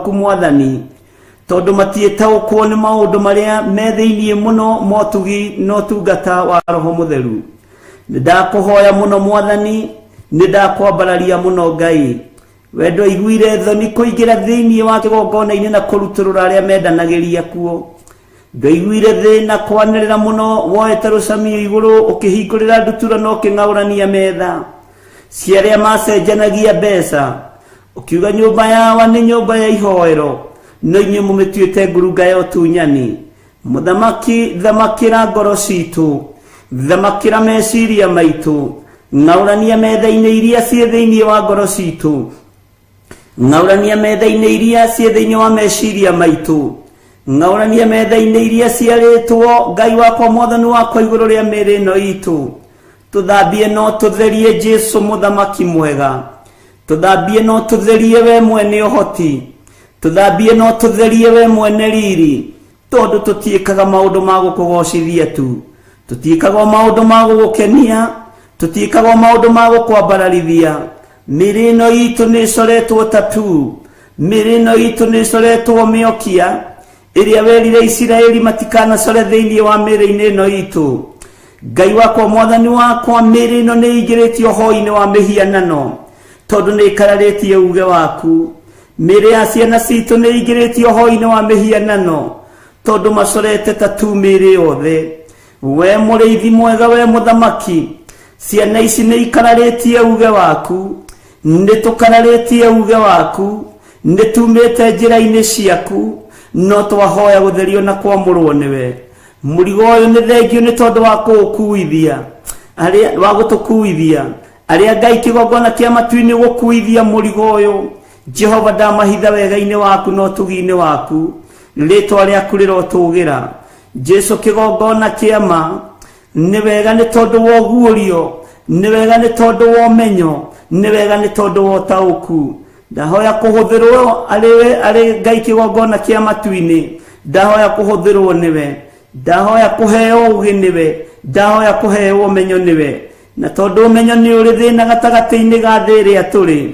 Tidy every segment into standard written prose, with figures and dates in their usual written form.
Ũtaũku Mwathani, tondũ matiĩtaũkwo nĩ maũndũ marĩa me thĩinĩ mũno motugi na ũtungata wa Roho Mũtheru. Nĩ ndakũhoya mũno Mwathani, nĩ ndakwambararia mũno Ngai. We ndwaiguire thoni kũingĩra thĩinĩ wa kĩgongona-inĩ na kũrutũrũra arĩa mendanagĩria kuo. Ndwaiguire thĩna kwanĩrĩra mũno woete rũcamio igũrũ ũkĩhingũrĩra ndutura na ũkĩng'aũrania metha cia arĩa macenjanagia mbeca, ũkiuga nyũmba yawa nĩ nyũmba ya ihoero, no inyuĩ mũmĩtuĩte ngurunga ya ũtunyani. Mũthamaki, thamakĩra ngoro citũ, thamakĩra meciria maitũ, ng'aũrania metha-inĩ iria ciĩ thĩinĩ wa ngoro citũ, ng'aũrania metha-inĩ iria ciĩ thĩinĩ wa meciria maitũ, ng'aũrania metha-inĩ iria ciarĩtwo Ngai wakwa Mwathani wakwa igũrũ rĩa mĩĩrĩ ĩno itũ. Tũthambie no tũtherie Jesu mũthamaki mwega, tũthambie no tũtherie we mwene ũhoti, tũthambie no tũtherie we mwene riri, tondũ tũtiĩkaga maũndũ ma gũkũgocithia tu, tũtiĩkaga o maũndũ ma gũgũkenia, tũtiĩkaga o maũndũ ma gũkwambararithia. Mĩĩrĩ ĩno itũ nĩ ĩcoretwo tattoo, mĩĩrĩ ĩno itũ nĩ ĩcoretwo mĩokia ĩrĩa werire Isiraeli matikanacore thĩinĩ wa mĩĩrĩ-inĩ ĩno itũ. Ngai wakwa Mwathani wakwa, mĩĩrĩ ĩno nĩ ĩingĩrĩtio hoi-inĩ wa mĩhianano tondũ nĩ ĩkararĩtie uge waku. Mĩĩrĩ ya ciana citũ nĩ ĩingĩrĩtio hoi-inĩ wa mĩhianano tondũ macorete tattoo mĩĩrĩ yothe. We mũrĩithi mwega, we mũthamaki, ciana ici nĩ ikararĩtie uge waku, nĩ tũkararĩtie uge waku, nĩ tumĩte njĩra-inĩ ciaku, no twahoya gũtherio na kwamũrwo nĩwe. Mũrigo ũyũ nĩ thengio nĩ tondũ wa kũũkuithia, arĩa wa gũtũkuithia, arĩa Ngai kĩgongona kĩa matu-inĩ gũkuithia mũrigo ũyũ. Jehova, ndamahitha wega-inĩ waku na ũtugi-inĩ waku, rĩtwa rĩaku rĩrotũgĩra. Jesu kĩgongona kĩa ma, nĩ wega nĩ tondũ wa ũguũrio, nĩ wega nĩ tondũ wa ũmenyo, nĩ wega nĩ tondũ wa ũtaũku. Ndahoya kũhũthĩrwo arĩ arĩ Ngai kĩgongona kĩa matu-inĩ, ndahoya kũhũthĩrwo nĩwe, ndahoya kũheo ũgĩ nĩwe, ndahoya kũheo ũmenyo nĩwe. Na tondũ ũmenyo nĩ ũrĩ thĩna gatagatĩ-inĩ ga thĩ ĩrĩa tũrĩ,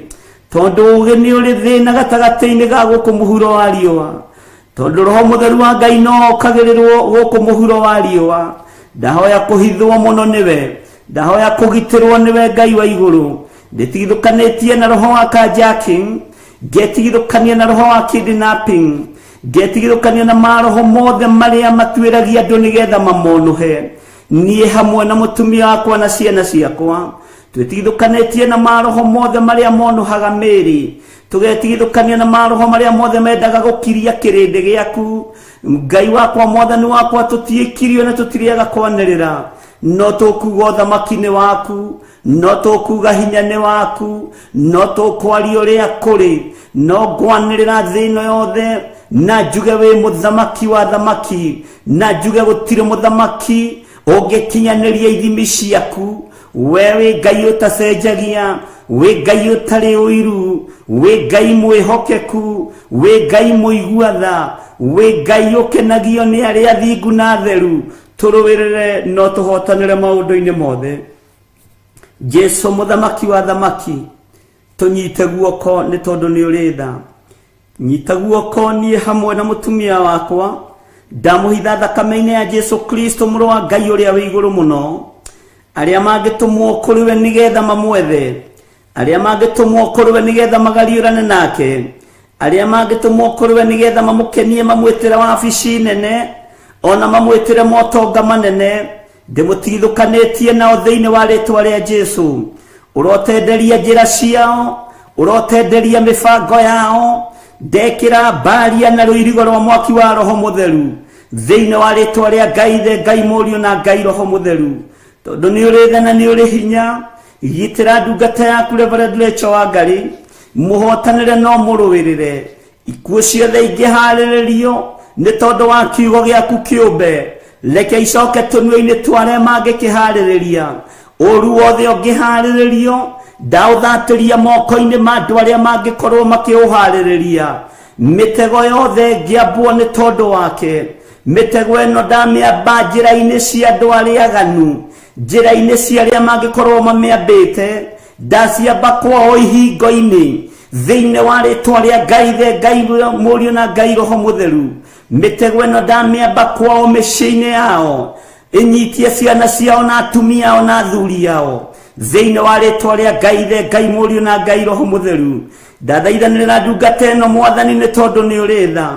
tondũ ũgĩ nĩ ũrĩ thĩna gatagatĩ-inĩ ga gũkũ mũhuro wa riũa, tondũ Roho Mũtheru wa Ngai no okagĩrĩrwo gũkũ mũhuro wa riũa, ndahoya kũhithwo mũno nĩwe, ndahoya kũgitĩrwo nĩwe Ngai wa igũrũ. Ndĩtigithũkanĩtie na roho wa carjacking, ngetigithũkania na roho wa kidnapping, ngetigithũkania na maroho mothe marĩa matuĩragia andũ nĩgetha mamonũhe. Niĩ hamwe na mũtumia wakwa na ciana ciakwa twĩtigithũkanĩtie na maroho mothe marĩa monũhaga mĩĩrĩ, tũgetigithũkania na maroho marĩa mothe mendaga gũkiria kĩrĩndĩ gĩaku. Ngai wakwa Mwathani wakwa, tũtiĩkirio na tũtirĩaga kwanĩrĩra, no tũkuga ũthamaki nĩ waku, no tũkuga hinya nĩ waku, no tũkwaria ũrĩa kũrĩ, no ngwanĩrĩra thĩ ĩno yothe na njuge wĩ mũthamaki wa thamaki, na njuge gũtirĩ mũthamaki ũngĩkinyanĩria ithimi ciaku. We wĩ Ngai ũtacenjagia, wĩ Ngai ũtarĩ ũiru, wĩ Ngai mwĩhokeku, wĩ Ngai mũigua tha, wĩ Ngai ũkenagio nĩ arĩa athingu na atheru. Tũrũĩrĩre no tũhotanĩre maũndũ-inĩ mothe. Jesu mũthamaki wa thamaki, tũnyite guoko nĩ tondũ nĩ ũrĩ tha. Nyita guoko niĩ hamwe na mũtumia wakwa, ndamũhitha thakame-inĩ ya Jesu Kristo mũrũ wa Ngai ũrĩa wĩ igũrũ mũno. Arĩa mangĩtũmwo kũrĩ we nĩgetha mamwethe, arĩa mangĩtũmwo kũrĩ we nĩgetha magariũrane nake, arĩa mangĩtũmwo kũrĩ we nĩgetha mamũkenie, mamwĩtĩre wabici nene, ona mamwĩtĩre motonga manene, ndĩmũtigithũkanĩtie nao thĩinĩ wa rĩtwa rĩa Jesu. Ũrotenderia njĩra ciao, ũrotenderia mĩbango yao, ndekĩra mbaria na rũirigo rwa mwaki wa Roho Mũtheru thĩinĩ wa rĩtwa rĩa Ngai Ithe, Ngai Mũriũ na Ngai Roho Mũtheru. Tondũ nĩ ũrĩ tha na nĩ ũrĩ hinya, gitĩra ndungata yaku Reverend Rachel Wangari, mũhotanĩre no mũrũĩrĩre. Ikuũ ciothe ingĩharĩrĩrio nĩ tondũ wa kiugo gĩaku kĩũmbe, reke icoke tũnua-inĩ twa arĩa mangĩkĩharĩrĩria. Ũru wothe ũngĩharĩrĩrio, ndaũthatĩria moko-inĩ ma andũ arĩa mangĩkorwo makĩũharĩrĩria. Mĩtego yothe ĩngĩambwo nĩ tondũ wake, mĩtego ĩno ndamĩamba njĩra-inĩ cia andũ arĩa aganu, njĩra-inĩ cia arĩa mangĩkorwo mamĩambĩte, ndaciamba kwao ihingo-inĩ. Thĩinĩ wa rĩtwa rĩa Ngai the Ngai Mũriũ na Ngai Roho Mũtheru, mĩtego ĩno ndamĩamba kwao mĩciĩ-inĩ yao, ĩnyitie ciana ciao na atumia ao na athuri ao. Thĩinĩ wa rĩtwa rĩa Ngai the Ngai Mũriũ na Ngai Roho Mũtheru, ndathaithanĩrĩra ndungata ĩno Mwathani, nĩ tondũ nĩ ũrĩ tha.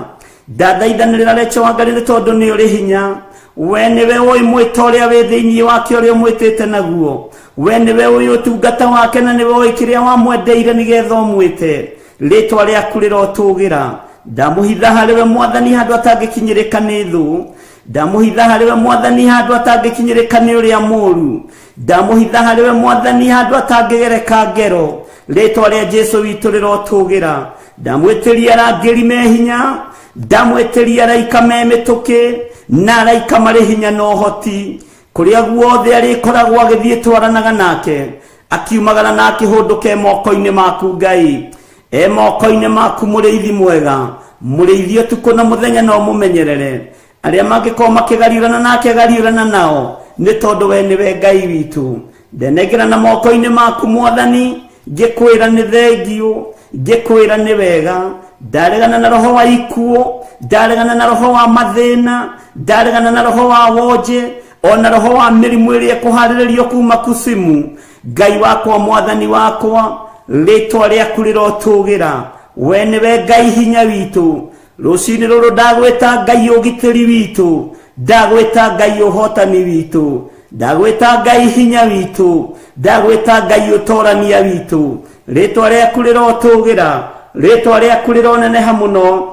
Ndathaithanĩrĩra Recho wa Ngai, nĩ tondũ nĩ ũrĩ hinya. We nĩwe ũĩ mwĩto ũrĩa wĩ thĩinĩ wake ũrĩa ũmwĩtĩte naguo. We nĩwe ũĩ ũtungata wake na nĩwe ũĩ kĩrĩa wamwendeire nĩgetha ũmwĩte. Rĩtwa rĩaku rĩrotũgĩra. Ndamũhitha harĩ we Mwathani handũ atangĩkinyĩrĩka nĩ thũ. Ndamũhitha harĩ we Mwathani handũ atangĩkinyĩrĩka nĩ ũrĩa mũũru. Ndamũhitha harĩ we Mwathani handũ atangĩgereka ngero. Rĩtwa rĩa Jesu witũ rĩrotũgĩra. Ndamwĩtĩria arangĩri me hinya, ndamwĩtĩria araika me mĩtũkĩ, na araika marĩ hinya na ũhoti. Kũrĩa guothe arĩkoragwo agĩthiĩ twaranaga nake, akiumagara na akĩhũndũka e moko-inĩ maku Ngai. E moko-inĩ maku mũrĩithi mwega, mũrĩithi ũtukũ na mũthenya no mũmenyerere. Arĩa mangĩkorwo makĩgariũrana nake gariũrana nao, nĩ tondũ we nĩwe Ngai witũ. Ndenengera na moko-inĩ maku Mwathani, ngĩkwĩra nĩ thengiũ, ngĩkwĩra nĩ wega. Ndaregana na roho wa ikuũ, ndaregana na roho wa mathĩna, ndaregana na roho wa wonje, ona roho wa mĩrimũ ĩrĩa ĩkũharĩrĩrio kuma kusimu. Ngai wakwa, Mwathani wakwa, rĩtwa rĩaku rĩrotũgĩra. We nĩwe Ngai hinya witũ. Rũcinĩ rũrũ ndagwĩta Ngai ũgitĩri witũ, ndagwĩta Ngai ũhotani witũ, ndagwĩta Ngai hinya witũ, ndagwĩta Ngai ũtorania witũ. Rĩtwa rĩaku rĩrotũgĩra, rĩtwa rĩaku rĩroneneha mũno,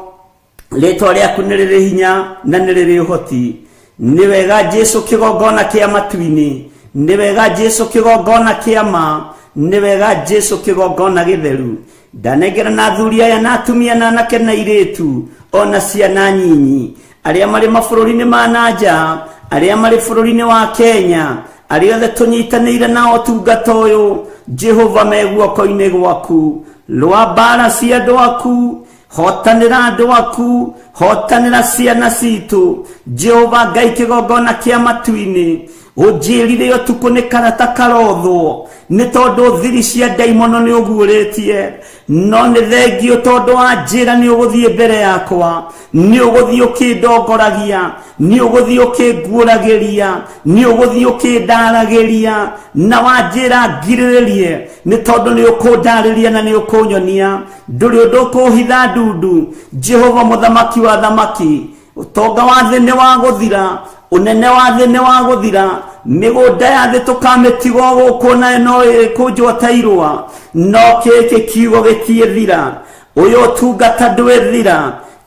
rĩtwa rĩaku nĩ rĩrĩ hinya na nĩ rĩrĩ ũhoti. Nĩ wega Jesu kĩgongona kĩa matu-inĩ, nĩ wega Jesu kĩgongona kĩa ma, nĩ wega Jesu kĩgongona gĩtheru. Ndanengera na athuri aya na atumia na anake na airĩtu ona ciana nyinyi, arĩa marĩ mabũrũri-inĩ ma na nja, arĩa marĩ bũrũri-inĩ wa Kenya, arĩa othe tũnyitanĩire nao ũtungata ũyũ, Jehova me guoko-inĩ gwaku. Rũa mbara cia andũ aku, hotanĩra andũ aku, hotanĩra ciana citũ. Jehova Ngai kĩgongona kĩa matu-inĩ, ũnjĩrire ũtukũ nĩ karata karothwo, nĩ tondũ thiri cia ndaimono nĩ ũguũrĩtie. No nĩ thengio tondũ wa njĩra nĩ ũgũthiĩ mbere yakwa, nĩ ũgũthiĩ ũkĩndongoragia, nĩ ũgũthiĩ ũkĩnguũragĩria, nĩ ũgũthiĩ ũkĩndaragĩria, na wanjĩra ngirĩrĩrie, nĩ tondũ nĩ ũkũndarĩria na nĩ ũkũnyonia. Ndũrĩ ũndũ ũkũhitha ndundu. Jehova mũthamaki wa thamaki, ũtonga wa thĩ nĩ wa gũthira, ũnene wa thĩ nĩ wa gũthira, mĩgũnda ya thĩ tũkamĩtiga gũkũ nayo no ĩkũnjwo ta irũa, no gĩkĩ kiugo gĩtiĩthira. Ũyũ ũtungata ndwĩthira,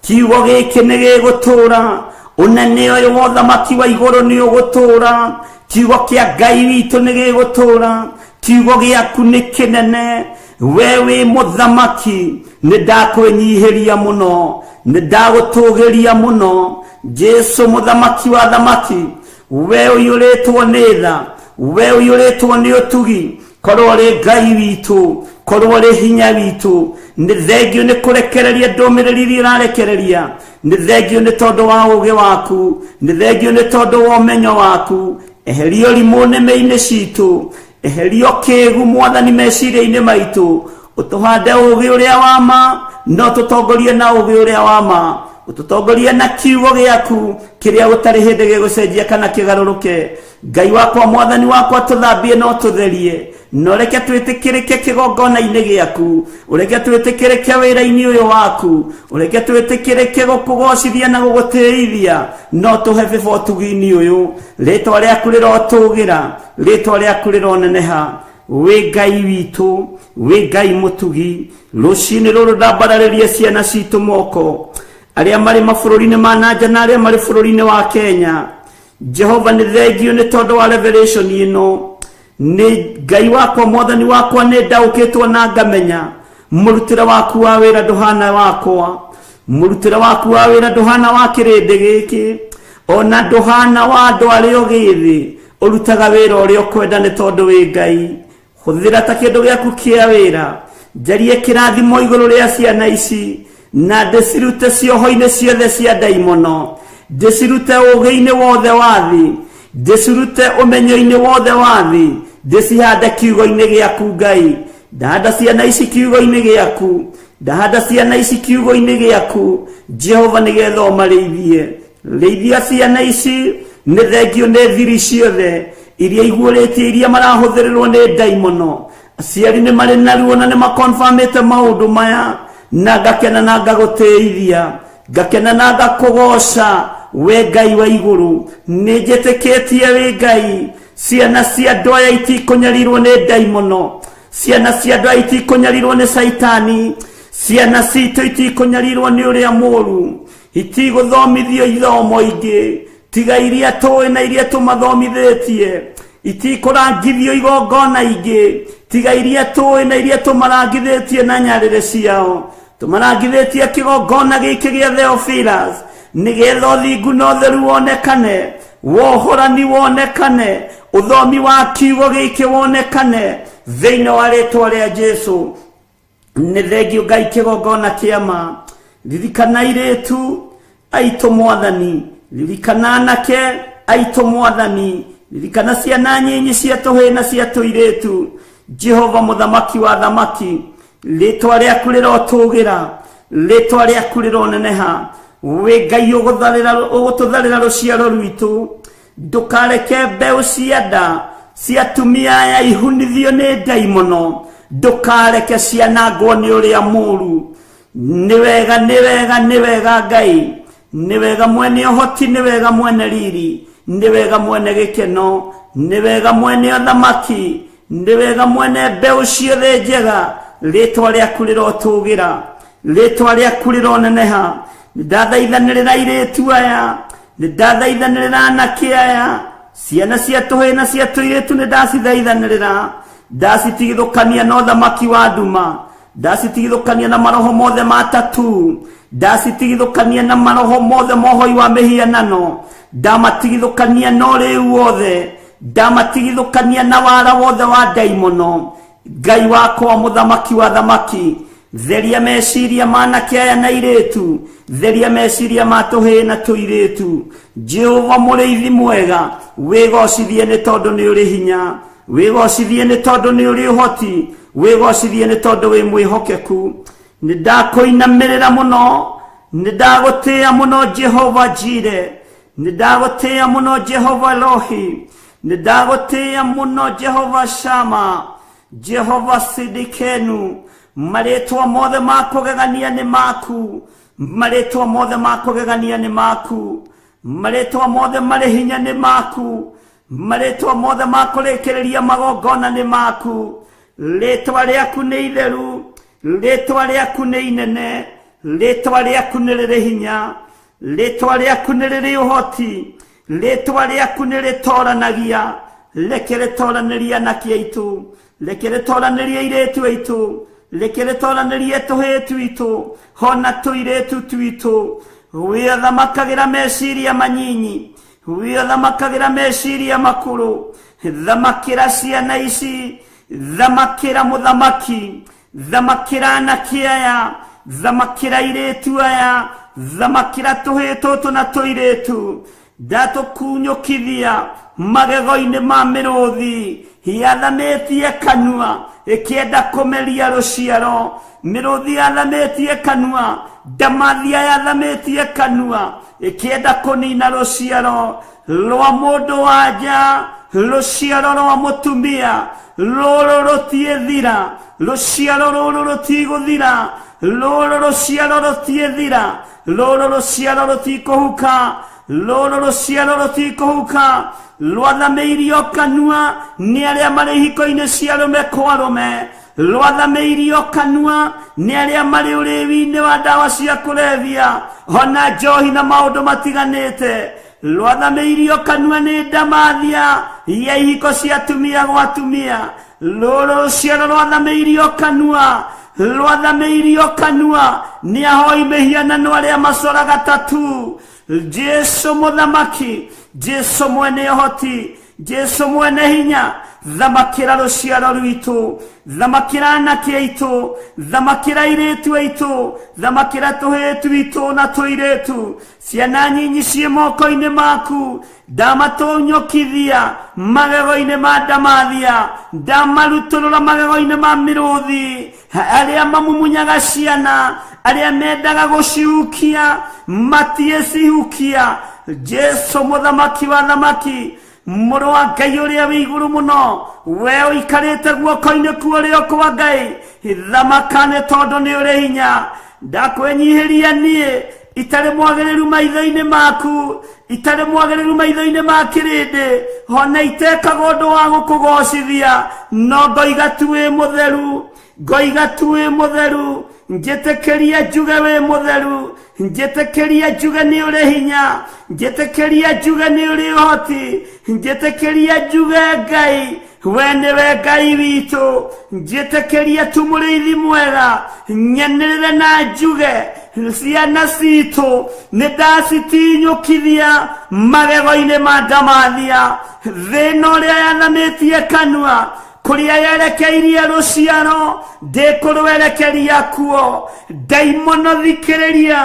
kiugo gĩkĩ nĩ gĩgũtũra. Ũnene ũyũ wa ũthamaki wa igũrũ nĩ ũgũtũra. Kiugo kĩa Ngai witũ nĩ gĩgũtũra. Kiugo gĩaku nĩ kĩnene. We wĩ mũthamaki, nĩ ndakwĩnyihĩria mũno, nĩ ndagũtũgĩria mũno. Jesu mũthamaki wa thamaki, we ũiyũrĩtwo nĩ tha, we ũiyũrĩtwo nĩ ũtugi, korwo ũrĩ Ngai witũ, korwo ũrĩ hinya witũ. Nĩ thengio nĩ kũrekereria ndũmĩrĩri iria ũrarekereria, nĩ thengio nĩ tondũ wa ũũgĩ waku, nĩ thengio nĩ tondũ wa ũmenyo waku. Eheria ũrimũ nĩmĩ-inĩ citũ, eheria ũkĩgu Mwathani meciria-inĩ maitũ, ũtũhande ũũgĩ ũrĩa wa ma, no tũtongorie na ũũgĩ ũrĩa wa ma, ũtũtongorie na kiugo gĩaku kĩrĩa gũtarĩ hĩndĩ gĩgũcenjia kana kĩgarũrũke. Ngai wakwa, Mwathani wakwa, tũthambie na ũtũtherie, na ũreke twĩtĩkĩrĩke kĩgongona-inĩ gĩaku, ũreke twĩtĩkĩrĩke wĩra-inĩ ũyũ waku, ũreke twĩtĩkĩrĩke gũkũgocithia na gũgũtĩithia, no tũhe bĩba ũtugi-inĩ ũyũ. Rĩtwa rĩaku rĩrotũgĩra, rĩtwa rĩaku rĩroneneha. Wĩ Ngai witũ, wĩ Ngai mũtugi. Rũcinĩ rũrũ ndambararĩria ciana citũ moko, arĩa marĩ mabũrũri-inĩ ma na nja na arĩa marĩ bũrũri-inĩ wa Kenya. Jehova nĩ thengio nĩ tondũ wa revelation ĩno. Nĩ Ngai wakwa, Mwathani wakwa, nĩ ndaũkĩtwo na ngamenya mũrutĩre waku wa wĩra ndũhana wakwa, mũrutĩre waku wa wĩra ndũhana wa kĩrĩndĩ gĩkĩ, ona ndũhana wa andũ arĩa ũgĩthĩ. Ũrutaga wĩra ũrĩa ũkwenda nĩ tondũ wĩ Ngai. Hũthĩra ta kĩndũ gĩaku kĩa wĩra. Njarie kĩrathimo igũrũ rĩa ciana ici, na ndĩcirute cioho-inĩ ciothe cia ndaimono, ndĩcirute ũũgĩ-inĩ wothe wa thĩ, ndĩcirute ũmenyo-inĩ wothe wa thĩ, ndĩcihande kiugo-inĩ gĩaku Ngai. Ndahanda ciana ici kiugo-inĩ gĩaku, ndahanda ciana ici kiugo-inĩ gĩaku Jehova, nĩgetha ũmarĩithie. Rĩithia ciana ici, nĩ thengio nĩ thiri ciothe iria iguũrĩtie, iria marahũthĩrĩrwo nĩ ndaimono. Aciari nĩ marĩ na ruo na nĩ makonfamĩte maũndũ maya, na ngakena na ngagũtĩithia, ngakena na ngakũgoca we Ngai wa igũrũ. Nĩ njĩtĩkĩtie wĩ Ngai. Ciana cia andũ aya itikũnyarirwo nĩ ndaimono, ciana cia andũ aya itikũnyarirwo nĩ caitani, ciana citũ itikũnyarirwo nĩ ũrĩa mũũru, itigũthomithio ithomo ingĩ tiga iria tũĩ na iria tũmathomithĩtie, itikũrangithio igongona ingĩ tiga iria tũĩ na iria tũmarangithĩtie na nyarĩrĩ ciao. Tũmarangithĩtie kĩgongona gĩkĩ gĩa Theophilus nĩgetha ũthingu na ũtheru wonekane, wohorani wonekane, ũthomi wa kiugo gĩkĩ wonekane thĩinĩ wa rĩtwa rĩa Jesu. Nĩ thengio Ngai kĩgongona kĩa ma. Ririkana airĩtu aitũ Mwathani, ririkana anake aitũ Mwathani, ririkana ciana nyinyi cia tũhĩĩ na cia tũirĩtu. Jehova mũthamaki wa thamaki, rĩtwa rĩaku rĩrotũgĩra, rĩtwa rĩaku rĩroneneha. Wĩ Ngai ũgũtũtharĩra rũciaro rwitũ. Ndũkareke mbeũ cia nda cia atumia aya ihunithio nĩ ndaimono, ndũkareke cianangwo nĩ ũrĩa mũũru. Nĩ wega, nĩ wega, nĩ wega Ngai, nĩ wega mwene ũhoti, nĩ wega mwene riri, nĩ wega mwene gĩkeno, nĩ wega mwene ũthamaki, nĩ wega mwene mbeũ ciothe njega. Rĩtwa rĩaku rĩrotũgĩra, rĩtwa rĩaku rĩroneneha. Nĩ ndathaithanĩrĩra airĩtu aya, nĩ ndathaithanĩrĩra anake aya, ciana cia tũhĩĩ na cia tũirĩtu, nĩ ndacithaithanĩrĩra, ndacitigithũkania na ũthamaki wa nduma, ndacitigithũkania na maroho mothe ma tatu, ndacitigithũkania na maroho mothe mohoi wa mĩhianano, ndamatigithũkania na ũrĩu wothe, ndamatigithũkania na wara wothe wa ndaimono. Ngai wakwa mũthamaki wa thamaki, theria meciria ma anake aya na airĩtu, theria meciria ma tũhĩĩ na tũirĩtu. Jehova mũrĩithi mwega, wĩgocithie nĩ tondũ nĩ ũrĩ hinya, wĩgocithie nĩ tondũ nĩ ũrĩ ũhoti, wĩgocithie nĩ tondũ wĩ mwĩhokeku. Nĩ ndakũinamĩrĩra mũno, nĩ ndagũtĩĩa mũno Jehova Jire, nĩ ndagũtĩĩa mũno Jehova Elohi, nĩ ndagũtĩĩa mũno Jehova Shama, Jehova Sidikenu. Marĩtwa mothe ma kũgegania nĩ maku, marĩtwa mothe ma kũgegania nĩ maku, marĩtwa mothe marĩ hinya nĩ maku, marĩtwa mothe ma kũrĩkĩrĩria magongona nĩ maku. Rĩtwa rĩaku nĩ itheru, rĩtwa rĩaku nĩ inene, rĩtwa rĩaku nĩ rĩrĩ hinya, rĩtwa rĩaku nĩ rĩrĩ ũhoti, rĩtwa rĩaku nĩ rĩtoranagia. Reke rĩtoranĩrie anake aitũ, reke rĩtoranĩrie airĩtu aitũ, reke rĩtoranĩrie tũhĩĩ twitũ hona tũirĩtu twitũ. Wĩathamakagĩra meciria manyinyi, wĩathamakagĩra meciria makũrũ. Thamakĩra ciana ici, thamakĩra mũthamaki, thamakĩra anake aya, thamakĩra airĩtu aya, thamakĩra tũhĩĩ tũtũ na tũirĩtu. Ndatũkunyũkithia magego-inĩ ma mĩrũthi yathamĩtie kanua ĩkĩenda kũmeria rũciaro. Mĩrũthi yathamĩtie kanua, ndamathia yathamĩtie kanua ĩkĩenda kũnina rũciaro rwa mũndũ wa nja, rũciaro rwa mũtumia. Rũrũ rũtiĩthira, rũciaro rũrũ rũtigũthira, rũrũ rũciaro rũtiĩthira, rũrũ rũciaro rũtikũhuka, rũrũ rũciaro rũtikũhuka. Rwathamĩirio kanua nĩ arĩa marĩ ihiko-inĩ cia arũme kwa arũme, rwathamĩirio kanua nĩ arĩa marĩ ũrĩwi-inĩ wa ndawa cia kũrebia ona njohi na maũndũ matiganĩte, rwathamĩirio kanua nĩ ndamathia ya ihiko cia atumia gwa atumia. Rũrũ rũciaro rwathamĩirio kanua, rwathamĩirio kanua nĩ ahoi mĩhianano arĩa macoraga tatu. Jesu mũthamaki, Jesu mwene ũhoti, Jesu mwene hinya, Thamakĩra rũciaro rwitũ, thamakĩra anake aitũ, thamakĩra airĩtu aitũ, thamakĩra tũhĩĩ twitũ na tũirĩtu. Ciana nyinyi ciĩ moko-inĩ maku, ndamatũnyũkithia magego-inĩ ma ndamathia, ndamarutũrũra magego-inĩ ma mĩrũthi. Arĩa mamumunyaga ciana, arĩa mendaga gũcihukia, matiĩcihukia. Jesu mũthamaki wa thamaki, mũrũ wa Ngai ũrĩa wĩ igũrũ mũno, we ũikarĩte guoko-inĩ kwa ũrĩo kwa Ngai, thamaka nĩ tondũ nĩ ũrĩ hinya. Ndakwĩnyihĩria niĩ itarĩ mwagĩrĩru maitho-inĩ maku, itarĩ mwagĩrĩru maitho-inĩ ma kĩrĩndĩ, ona itekaga ũndũ wa gũkũgocithia, no ngoiga tu wĩ mũtheru, ngoiga tu wĩ mũtheru. Njĩtĩkĩria njuge wĩ mũtheru, njĩtĩkĩria njuge nĩ ũrĩ hinya, njĩtĩkĩria njuge nĩ ũrĩ ũhoti, njĩtĩkĩria njuge Ngai we nĩwe Ngai witũ. Njĩtĩkĩria tu mũrĩithi mwega, nyanĩrĩre na njuge ciana citũ nĩ ndacitinyũkithia magego-inĩ ma ndamathia. Thĩna ũrĩa yathamĩtie kanua, kũrĩa yerekeirie rũciaro, ndĩkũrwerekeria kuo. Ndaimono thikĩrĩria,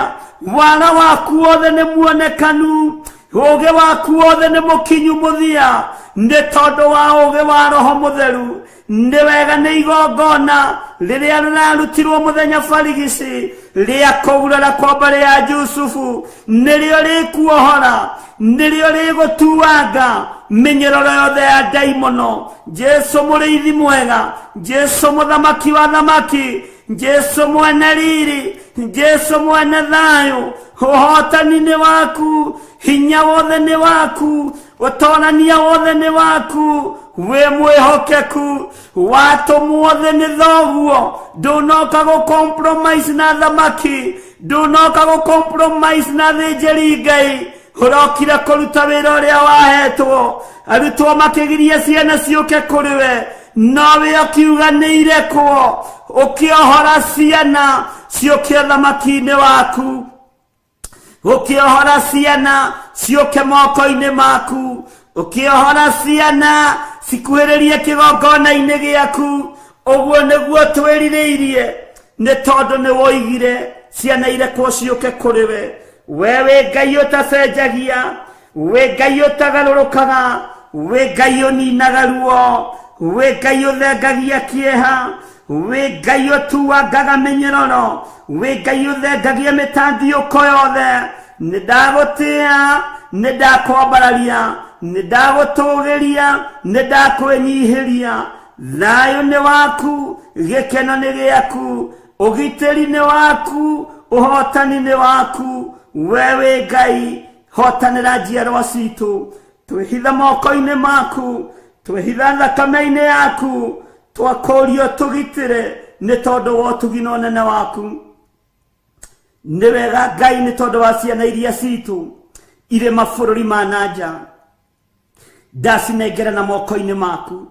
wara waku wothe nĩ muonekanu, ũũgĩ waku wothe nĩ mũkinyu mũthia, nĩ tondũ wa ũũgĩ wa Roho Mũtheru. Nĩ wega nĩ igongona rĩrĩa rĩrarutirwo mũthenya barigici rĩa kũgurara kwa mbarĩ ya Jusufu, nĩrĩo rĩkuohora, nĩrĩo rĩgũtuanga mĩnyororo yothe ya ndaimono. Jesu mũrĩithi mwega, Jesu mũthamaki wa thamaki, Jesu mwene riri, Jesu mwene thayũ, ũhotani nĩ waku, hinya wothe nĩ waku, ũtorania wothe nĩ waku, wĩ mwĩhokeku, watũmwo thĩ nĩ thoguo. Ndũnoka gũ compromise na thamaki, ndũnoka gũ compromise na thĩnjĩri Ngai, ũrokire kũruta wĩra ũrĩa wahetwo. Arutwo makĩgiria ciana ciũke kũrĩ we, nowe ũkiuga nĩ irekwo, ũkĩohora ciana ciũke thamaki-inĩ waku, ũkĩohora ciana ciũke moko-inĩ maku, ũkĩohora ciana cikuhĩrĩrie kĩgongona-inĩ gĩaku. Ũguo nĩguo twĩrirĩirie, nĩ tondũ nĩ woigire ciana irekwo ciũke kũrĩ we. We wĩ Ngai ũtacenjagia, wĩ Ngai ũtagarũrũkaga, wĩ Ngai ũninaga ruo, wĩ Ngai ũthengagia kĩeha, wĩ Ngai ũtuangaga mĩnyororo, wĩ Ngai ũthengagia mĩtandiũko yothe. Nĩ ndagũtĩĩa, nĩ ndakwambararia, nĩ ndagũtũgĩria, nĩ ndakwĩnyihĩria. Thayũ nĩ waku, gĩkeno nĩ gĩaku, ũgitĩri nĩ waku, ũhotani nĩ waku. We wĩ Ngai, hotanĩra njiarwa citũ. Twĩhitha moko-inĩ maku, twĩhitha thakame-inĩ yaku, twakũrio tũgitĩre nĩ tondũ wa ũtugi na ũnene waku. Nĩ wega Ngai, nĩ tondũ wa ciana iria citũ irĩ mabũrũri ma na nja, ndacinengera na moko-inĩ maku,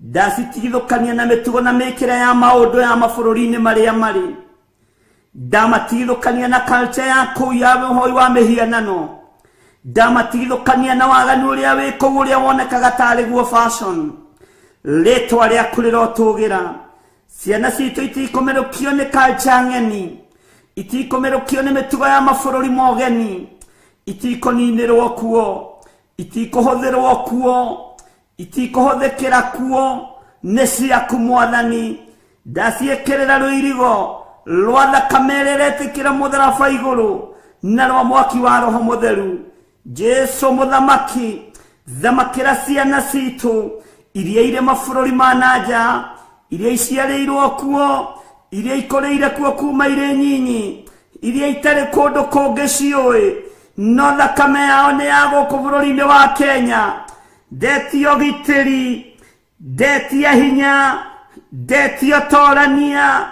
ndacitigithũkania na mĩtugo na mĩkĩre ya maũndũ ya mabũrũri-inĩ marĩa marĩ, ndamatigithũkania na culture ya kũu ya ũhoi wa mĩhianano, ndamatigithũkania na waganu ũrĩa wĩ kũu ũrĩa wonekaga tarĩ guo fashion. Rĩtwa rĩaku rĩrotũgĩra. Ciana citũ itikũmerũkio nĩ culture ng'eni, itikũmerũkio nĩ mĩtugo ya mabũrũri mogeni, itikũninĩrwo kuo, itikũhũthĩrwo kuo, itikũhũthĩkĩra kuo, nĩ ciaku Mwathani. Ndaciĩkĩrĩra rũirigo rwa thakame ĩrĩa ĩretĩkĩra mũtharaba igũrũ na rwa mwaki wa Roho Mũtheru. Jesu mũthamaki, thamakĩra ciana citũ iria irĩ mabũrũri ma na nja, iria iciarĩirwo kuo, iria ikũrĩire kuo kuma irĩ nyinyi, iria itarĩ kũndũ kũngĩ ciũĩ, no thakame yao nĩ ya gũkũ bũrũri-inĩ wa Kenya. Ndetia ũgitĩri, ndetia hinya, ndetia ũtorania,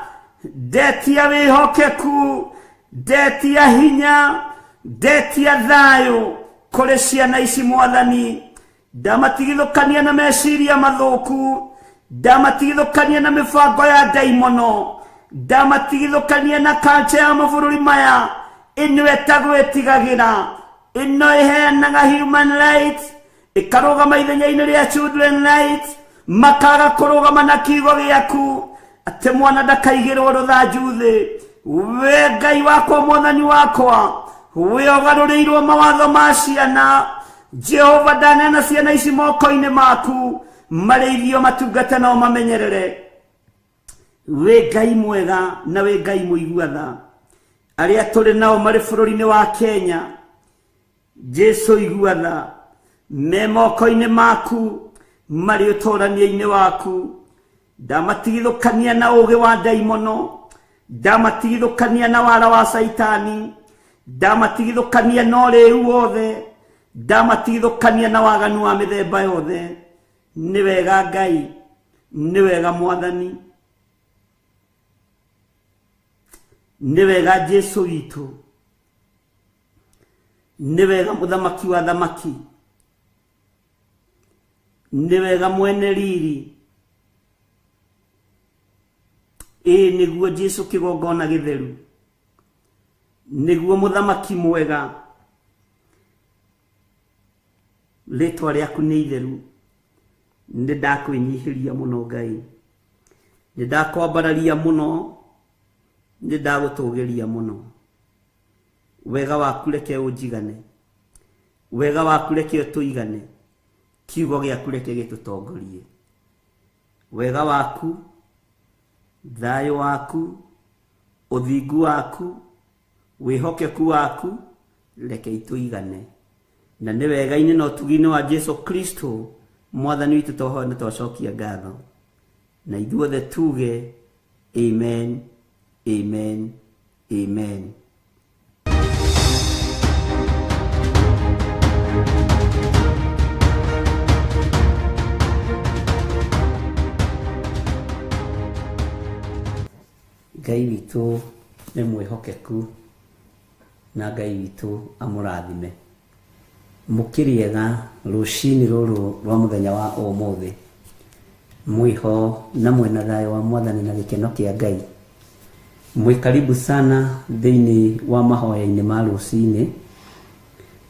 ndetia wĩhokeku, ndetia hinya, ndetia thayũ kũrĩ ciana ici Mwathani. Ndamatigithũkania na meciria mathũku, ndamatigithũkania na mĩbango ya ndaimono, ndamatigithũkania na culture ya mabũrũri maya ĩno ĩtagwĩtigagĩra, ĩno ĩheanaga human rights ĩkarũgama ithenya-inĩ rĩa children rights. Makaga kũrũgama na kiugo gĩaku atĩ mwana ndakaigĩrwo rũthanju thĩ. We Ngai wakwa, Mwathani wakwa, we ũgarũrĩirwo mawatho ma ciana. Jehova, ndaneana ciana ici moko-inĩ maku, marĩithio matungata nao mamenyerere. We Ngai mwega na we Ngai mũigua tha, arĩa tũrĩ nao marĩ bũrũri-inĩ wa Kenya, Jesu igua tha, me moko-inĩ maku, marĩ ũtũrania-inĩ waku. Ndamatigithũkania na ũũgĩ wa ndaimono, ndamatigithũkania na wara wa Caitani, ndamatigithũkania na ũrĩu wothe, ndamatigithũkania na waganu wa mĩthemba yothe. Nĩ wega Ngai, nĩ wega Mwathani, nĩ wega Jesu witũ, nĩ wega Mũthamaki wa thamaki, nĩ wega mwene riri. Ĩĩ nĩguo Jesu kĩgongona gĩtheru, nĩguo Mũthamaki mwega, rĩtwa rĩaku nĩ itheru. Nĩ ndakwĩnyihĩria mũno Ngai, nĩ ndakwambararia mũno, nĩ ndagũtũgĩria mũno. Wega waku reke ũnjigane, wega waku reke ũtũigane, kiugo gĩaku reke gĩtũtongorie. Wega waku, thayũ waku, ũthingu waku, wĩhokeku waku, reke itũigane. Na nĩ wega-inĩ na ũtugi-inĩ wa Jesu Kristo Mwathani witũ twahoya na twacokia ngatho, na ithuothe tuge amen, amen, amen. Ngai witũ nĩ mwĩhokeku na Ngai witũ amũrathime. Mũkĩrĩega rũcinĩ rũrũ rwa mũthenya wa ũmũthĩ, mwĩho na mwena thayũ wa Mwathani na gĩkeno kĩa Ngai. Mwĩ karibu sana thĩinĩ wa mahoya-inĩ ma rũcinĩ,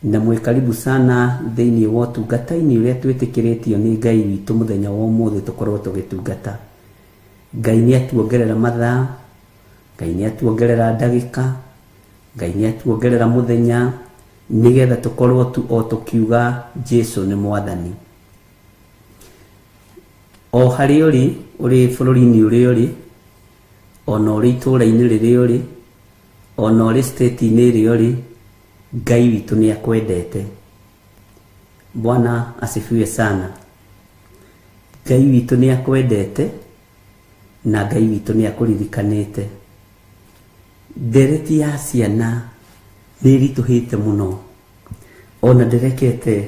na mwĩ karibu sana thĩinĩ wa ũtungata-inĩ ũrĩa twĩtĩkĩrĩtio nĩ Ngai witũ mũthenya wa ũmũthĩ tũkorwo tũgĩtungata. Ngai nĩ atuongerera mathaa, Ngai nĩ atuongerera ndagĩka, Ngai nĩ atuongerera mũthenya, nĩgetha tũkorwo tu o tũkiuga Jesu nĩ Mwathani. O harĩa ũrĩ, ũrĩ bũrũri-inĩ ũrĩa ũrĩ, ona ũrĩ itũũra-inĩ rĩrĩa ũrĩ, ona ũrĩ state-inĩ ĩrĩa ũrĩ, Ngai witũ nĩ akwendete. Bwana asifiwe sana. Ngai witũ nĩ akwendete na Ngai witũ nĩ akũririkanĩte. Ndereti ya ciana nĩ ĩritũhĩte mũno, ona ndĩrekete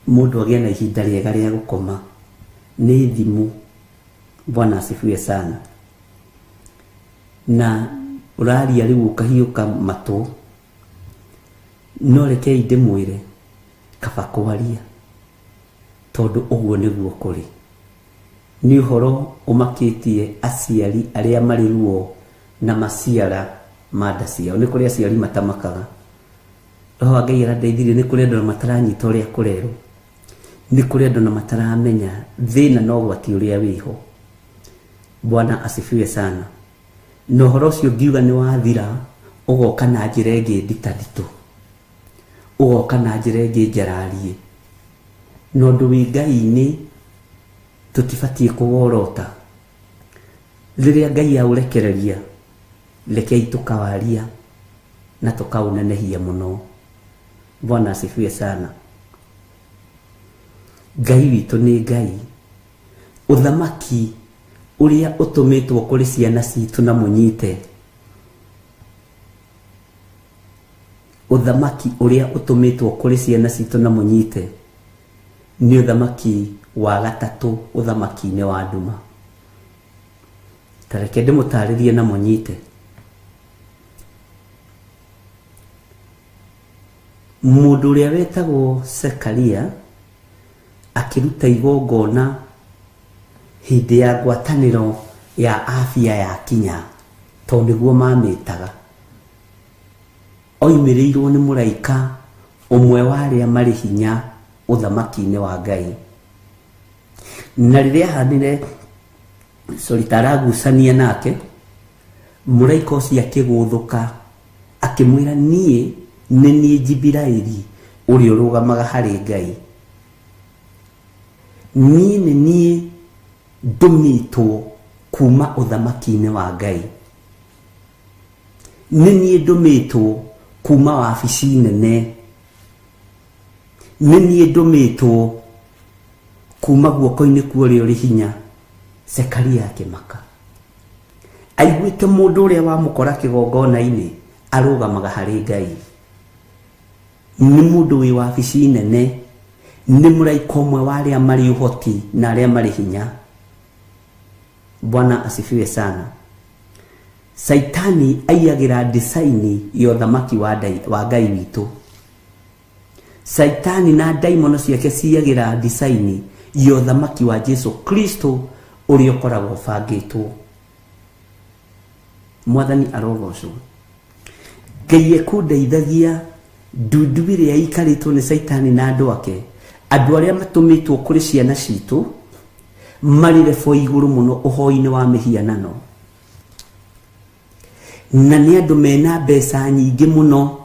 mũndũ agĩe na ihinda rĩega rĩa gũkoma. Nĩ thimũ. Bwana asifiwe sana. Na ũraria rĩu ũkahiũka matũ, no rekei ndĩmwĩre kaba kwaria, tondũ ũguo nĩguo kũrĩ. Nĩ ũhoro ũmakĩtie aciari arĩa marĩ ruo na maciara ma nda ciao. Nĩ kũrĩ aciari matamakaga. Roho wa Ngai arandeithirie, nĩ kũrĩ andũ mataranyita ũrĩa kũrerwo, nĩ kũrĩ andũ na mataramenya thĩna na ũgwati ũrĩa wĩho. Bwana asifiwe sana. Na ũhoro ũcio ngiuga nĩ wathira, ũgoka na njĩra ĩngĩ nditanditũ, ũgoka na njĩra ĩngĩ njararie. Na ũndũ wĩ Ngai-inĩ tũtibatiĩ kũworota. Rĩrĩa Ngai aũrekereria, rekei tũkawaria na tũkaũnenehia mũno. Bwana asifiwe sana. Ngai witũ nĩ Ngai. Ũthamaki ũrĩa ũtũmĩtwo kũrĩ ciana citũ na mũnyite, ũthamaki ũrĩa ũtũmĩtwo kũrĩ ciana citũ na mũnyite nĩ ũthamaki wa gatatũ ũthamaki-inĩ wa nduma. Ta reke ndĩmũtarĩrie na mũnyite. Mũndũ ũrĩa wetagwo Zekaria akĩruta igongona hĩndĩ ya ngwatanĩro ya afya ya kinya, tondũ nĩguo mamĩtaga. Oimĩrĩirwo nĩ mũraika ũmwe wa arĩa marĩ hinya ũthamaki-inĩ wa Ngai. Na rĩrĩa ahanire sorry taragucania nake, mũraika ũcio akĩgũthũka akĩmwĩra, niĩ nĩ niĩ Jibiraeli ũrĩa ũrũgamaga harĩ Ngai, niĩ nĩ niĩ ndũmĩtwo kuma ũthamaki-inĩ wa Ngai, nĩ niĩ ndũmĩtwo kuma wabici nene, nĩ niĩ ndũmĩtwo kuma guoko-inĩ kwa ũrĩa ũrĩ hinya. Zekaria akĩmaka, aiguĩte mũndũ ũrĩa wamũkora kĩgongona-inĩ arũgamaga harĩ Ngai, nĩ mũndũ wĩ wabici nene, nĩ mũraika ũmwe wa arĩa marĩ ũhoti na arĩa marĩ hinya. Bwana asifiwe sana. Saitani aiyagĩra design ya ũthamaki wa Ngai witũ. Saitani na ndaimono ciake ciyagĩra design ya ũthamaki wa Jesu Kristo ũrĩa ũkoragwo ũbangĩtwo. Mwathani arogocwo. Ngai ekũndeithagia ndundu ĩrĩa ĩikarĩtwo nĩ Saitani na andũ ake, andũ arĩa matũmĩtwo kũrĩ ciana citũ marĩ rebo igũrũ mũno ũhoi-inĩ wa mĩhianano, na nĩ andũ mena mbeca nyingĩ mũno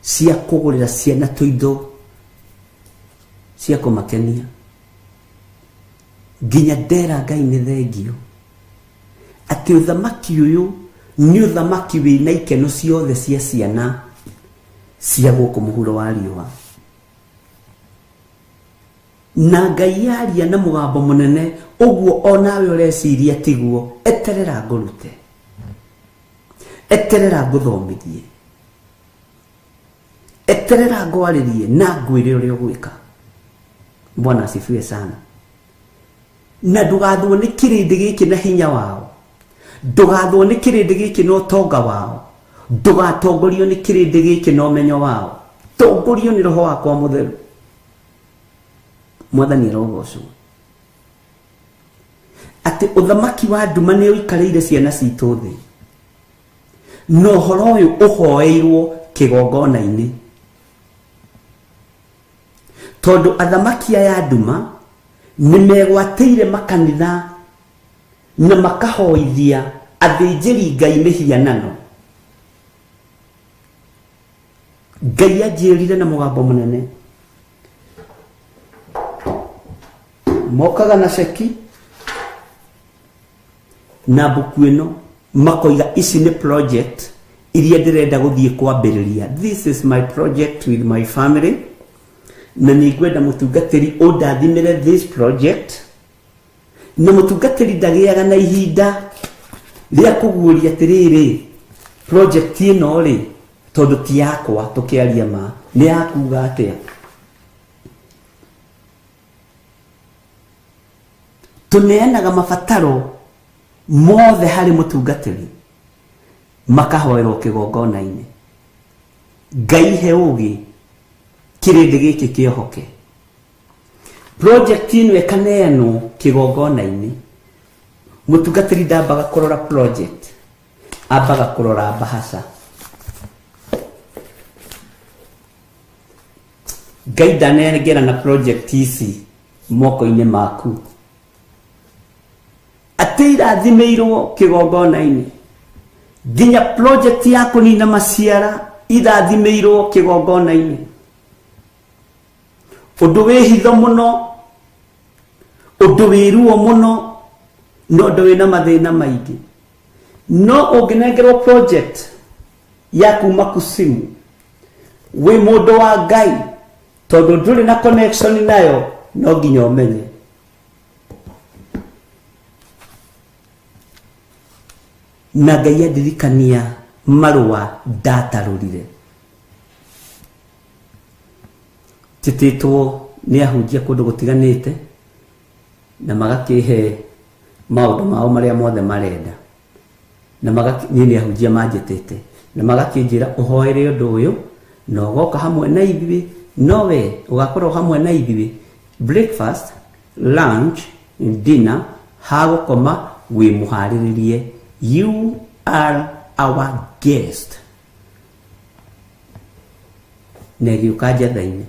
cia kũgũrĩra ciana tũindo cia kũmakenia. Nginya ndera Ngai nĩ thengio atĩ ũthamaki ũyũ nĩ ũthamaki wĩna ikeno ciothe cia ciana cia gũkũ mũhuro wa riũa. Na Ngai yaria na mũgambo mũnene ũguo onawe ũreciria tiguo, eterera ngũrute, eterera ngũthomithie, eterera ngwarĩrie na ngwĩre ũrĩa ũgwĩka. Bwana asifiwe sana. Na ndũgathwo nĩ kĩrĩndĩ gĩkĩ na hinya wao, ndũgathwo nĩ kĩrĩndĩ gĩkĩ na ũtonga wao, ndũgatongorio nĩ kĩrĩndĩ gĩkĩ na ũmenyo wao, tongorio nĩ roho wakwa mũtheru. Mwathani arogocwo. Atĩ ũthamaki wa nduma nĩ ũikarĩire ciana citũ thĩ, na ũhoro ũyũ ũhoeirwo kĩgongona-inĩ, tondũ athamaki aya nduma nĩ megwatĩire makanitha na makahoithia athĩnjĩri Ngai mĩhianano. Ngai anjĩrire na mũgambo mũnene, mokaga na ceki na mbuku ĩno, makoiga ici nĩ project iria ndĩrenda gũthiĩ kwambĩrĩria, this is my project with my family, na nĩ ngwenda mũtungatĩri ũndathimĩre this project. Na mũtungatĩri ndagĩaga na ihinda rĩa kũguũria atĩrĩrĩ, project ĩno rĩ, tondũ ti yakwa, tũkĩaria ma nĩ yakuga atĩa. Tũneanaga mabataro mothe harĩ mũtungatĩri, makahoerwo kĩgongona-inĩ. Ngai he ũgĩ kĩrĩndĩ gĩkĩ kĩohoke. Project ĩno ĩkaneanwo kĩgongona-inĩ. Mũtungatĩri ndambaga kũrora project, ambaga kũrora mbahaca. Ngai ndanengera na project ici moko-inĩ maku, atĩ irathimĩirwo kĩgongona-inĩ. Nginya project ya kũnina maciara irathimĩirwo kĩgongona-inĩ. Ũndũ wĩ hitho mũno, ũndũ wĩ ruo mũno, no ũndũ wĩna mathĩna maingĩ. No ũngĩnengerwo project ya kuma kusimu, wĩ mũndũ wa Ngai, tondũ ndũrĩ na connection nayo, no nginya ũmenye. Na Ngai andirikania marũa ndatarũrire, njĩtĩtwo nĩ ahunjia kũndũ gũtiganĩte, na magakĩhe maũndũ mao marĩa mothe marenda, na niĩ nĩ ahunjia manjĩtĩte, na magakĩnjĩra ũhoere ũndũ ũyũ na ũgoka hamwe na ithuĩ, no we ũgakorwo hamwe na ithuĩ breakfast, lunch, dinner, hagũkoma wĩ mũharĩrĩrie, you are our guest. Na ĩgĩũka njatha-inĩ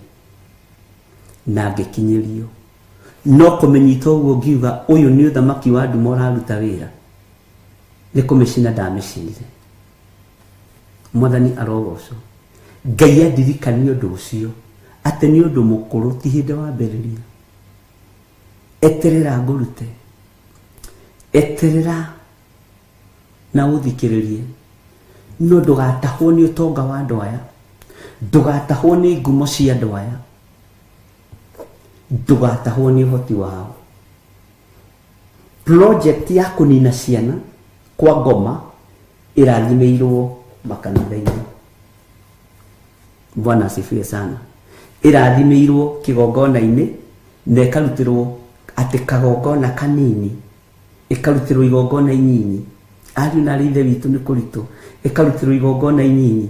na ngĩkinyĩrio, No kũmĩnyita ũguo ngiuga ũyũ nĩ ũthamaki wa nduma ũraruta wĩra. Nĩ kũmĩcina ndamĩcinire. Mwathani arogocwo. Ngai andirikanie ũndũ ũcio atĩ nĩ ũndũ mũkũrũ ti hĩndĩ wambĩrĩria. Eterera ngũrute. Eterera na ũthikĩrĩrie. No ndũgatahwo nĩ ũtonga wa andũ aya. Ndũgatahwo nĩ ngumo cia andũ aya. Ndũgatahwo nĩ ũhoti wao. Project ya kũnina ciana kwa ngoma ĩrathimĩirwo makanitha-inĩ. Bwana asifiwe sana. Ĩrathimĩirwo kĩgongona-inĩ na ĩkarutĩrwo atĩ kagongona kanini, ĩkarutĩrwo igongona inyinyi. Ariũ na arĩ ithe witũ nĩ kũritũ, ĩkarutĩrwo igongona inyinyi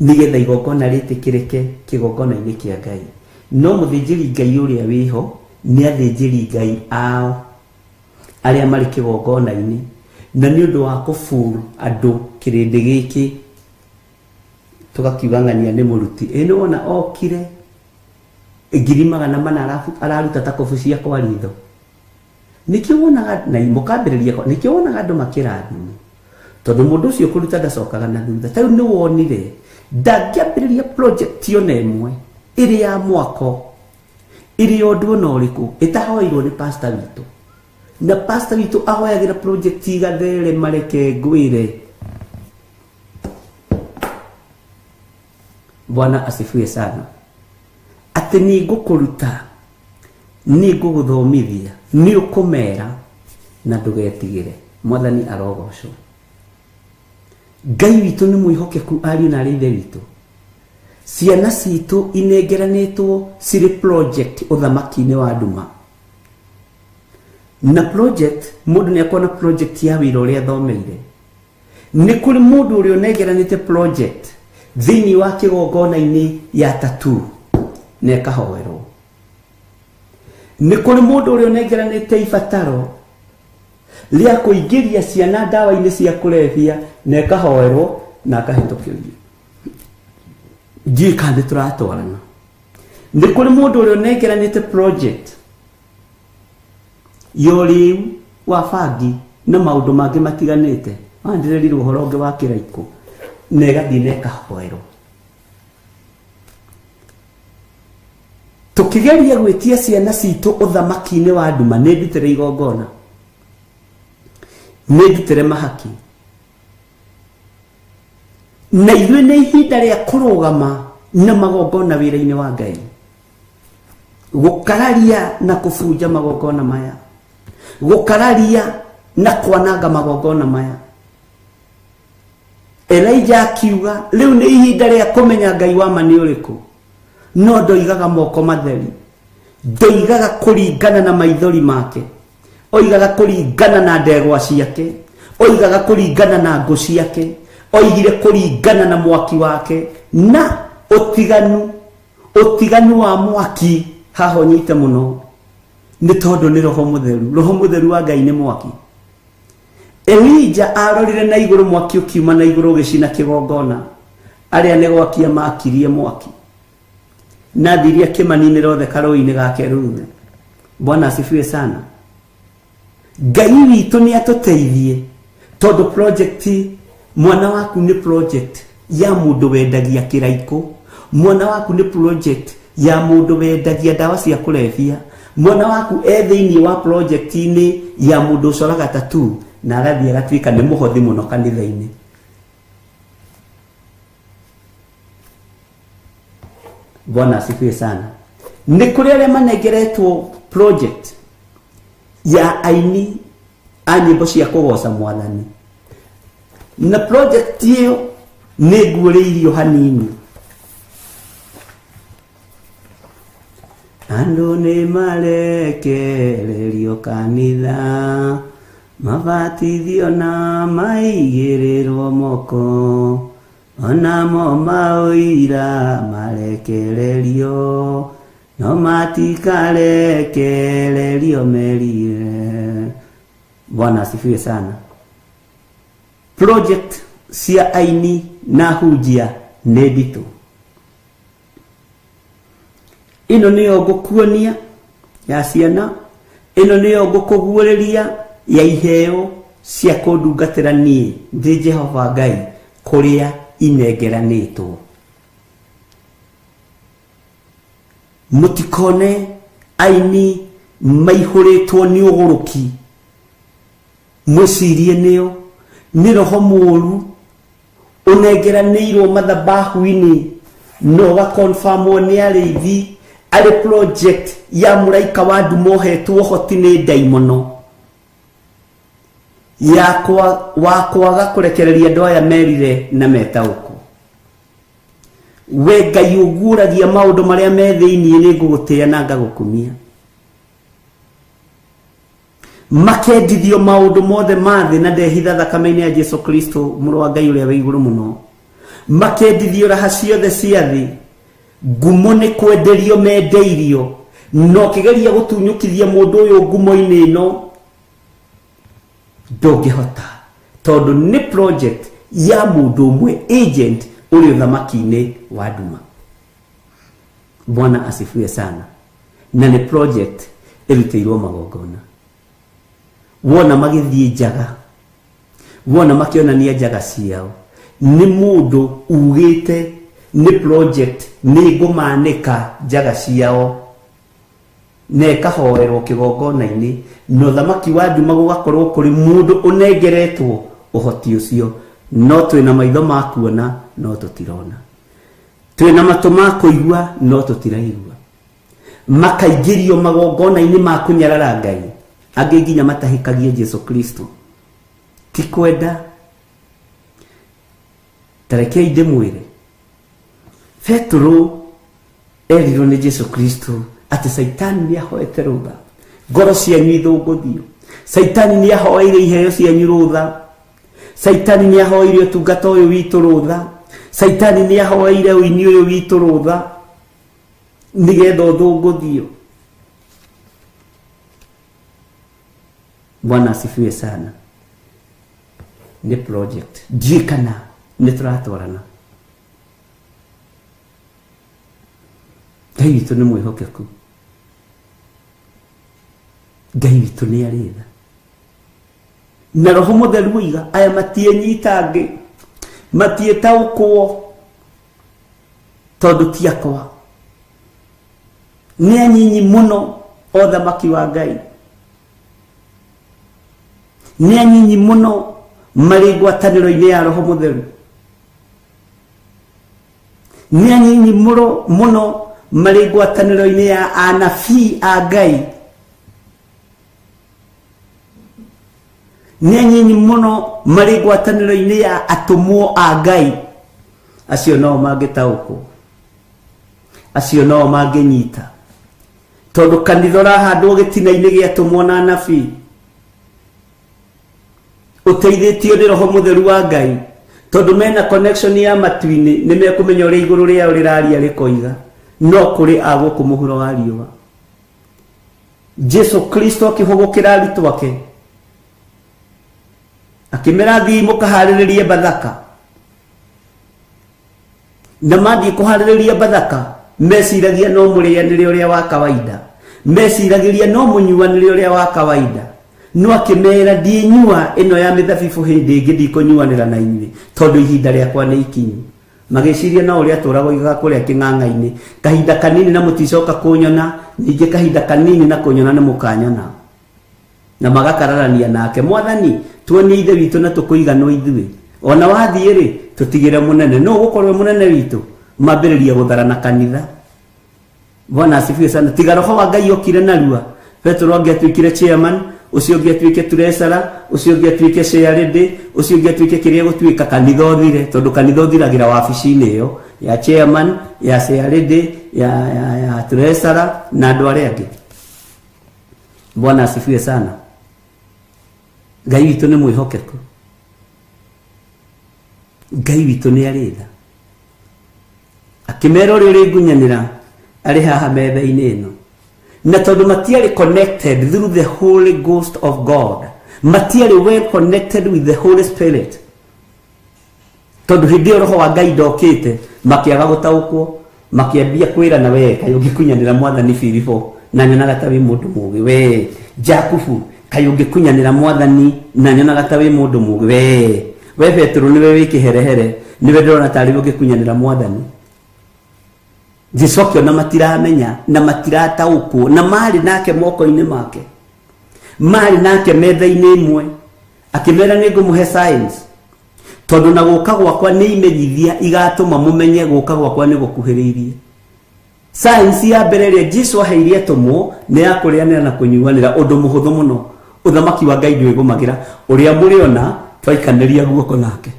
nĩgetha igongona rĩtĩkĩrĩke kĩgongona-inĩ kĩa Ngai. No mũthĩnjĩri Ngai ũrĩa wĩho nĩ athĩnjĩri Ngai ao arĩa marĩ kĩgongona-inĩ, na nĩ ũndũ wa kũburu andũ kĩrĩndĩ gĩkĩ tũgakiuga ng'ania nĩ mũruti. Ĩ nĩ wona okire 400,000 araruta ta kobu cia kwa ritho. Nĩkĩo wonaga na mũkambĩrĩria kwa, nĩkĩo wonaga andũ makĩrathimwo, tondũ mũndũ ũcio kũruta ndacokaga na thutha. Ta rĩu nĩ wonire ndangĩambĩrĩria project ona ĩmwe ĩrĩ ya mwako, ĩrĩ ya ũndũ ona ũrĩkũ ĩtahoeirwo nĩ pastor witũ. Na pastor witũ ahoyagĩra project igatherema, reke ngwĩre. Bwana asifiwe sana. Atĩ nĩ ngũkũruta, nĩ ngũgũthomithia, nĩ ũkũmera na ndũgetigĩre. Mwathani arogocwo. Ngai witũ nĩ mwĩhokeku, ariũ na arĩ ithe witũ. Ciana citũ inengeranĩtwo cirĩ project ũthamaki-inĩ wa nduma. Na project, mũndũ nĩ akuona project ya wĩra ũrĩa athomeire. Nĩ kũrĩ mũndũ ũrĩa ũnengeranĩte project thĩinĩ wa kĩgongona-inĩ ya tattoo na ĩkahoerwo. Nĩ kũrĩ mũndũ ũrĩa ũnengeranĩte ibataro rĩa kũingĩria ciana ndawa-inĩ cia kũrebia na ĩkahoerwo na akahĩtũkĩrio. Ndiũĩ kana nĩ tũratwarana. Nĩ kũrĩ mũndũ ũrĩa ũnengeranĩte project ya ũrĩu wa bangi na maũndũ mangĩ matiganĩte. Ndĩrerirwo ũhoro ũngĩ wa kĩraikũ na ĩgathiĩ na ĩkahoerwo. Tũkĩgeria gwĩtia ciana citũ ũthamaki-inĩ wa nduma, nĩ ndutĩre igongona, nĩ ndutĩre mahaki, na ithuĩ nĩ ihinda rĩa kũrũgama na magongona wĩra-inĩ wa Ngai, gũkararia na kũbunja magongona maya, gũkararia na kwananga magongona maya. Elijah akiuga rĩu nĩ ihinda rĩa kũmenya Ngai wa ma nĩ ũrĩkũ. No ndoigaga moko matheri, ndoigaga kũringana na maithori make, oigaga kũringana na ndegwa ciake, oigaga kũringana na ngũ ciake, oigire kũringana na mwaki wake. Na ũtiganu wa mwaki haha ũnyite mũno, nĩ tondũ nĩ Roho Mũtheru. Roho Mũtheru wa Ngai nĩ mwaki. Elijah arorire na igũrũ, mwaki ũkiuma na igũrũ ũgĩcina kĩgongona. Arĩa nĩ gwakia makirie mwaki na thiria kĩmaninĩra othe karũĩ-inĩ ga Keruthu. Bwana asifiwe sana. Ngai witũ nĩ atũteithie, tondũ project mwana waku nĩ project ya mũndũ wendagia kĩraikũ, mwana waku nĩ project ya mũndũ wendagia ndawa cia kũrebia, mwana waku e thĩinĩ wa project-inĩ ya mũndũ ũcoraga tattoo na agathiĩ agatuĩka nĩ mũhothi mũno kanitha-inĩ. Bwana asifiwe sana. Nĩ kũrĩ arĩa manengeretwo project ya aini a nyĩmbo cia kũgoca Mwathani, na project ĩyo nĩ nguũrĩirio hanini. Andũ nĩ marekererio kanitha, mabatithio na maigĩrĩrwo moko, onamo maũira marekererio, no matikarekererio merire. Bwana asifiwe sana. Project cia aini na hunjia nĩ nditũ. Ĩno nĩyo ngũkuonia ya ciana, ĩno nĩyo ngũkũguũrĩria ya iheo cia kũndungatĩra niĩ ndĩ Jehova Ngai kũrĩa inengeranĩtwo. Mũtikone aini maihũrĩtwo nĩ ũgũrũki, mwĩcirie nĩo nĩ roho mũũru ũnengeranĩirwo mathabahu-inĩ na ũgakonfamwo nĩ arĩithi arĩ project ya mũraika wa nduma ũhetwo ũhoti nĩ ndaimono ya wa kwaga kũrekereria andũ aya merire na metaũkwo. We Ngai ũguũragia maũndũ marĩa me thĩinĩ, nĩ ngũgũtĩĩa na ngagũkumia. Makendithio maũndũ mothe ma thĩ na ndehitha thakame-inĩ ya Jesu Kristo mũrũ wa Ngai ũrĩa wĩ igũrũ mũno. Makendithio raha ciothe cia thĩ, ngumo nĩ kwenderio mendeirio, na ũkĩgeria gũtunyũkithia mũndũ ũyũ ngumo-inĩ ĩno ndũngĩhota, tondũ nĩ project ya mũndũ ũmwe agent ũrĩ ũthamaki-inĩ wa nduma. Bwana asifiwe sana. Na nĩ project ĩrutĩirwo magongona. Wona magĩthiĩ njaga, wona makĩonania njaga ciao, nĩ mũndũ ugĩte nĩ project nĩ ngũmanĩka njaga ciao na ĩkahoerwo kĩgongona-inĩ, na ũthamaki wa nduma gũgakorwo kũrĩ mũndũ ũnengeretwo ũhoti ũcio. No twĩna maitho ma kuona no tũtirona, twĩna matũ ma kũigua no tũtiraigua. Makaingĩrio magongona-inĩ ma kũnyarara Ngai, angĩ nginya matahĩkagie Jesu Kristo. Ti kwenda. Ta rekei ndĩmwĩre, Petero erirwo nĩ Jesu Kristo atĩ Caitani nĩ ahoete rũtha ngoro cianyu ithũngũthio. Caitani nĩ ahoeire iheo cianyu rũtha. Caitani nĩ ahoeire ũtungata ũyũ witũ rũtha. Caitani nĩ ahoeire ũini ũyũ witũ rũtha nĩgetha ũthũngũthio. Bwana asifiwe sana. Nĩ project ndiũĩ kana nĩ tũratwarana. Ngai witũ nĩ mwĩhokeku, Ngai witũ nĩ arĩ tha, na Roho Mũtheru oiga aya matiĩnyitangĩ, matiĩtaũkwo tondũ ti akwa, nĩ anyinyi mũno o thamaki wa Ngai, nĩ anyinyi mũno marĩ ngwatanĩro-inĩ ya Roho Mũtheru, nĩ anyinyi mũno marĩ ngwatanĩro-inĩ ya anabii a Ngai, nĩ anyinyi mũno marĩ ngwatanĩro-inĩ ya atũmwo a Ngai. Acio nao mangĩtaũkwo, acio nao mangĩnyita, tondũ kanitha ũrahandwo gĩtina-inĩ gĩa atũmwo na anabii ũteithĩtio nĩ Roho Mũtheru wa Ngai, tondũ mena connection ya matu-inĩ, nĩ mekũmenya ũrĩa igũrũ rĩao rĩraria rĩkoiga, no kũrĩ a gũkũ mũhuro wa riũa. Jesu Kristo akĩhũgũkĩra arutwo ake akĩmera, thiĩ mũkaharĩrĩrie Bathaka. Na mathiĩ kũharĩrĩria Bathaka, meciragia no mũrĩanĩre ũrĩa wa kawaida, meciragĩria no mũnyuanĩre ũrĩa wa kawaida, no akĩmera ndiĩnyua ĩno ya mĩthabibũ hĩndĩ ĩngĩ, ndikũnyuanĩra na inyuĩ tondũ ihinda rĩakwa nĩ ikinyu. Magĩciria no ũrĩa atũraga oigaga kũrĩa kĩng'ang'a-inĩ, kahinda kanini na mũticoka kũnyona, ningĩ kahinda kanini na kũnyona nĩ mũkanyona. Na magakararania nake, Mwathani, tuonie Ithe witũ na tũkũiganwo ithuĩ, ona wathiĩ rĩ tũtigĩre mũnene, no ũgũkorwo mũnene witũ. Mambĩrĩria gũtharana kanitha. Bwana asifiwe sana. Tiga Roho wa Ngai okire narua, Petero angĩatuĩkire chairman, ũcio ũngĩ atuĩke treasurer, ũcio ũngĩ atuĩke chairlady, ũcio ũngĩ atuĩke kĩrĩa gũtuĩka, kanitha ũthire, tondũ kanitha ũthiragĩra wabici-inĩ ĩyo ya chairman, ya chairlady, ya treasurer na andũ arĩa angĩ. Bwana asifiwe sana. Ngai witũ nĩ mwĩhokeku, Ngai witũ nĩ arĩ tha. Akĩmera ũrĩa ũrĩngunyanĩra arĩ haha metha-inĩ ĩno, na tondũ matiarĩ connected through the Holy Ghost of God, matiarĩ well connected with the Holy Spirit, tondũ hĩndĩ ĩyo Roho wa Ngai ndokĩte, makĩaga gũtaũkwo. Makiambia kwĩrana we kaĩ ũngĩkunyanĩra mwathani Filipo na nyonaga ta wĩ mũndũ mũũgĩ, we Jakubu kaĩ ũngĩkunyanĩra mwathani na nyonaga ta wĩ mũndũ mũũgĩ, we Petero nĩwe wĩ kĩherehere, nĩwe ndĩrona tarĩ ũngĩkunyanĩra mwathani. Jesu akĩona matiramenya na matirataũkwo, na marĩ nake moko-inĩ make, marĩ nake metha-inĩ ĩmwe, akĩmera nĩ ngũmũhe signs, tondũ na gũka gwakwa nĩ imenyithia igatũma mũmenye gũka gwakwa nĩ gũkuhĩrĩirie. Signs ya mbere ĩrĩa Jesu aheire atũmwo nĩ ya kũrĩanĩra na kũnyuanĩra, ũndũ mũhũthũ mũno. Ũthamaki wa Ngai ndwĩgũmagĩra, ũrĩa mũrĩona twaikanĩria guoko nake.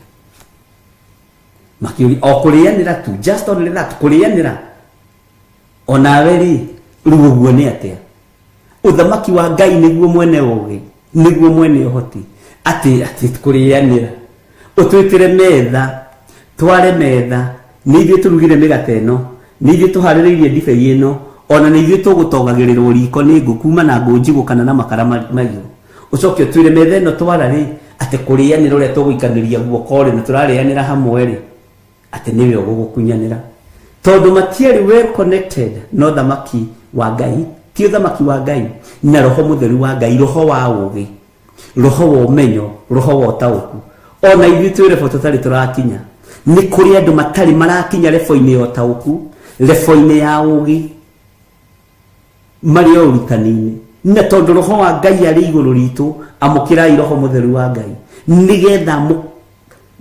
Makĩũria o kũrĩanĩra tu, just only that, kũrĩanĩra. Onawe rĩ, rĩu ũguo nĩ atĩa? Ũthamaki wa Ngai nĩguo mwene ũũgĩ, nĩguo mwene ũhoti, atĩ kũrĩanĩra. Ũtwĩtĩre metha, tware metha, nĩ ithuĩ tũrugire mĩgate ĩno, nĩ ithuĩ tũharĩrĩirie ndibei ĩno, ona nĩ ithuĩ tũgũtogagĩrĩrwo riko nĩ ngũ kuma na ngũ njigũ kana na makara mahiũ. Ũcoke ũtwĩre metha ĩno twara rĩ, atĩ kũrĩanĩra ũrĩa tũgũikanĩria guoko rĩ, na tũrarĩanĩra hamwe rĩ, atĩ nĩwe ũgũgũkunyanĩra. Tondũ matiarĩ well connected na ũthamaki wa Ngai, ti ũthamaki wa Ngai, na roho mũtheru wa Ngai, roho wa ũũgĩ, roho wa ũmenyo, roho wa ũtaũku. Ona ithuĩ twĩ rebo tũtarĩ tũrakinya. Nĩ kũrĩ andũ matarĩ marakinya rebo-inĩ ya ũtaũku, rebo-inĩ ya ũũgĩ, marĩ o ũrutani-inĩ. Na tondũ roho wa Ngai arĩ igũrũ ritũ, amũkĩrai roho mũtheru wa Ngai, nĩgetha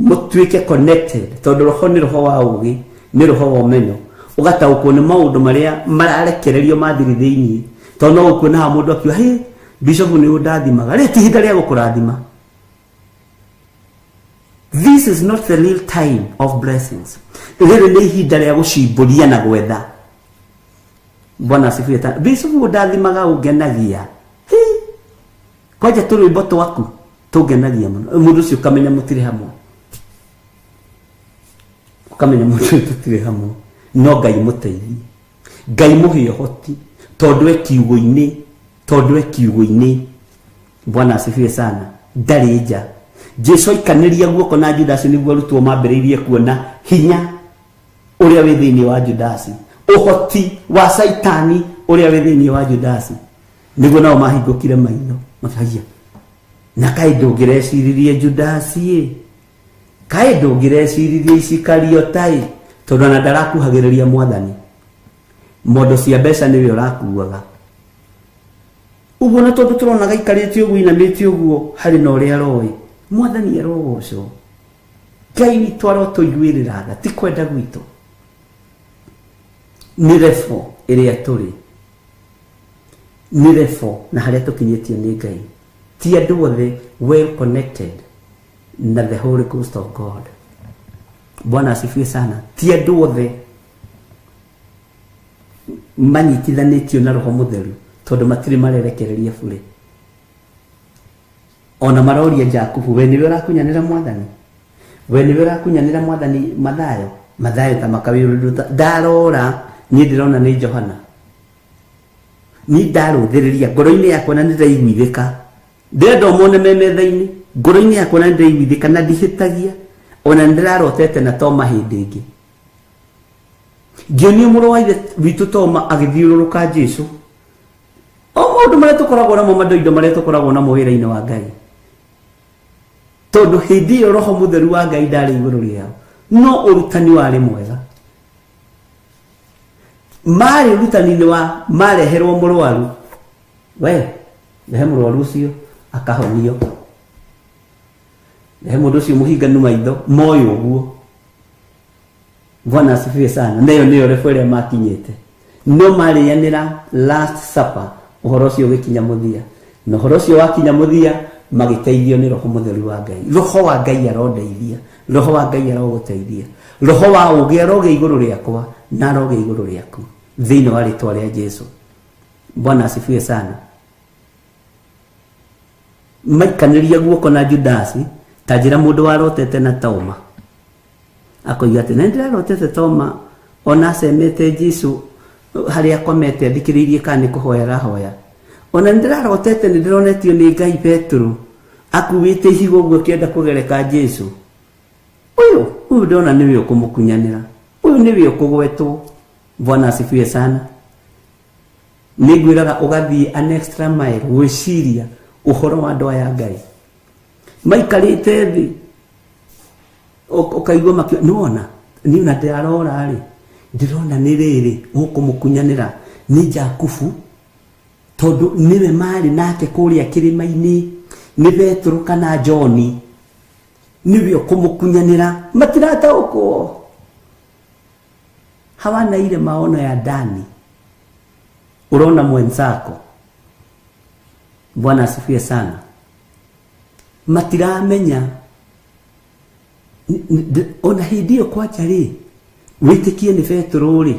mũtuĩke connected, tondũ roho nĩ roho wa ũũgĩ, nĩ roho wa ũmenyo, ũgataũkwo nĩ maũndũ marĩa mararekererio mathiri thĩinĩ. Tondũ no ũkuona haha mũndũ akiuga, hĩ, bishop nĩ ũndathimaga, rĩ ti ihinda rĩa gũkũrathima. This is not the real time of blessings. Rĩrĩ nĩ ihinda rĩa gũcimbũria na gwetha. Bwana asifiwe. Bishop ũndathimaga ũngenagia. Hĩ, kwanja tũrwĩmbo twaku tũngenagia mũno. Mũndũ ũcio ũkamenya mũtirĩ hamwe, ũkamenya mũndũ ũyũ tũtirĩ hamwe. No Ngai mũteithie, Ngai mũhe ũhoti, tondũ e kiugo-inĩ, tondũ e kiugo-inĩ. Bwana asifiwe sana. Ndarĩ nja. Jesu aikanĩria guoko na Judasi nĩguo arutwo mambĩrĩirie kuona hinya ũrĩa wĩ thĩinĩ wa Judasi, ũhoti wa Saitani ũrĩa wĩ thĩinĩ wa Judasi, nĩguo nao mahingũkire maitho makaiya, na kaĩ ndũngĩreciririe Judasi ĩ, kaĩ ndũngĩreciririe Isikariota ĩ, tondũ ona ndarakuhagĩrĩria mwathani, mondo cia mbeca nĩwe ũrakuaga. Ũguo na tondũ tũrona gaikarĩte ũguo inamĩte ũguo harĩ na ũrĩa aroĩ, mwathani arogocwo. Ngai witũ arotũiguĩrĩra tha, ti kwenda gwitũ, nĩ rebo ĩrĩa tũrĩ, nĩ rebo na harĩa tũkinyĩtio nĩ Ngai. Ti andũ othe well connected na the Holy Ghost of God. Bwana asifiwe sana. Ti andũ othe manyitithanĩtio na roho mũtheru, tondũ matirĩ marerekereria bure. Ona maroria Jakubu, we nĩwe ũrakunyanĩra mwathani, we nĩwe ũrakunyanĩra mwathani Mathayo, Mathayo ta makawĩrũrũta ndarora, niĩ ndĩrona nĩ Johana, niĩ ndarũthĩrĩria ngoro-inĩ yakwa na nĩndĩraiguithĩka, ndĩrenda ũmone me metha-inĩ, ngoro-inĩ yakwa na nĩndĩraiguithĩka na ndihĩtagia, ona nĩndĩrarotete na Toma hĩndĩ ĩngĩ. Ngĩonio mũrũ wa ithe witũ Toma agĩthiũrũrũka Jesu. O maũndũ marĩa tũkoragwo namo, mandoindo marĩa tũkoragwo namo wĩra-inĩ wa Ngai, tondũ hĩndĩ ĩyo roho mũtheru wa Ngai ndarĩ igũrũ rĩao, no ũrutani warĩ mwega. Marĩ ũrutani-inĩ wa mareherwo mũrwaru, we rehe mũrwaru ũcio akahonio, rehe mũndũ ũcio mũhinganu maitho, moĩ ũguo. Bwana asifiwe sana. Nayo nĩyo rebo ĩrĩa makinyĩte, no marĩanĩra last supper, ũhoro ũcio ũgĩkinya mũthia, na ũhoro ũcio wakinya mũthia magĩteithio nĩ roho mũtheru wa Ngai. Roho wa Ngai arondeithia, roho wa Ngai arogũteithia, roho wa ũũgĩ arogĩa igũrũ rĩakwa na arogĩa igũrũ rĩaku thĩinĩ wa rĩtwa rĩa Jesu. Bwana asifiwe sana. Maikanĩria guoko na Judasi, ta njĩra mũndũ warotete na Toma akoiga atĩ na nĩndĩrarotete Toma ona acemete Jesu harĩa akomete athikĩrĩirie kana nĩ kũhoya arahoya, ona nĩndĩrarotete nĩndĩronetio nĩ Ngai Petero akuĩte ihiga ũguo akĩenda kũgereka Jesu. Ũyũ ndona nĩwe ũkũmũkunyanĩra, ũyũ nĩwe ũkũgwetwo. Bwana asifiwe sana. Nĩ ngwĩraga ũgathiĩ an extra mile gwĩciria ũhoro wa andũ aya Ngai maikarĩte thĩ, ũkaigua makĩ nĩwona niĩ ona ndĩrarora rĩ, ndĩrona nĩ rĩrĩ ũkũmũkunyanĩra nĩ Jakubu, tondũ nĩwe marĩ nake kũrĩa kĩrĩma-inĩ, nĩ Petero kana John, nĩwe ũkũmũkunyanĩra. Matirataũkwo, hawana ile maono ya ndani. Urona mwenzako. Bwana asifiwe sana. Matiramenya ona hĩndĩ ĩyo kwanja rĩ, wĩtĩkie nĩ Petero rĩ,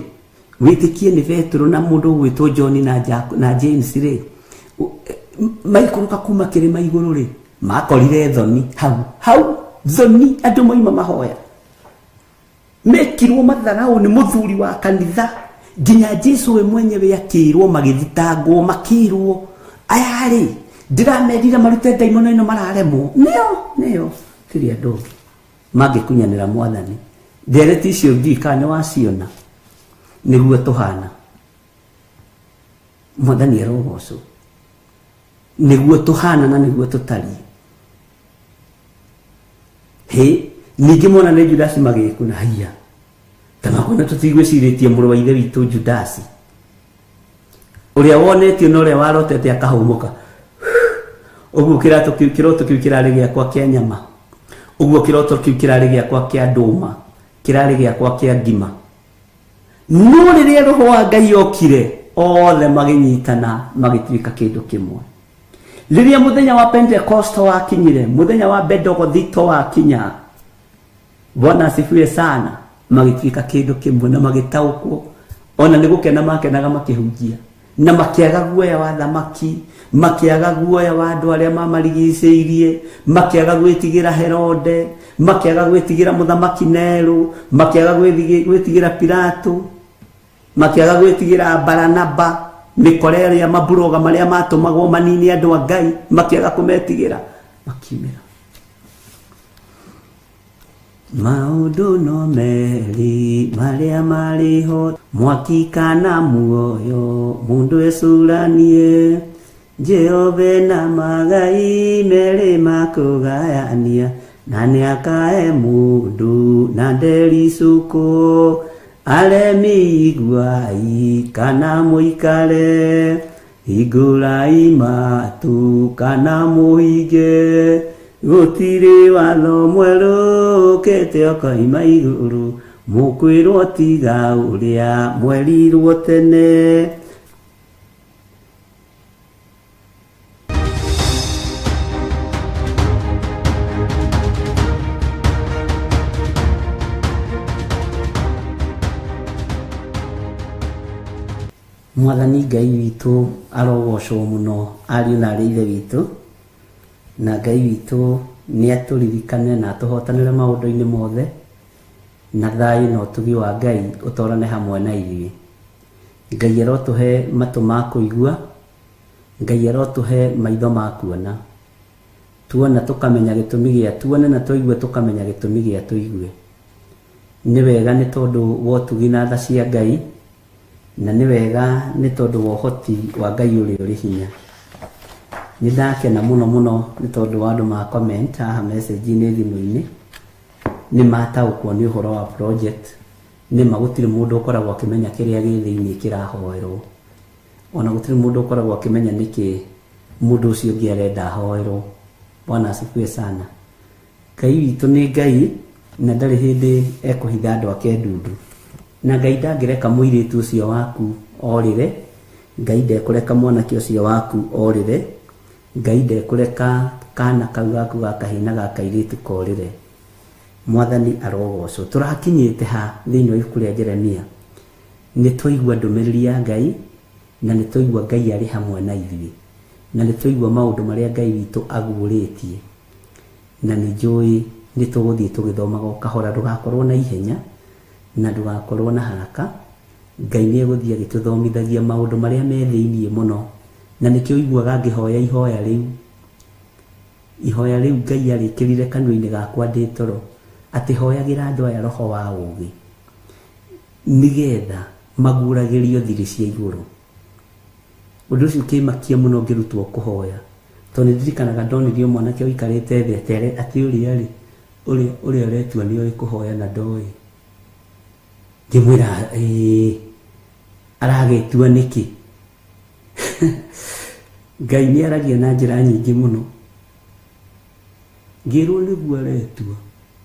wĩtĩkie nĩ Petero na mũndũ ũgwĩtwo John na na James rĩ, maikũrũka kuma kĩrĩma igũrũ rĩ, makorire thoni hau hau, thoni andũ moima mahoya, mekirwo matharau nĩ mũthuri wa kanitha, nginya Jesu we mwenyewe akĩrwo, magĩthitangwo, makĩrwo aya rĩ, ndĩramerire marute ndaimono ĩno mararemwo. Nĩo nĩo tiri andũ mangĩkunyanĩra Mwathani. Ndereti icio ndiũĩ kana nĩ waciona, nĩguo tũhana. Mwathani arogocwo. Nĩguo tũhana na nĩguo tũtariĩ. Hĩ, ningĩ mona nĩ Judasi magĩkuna, haiya ta makona tũtigwĩcirĩtie mũrũ wa ithe witũ Judasi ũrĩa wonetio na ũrĩa warotete akahũmũka. Ũguo kĩroto kĩu kĩrarĩ gĩakwa kĩa nyama, ũguo kĩroto kĩu kĩrarĩ gĩakwa kĩa ndũma, kĩrarĩ gĩakwa kĩa ngima. No rĩrĩa roho wa Ngai okire, othe magĩnyitana magĩtuĩka kĩndũ kĩmwe. Rĩrĩa mũthenya wa Pentecost wakinyire, mũthenya wa Bendegothito wakinya, Bwana asifiwe sana, magĩtuĩka kĩndũ kĩmwe na magĩtaũkwo. Ona nĩ gũkena makenaga makĩhunjia, na makĩaga guoya wa thamaki, makĩaga guoya wa andũ arĩa mamarigicĩirie, makĩaga gwĩtigĩra Herode, makĩaga gwĩtigĩra mũthamaki Nero, makĩaga gwĩtigĩra Pilato, makĩaga gwĩtigĩra Baranaba, mĩkora ĩrĩa maburoga marĩa matũmagwo manini andũ a Ngai, makĩaga kũmetigĩra, makiumĩra. Maũndũ no merĩ marĩa marĩ ho, mwaki kana muoyo, mũndũ ecũranie. Jehova na magai merĩ makũgayania, na nĩakae mũndũ na ndericũkwo. Aremi iguai kana mũikare, hingũrai matũ kana mũhinge. Gũtirĩ watho mwerũ ũkĩte ũkoima igũrũ, mũkwĩrwo tiga ũrĩa mwerirwo tene. Mwathani Ngai witũ arogocwo mũno, ariũ na arĩ ithe witũ, na Ngai witũ nĩ atũririkane na atũhotanĩre maũndũ-inĩ mothe, na thayũ na ũtugi wa Ngai ũtwarane hamwe na ithuĩ. Ngai arotũhe matũ ma kũigua, Ngai arotũhe maitho ma kuona, tuona tũkamenya gĩtũmi gĩa tuone, na twaigua tũkamenya gĩtũmi gĩa tũigue. Nĩ wega nĩ tondũ wa ũtugi na tha cia Ngai, na nĩ wega nĩ tondũ wa ũhoti wa Ngai ũrĩa ũrĩ hinya. Nĩ ndakena mũno mũno nĩ tondũ wa andũ ma comment haha message-inĩ thimũ-inĩ, nĩ mataũkwo nĩ ũhoro wa project. Nĩ ma gũtirĩ mũndũ ũkoragwo akĩmenya kĩrĩa gĩ thĩinĩ kĩrahoerwo, ona gũtirĩ mũndũ ũkoragwo akĩmenya nĩkĩ mũndũ ũcio ũngĩ arenda ahoerwo. Bwana asifiwe sana. Ngai witũ nĩ Ngai na ndarĩ hĩndĩ ekũhitha andũ ake ndundu, na Ngai ndangĩreka mũirĩtu ũcio waku orĩre, Ngai ndekũreka mwanake ũcio waku orĩre, Ngai ndekũreka kana kau gaku ga kahĩĩ na ga kairĩtu korĩre. Mwathani arogocwo. Tũrakinyĩte ha thĩinĩ wa ibuku rĩa Jeremia, nĩ twaigua ndũmĩrĩri ya Ngai, na nĩ twaigua Ngai arĩ hamwe na ithuĩ, na nĩ twaigua maũndũ marĩa Ngai witũ aguũrĩtie, na nĩ njũĩ nĩ tũgũthiĩ tũgĩthomaga o kahora. Ndũgakorwo na ihenya na ndũgakorwo na haraka. Ngai nĩ egũthiĩ agĩtũthomithagia maũndũ marĩa me thĩinĩ mũno, na nĩkĩo ũiguaga ngĩhoya ihoya rĩu. Ihoya rĩu Ngai arĩkĩrire kanua-inĩ gakwa ndĩ toro, atĩ hoyagĩra andũ aya roho wa ũũgĩ, nĩgetha Maguũragĩrio thiri cia igũrũ. Ũndũ ũcio ũkĩmakia mũno ngĩrutwo kũhoya, tondũ nĩ ndirikanaga ndonirio mwanake ũikarĩte thĩ atere atĩ ũrĩa rĩ, ũrĩa ũrĩa ũretua nĩ oĩ kũhoya na ndoĩ. Ngĩmwĩra ĩĩ, aragĩtua nĩkĩ? Ngai nĩ aragia na njĩra nyingĩ mũno. Ngĩrwo nĩguo aretua,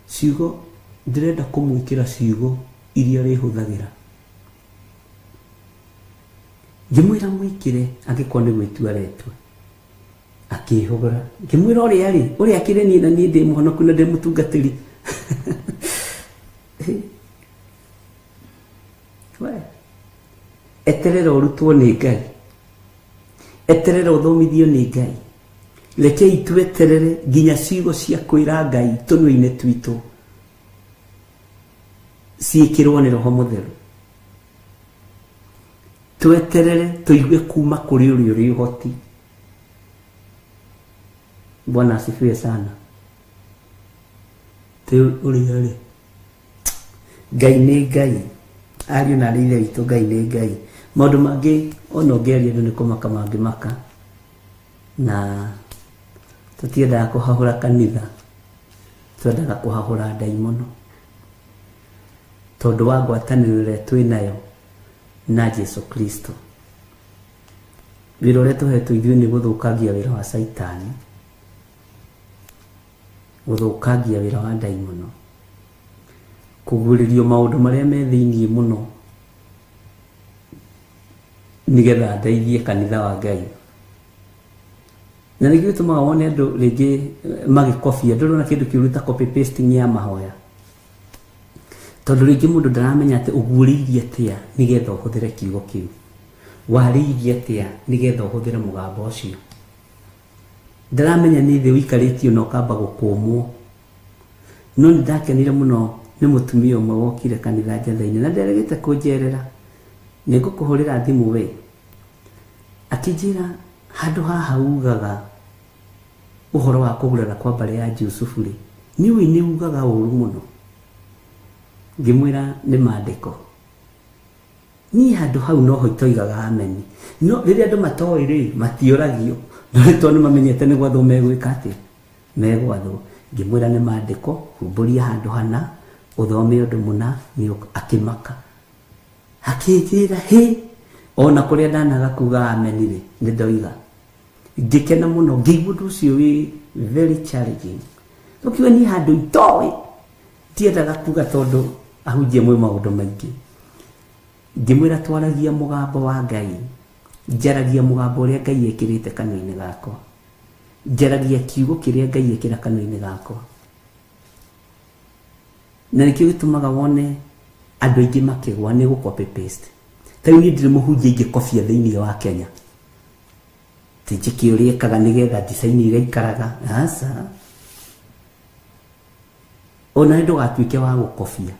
ciugo ndĩrenda kũmwĩkĩra ciugo iria arĩhũthagĩra. Ngĩmwĩra mwĩkĩre angĩkorwo nĩ gwĩtua aretua. Akĩhũgũra. Ngĩmwĩra ũrĩa rĩ, ũrĩa akĩrĩ niĩ na niĩ ndĩ mũhonoku na ndĩ mũtungatĩri. We, eterera ũrutwo nĩ Ngai. Eterera ũthomithio nĩ Ngai. Rekei tweterere nginya ciugo cia kwĩra Ngai tũnua-inĩ twitũ ciĩkĩrwo nĩ Roho Mũtheru. Tweterere tũigue kuma kũrĩ ũrĩa ũrĩ ũhoti. Bwana asifiwe sana. Tĩ ũrĩa rĩ, Ngai nĩ Ngai, ariũ na arĩ ithe witũ Ngai nĩ Ngai. Maũndũ mangĩ ona ũngĩaria andũ nĩ kũmaka mangĩmaka, na tũtiendaga kũhahũra kanitha, twendaga kũhahũra ndaimono, tondũ wa ngwatanĩro ĩrĩa twĩ nayo na Jesu Kristo. Wĩra ũrĩa tũhetwo ithuĩ nĩ gũthũkangia wĩra wa Caitani, gũthũkangia wĩra wa ndaimono, kũguũrĩrio maũndũ marĩa me thĩiniĩ mũno nĩgetha ndeithie kanitha wa Ngai. Na nĩkĩo gĩtũmaga wone andũ rĩngĩ magĩkobia, ndũrĩ wona kĩndũ kĩũru ta copy pasting ya mahoya, tondũ rĩngĩ mũndũ ndaramenya atĩ ũguũrĩirie atĩa nĩgetha ũhũthĩre kiugo kĩu, warĩirie atĩa nĩgetha ũhũthĩre mũgambo ũcio. Ndaramenya nĩ thĩ ũikarĩtio na ũkamba gũkũmwo. No nĩ ndakenire mũno nĩ mũtumia ũmwe wokire kanitha njatha-inĩ na nderegete kũnjerera. Nĩ ngũkũhũrĩra thimũ we. Akĩnjĩra handũ haha ugaga ũhoro wa kũgurara kwa mbarĩ ya Jusufu rĩ, nĩ ũĩ nĩ ugaga ũru mũno. Ngĩmwĩra nĩ mandĩko. Niĩ handũ hau noho itoigaga ameni. No rĩrĩa andũ matoĩ rĩ, matiũragio. No rĩu tondũ nĩ mamenyete nĩ gwathwo megwĩka atĩa? Megwathwo. Ngĩmwĩra nĩ mandĩko, humbũria handũ hana, ũthome ũndũ mũna, nĩ akĩmaka. Akĩnjĩra hĩ, ona kũrĩa ndanaga kuga ameni rĩ, nĩ ndoiga. Ngĩkena mũno, ngĩigua ũndũ ũcio wĩ very challenging. Ũkiuga niĩ handũ itoĩ, ndiendaga kuga tondũ ahunjia mwĩ maũndũ maingĩ. Ngĩmwĩra twaragia mũgambo wa Ngai, njaragia mũgambo ũrĩa Ngai ekĩrĩte kanua-inĩ gakwa. Njaragia kiugo kĩrĩa Ngai ekĩra kanua-inĩ gakwa. Na nĩkĩo gĩtũmaga wone andũ aingĩ makĩgwa nĩ gũ copy paste. Ta rĩu niĩ ndirĩ mũhunjia ingĩkobia thĩinĩ wa Kenya. Ti njĩke ũrĩa ĩkaga nĩgetha design ĩrĩa ikaraga. Aca. Ona ndũgatuĩke wa gũkobia.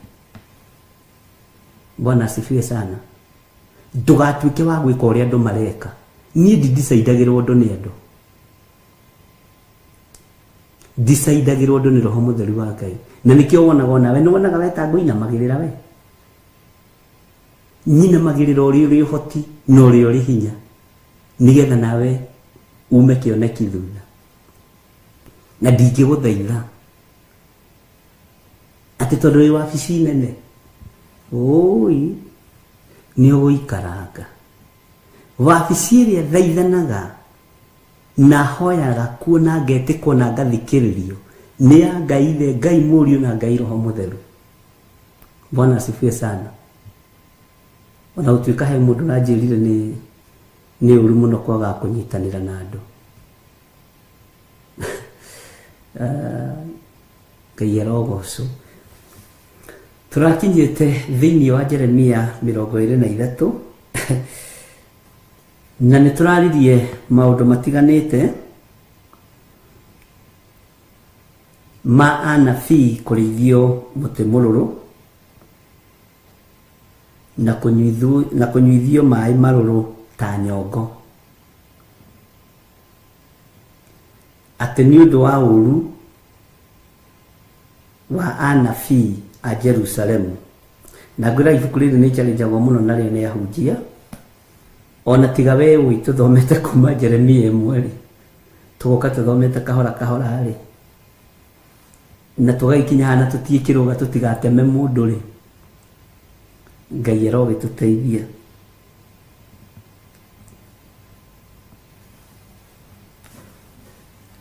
Bwana asifiwe sana. Ndũgatuĩke wa gwĩka ũrĩa andũ mareka. Niĩ ndidicaidagĩrwo ũndũ nĩ andũ. Ndicaidagĩrwo ũndũ nĩ Roho Mũtheru wa Ngai. Na nĩkĩo wonaga onawe, nĩ wonaga we ta ngũinamagĩrĩra we. Nyinamagĩrĩra ũrĩa ũrĩ ũhoti na ũrĩa ũrĩ hinya, nĩgetha nawe ume kĩoneki thutha. Na ndingĩgũthaitha atĩ tondũ wĩ wabici nene, ũi nĩ ũgũikaranga. Wabici ĩrĩa thaithanaga na hoyaga kuo na ngetĩkwo na ngathikĩrĩrio nĩ ya Ngai Ithe, Ngai Mũriũ na Ngai Roho Mũtheru. Bwana asifiwe sana. Ona gũtuĩka he mũndũ ũranjĩrire nĩ ũru mũno kwaga kũnyitanĩra na andũ. Ngai arogocwo. Tũrakinyĩte thĩinĩ wa Jeremia mĩrongo ĩrĩ na ithatũ na nĩ tũraririe maũndũ matiganĩte ma anabii kũrĩithio mũtĩ mũrũrũ na kũnyuithio maĩ marũrũ ta nyongo, atĩ nĩ ũndũ wa ũru wa anabii a Jerusalemu. Na ngwĩra ibuku rĩrĩ nĩ challenge-agwo mũno narĩo nĩ ahunjia. Ona tiga we ũĩ tũthomete kuma Jeremia 1 rĩ, tũgoka tũthomete kahora kahora rĩ, na tũgagĩkinya haha na tũtiĩkĩrũga tũtigateme mũndũ rĩ, Ngai arogĩtũteithia.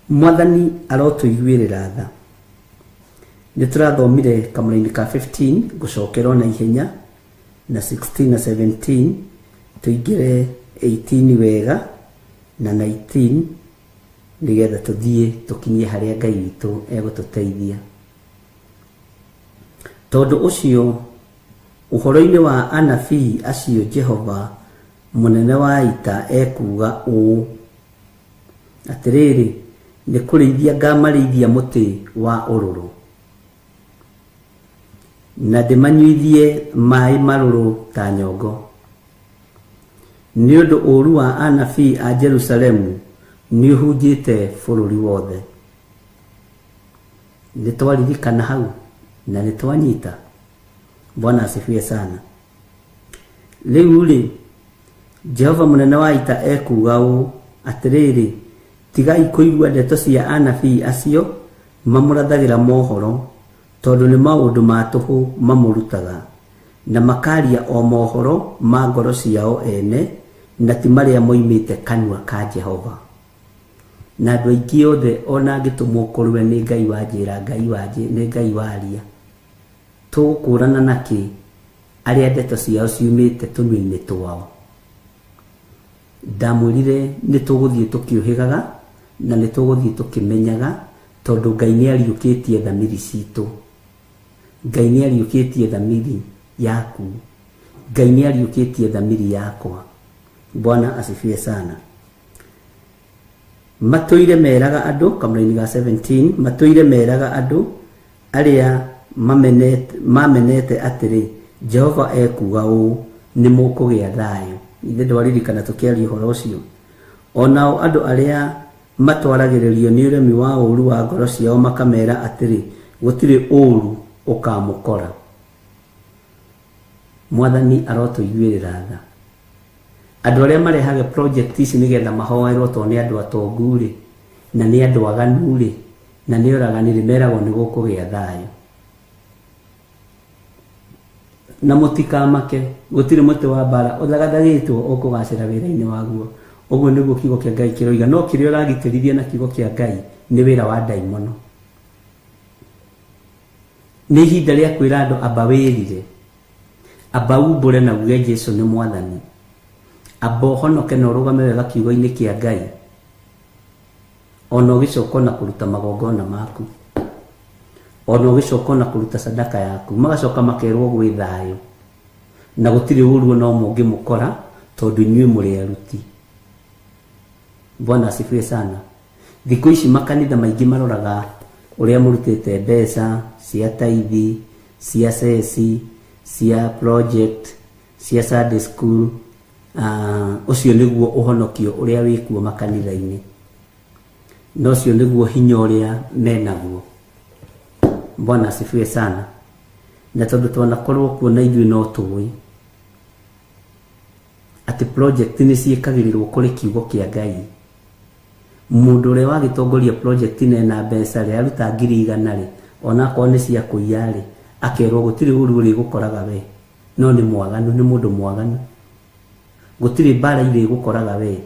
Mwathani arotũiguĩrĩra tha. Nĩ tũrathomire kamũraini ka 15, ngũcokera na ihenya, na 16 na 17, tũingĩre 18 wega na 19, nĩgetha tũthiĩ tũkinyie harĩa Ngai witũ egũtũteithia. Tondũ ũcio ũhoro-inĩ wa anabii acio Jehova mũnene wa ita ekuuga ũũ, atĩrĩrĩ, nĩ kũrĩithia ngamarĩithia mũtĩ wa ũrũrũ, na ndĩmanyuithie maĩ marũrũ ta nyongo. Nĩ ũndũ ũũru wa anabii a Jerusalemu nĩũhunjĩte bũrũri wothe. Nĩ twaririkana hau na nĩ twanyita. Bwana asifiwe sana. Rĩu rĩ, Jehova mũnene wa ita ekuuga ũũ, atĩrĩrĩ, tigai kũigua ndeto cia anabii acio mamũrathagĩra mohoro, tondũ nĩ maũndũ ma tũhũ mamũrutaga, na makaria o mohoro ma ngoro ciao ene, na ti marĩa moimĩte kanua ka Jehova. Na andũ aingĩ othe ona angĩtũmwo kũrĩ we nĩ Ngai wanjĩra, Ngai wanjĩ, nĩ Ngai waria, tũgũkũrana nakĩ arĩa ndeto ciao ciumĩte tũnua-inĩ twao. Ndamwĩrire nĩ tũgũthiĩ tũkĩũhĩgaga na nĩ tũgũthiĩ tũkĩmenyaga, tondũ Ngai nĩ ariũkĩtie thamiri citũ. Ngai nĩ ariũkĩtie thamiri yaku. Ngai nĩ ariũkĩtie thamiri yakwa. Bwana asifiwe sana. Matũire meraga andũ, kamũraini ga 17, matũire meraga andũ arĩa mamenete atĩrĩ, Jehova ekuuga ũũ, nĩ mũkũgĩa thayũ. Ithe ndwaririkana tũkĩaria ũhoro ũcio. Onao andũ arĩa matwaragĩrĩrio nĩ ũremi wa ũũru wa ngoro ciao makamera atĩrĩ, gũtirĩ ũũru ũkamũkora. Mwathani arotũiguĩrĩra tha. Andũ arĩa marehaga project ici nĩgetha mahoerwo tondũ nĩ andũ atongu rĩ, na nĩ andũ aganu rĩ, na nĩ oragani rĩ, meragwo nĩ gũkũgĩa thayũ. Na mũtikamake, gũtirĩ mũtĩ wa mbara ũthagathagĩtwo ũkũgacĩra wĩra-inĩ waguo. Ũguo nĩguo kiugo kĩa Ngai kĩroiga. No kĩrĩa ũragitĩrithia na kiugo kĩa Ngai nĩ wĩra wa ndaimono. Nĩ ihinda rĩa kwĩra andũ amba wĩrire, amba umbũre na uge Jesũ nĩ Mwathani, amba ũhonoke na ũrũgame wega kiugo-inĩ kĩa Ngai, ona ũgĩcoka na kũruta magongona maku, ona ũgĩcoka na kũruta sadaka yaku, magacoka makerwo gwĩ thayũ na gũtirĩ ũũru ona ũmwe ũngĩmũkora, tondũ inyuĩ mũrĩ aruti. Bwana asifiwe sana. Thikũ ici makanitha maingĩ maroraga ũrĩa mũrutĩte mbeca cia taithi, cia ceci, cia project, cia Sunday school. Ũcio nĩguo ũhonokio ũrĩa wĩkuo makanitha-inĩ, na ũcio nĩguo hinya ũrĩa menaguo. Bwana asifiwe sana. Na tondũ twanakorwo kuo na ithuĩ no tũĩ atĩ project nĩ ciĩkagĩrĩrwo kũrĩ kiugo kĩa Ngai. Mũndũ ũrĩa wagĩtongoria project na ena mbeca rĩ, aruta 100,000 rĩ, onakorwo nĩ cia kũiya rĩ, akerwo gũtirĩ ũũru ũrĩgũkoraga we, no nĩ mwaganu, nĩ mũndũ mwaganu. Gũtirĩ mbara irĩgũkoraga we,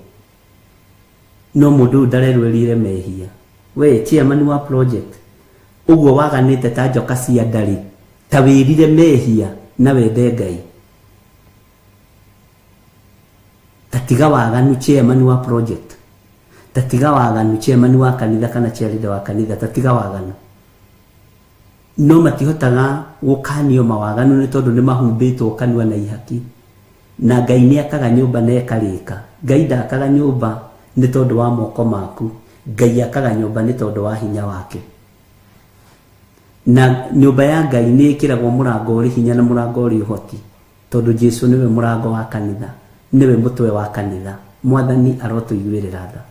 no mũndũ ũyũ ndarerũĩrire mehia. We chairman wa project, ũguo waganĩte ta njoka cia ndarĩ, ta wĩrire mehia na wende Ngai. Ta tiga waganu chairman wa project, ta tiga waganu chairman wa kanitha kana chairleader wa kanitha, ta tiga waganu. No matihotaga gũkanio mawaganu nĩ tondũ nĩ mahumbĩtwo kanua na ihaki. Na Ngai nĩ akaga nyũmba na ĩkarĩka. Ngai ndakaga nyũmba nĩ tondũ wa moko maku, Ngai akaga nyũmba nĩ tondũ wa hinya wake. Na nyũmba ya Ngai nĩ ĩkĩragwo mũrango ũrĩ hinya na mũrango ũrĩ ũhoti, tondũ Jesũ nĩwe mũrango wa kanitha, nĩwe mũtwe wa kanitha. Mwathani arotũiguĩrĩra tha.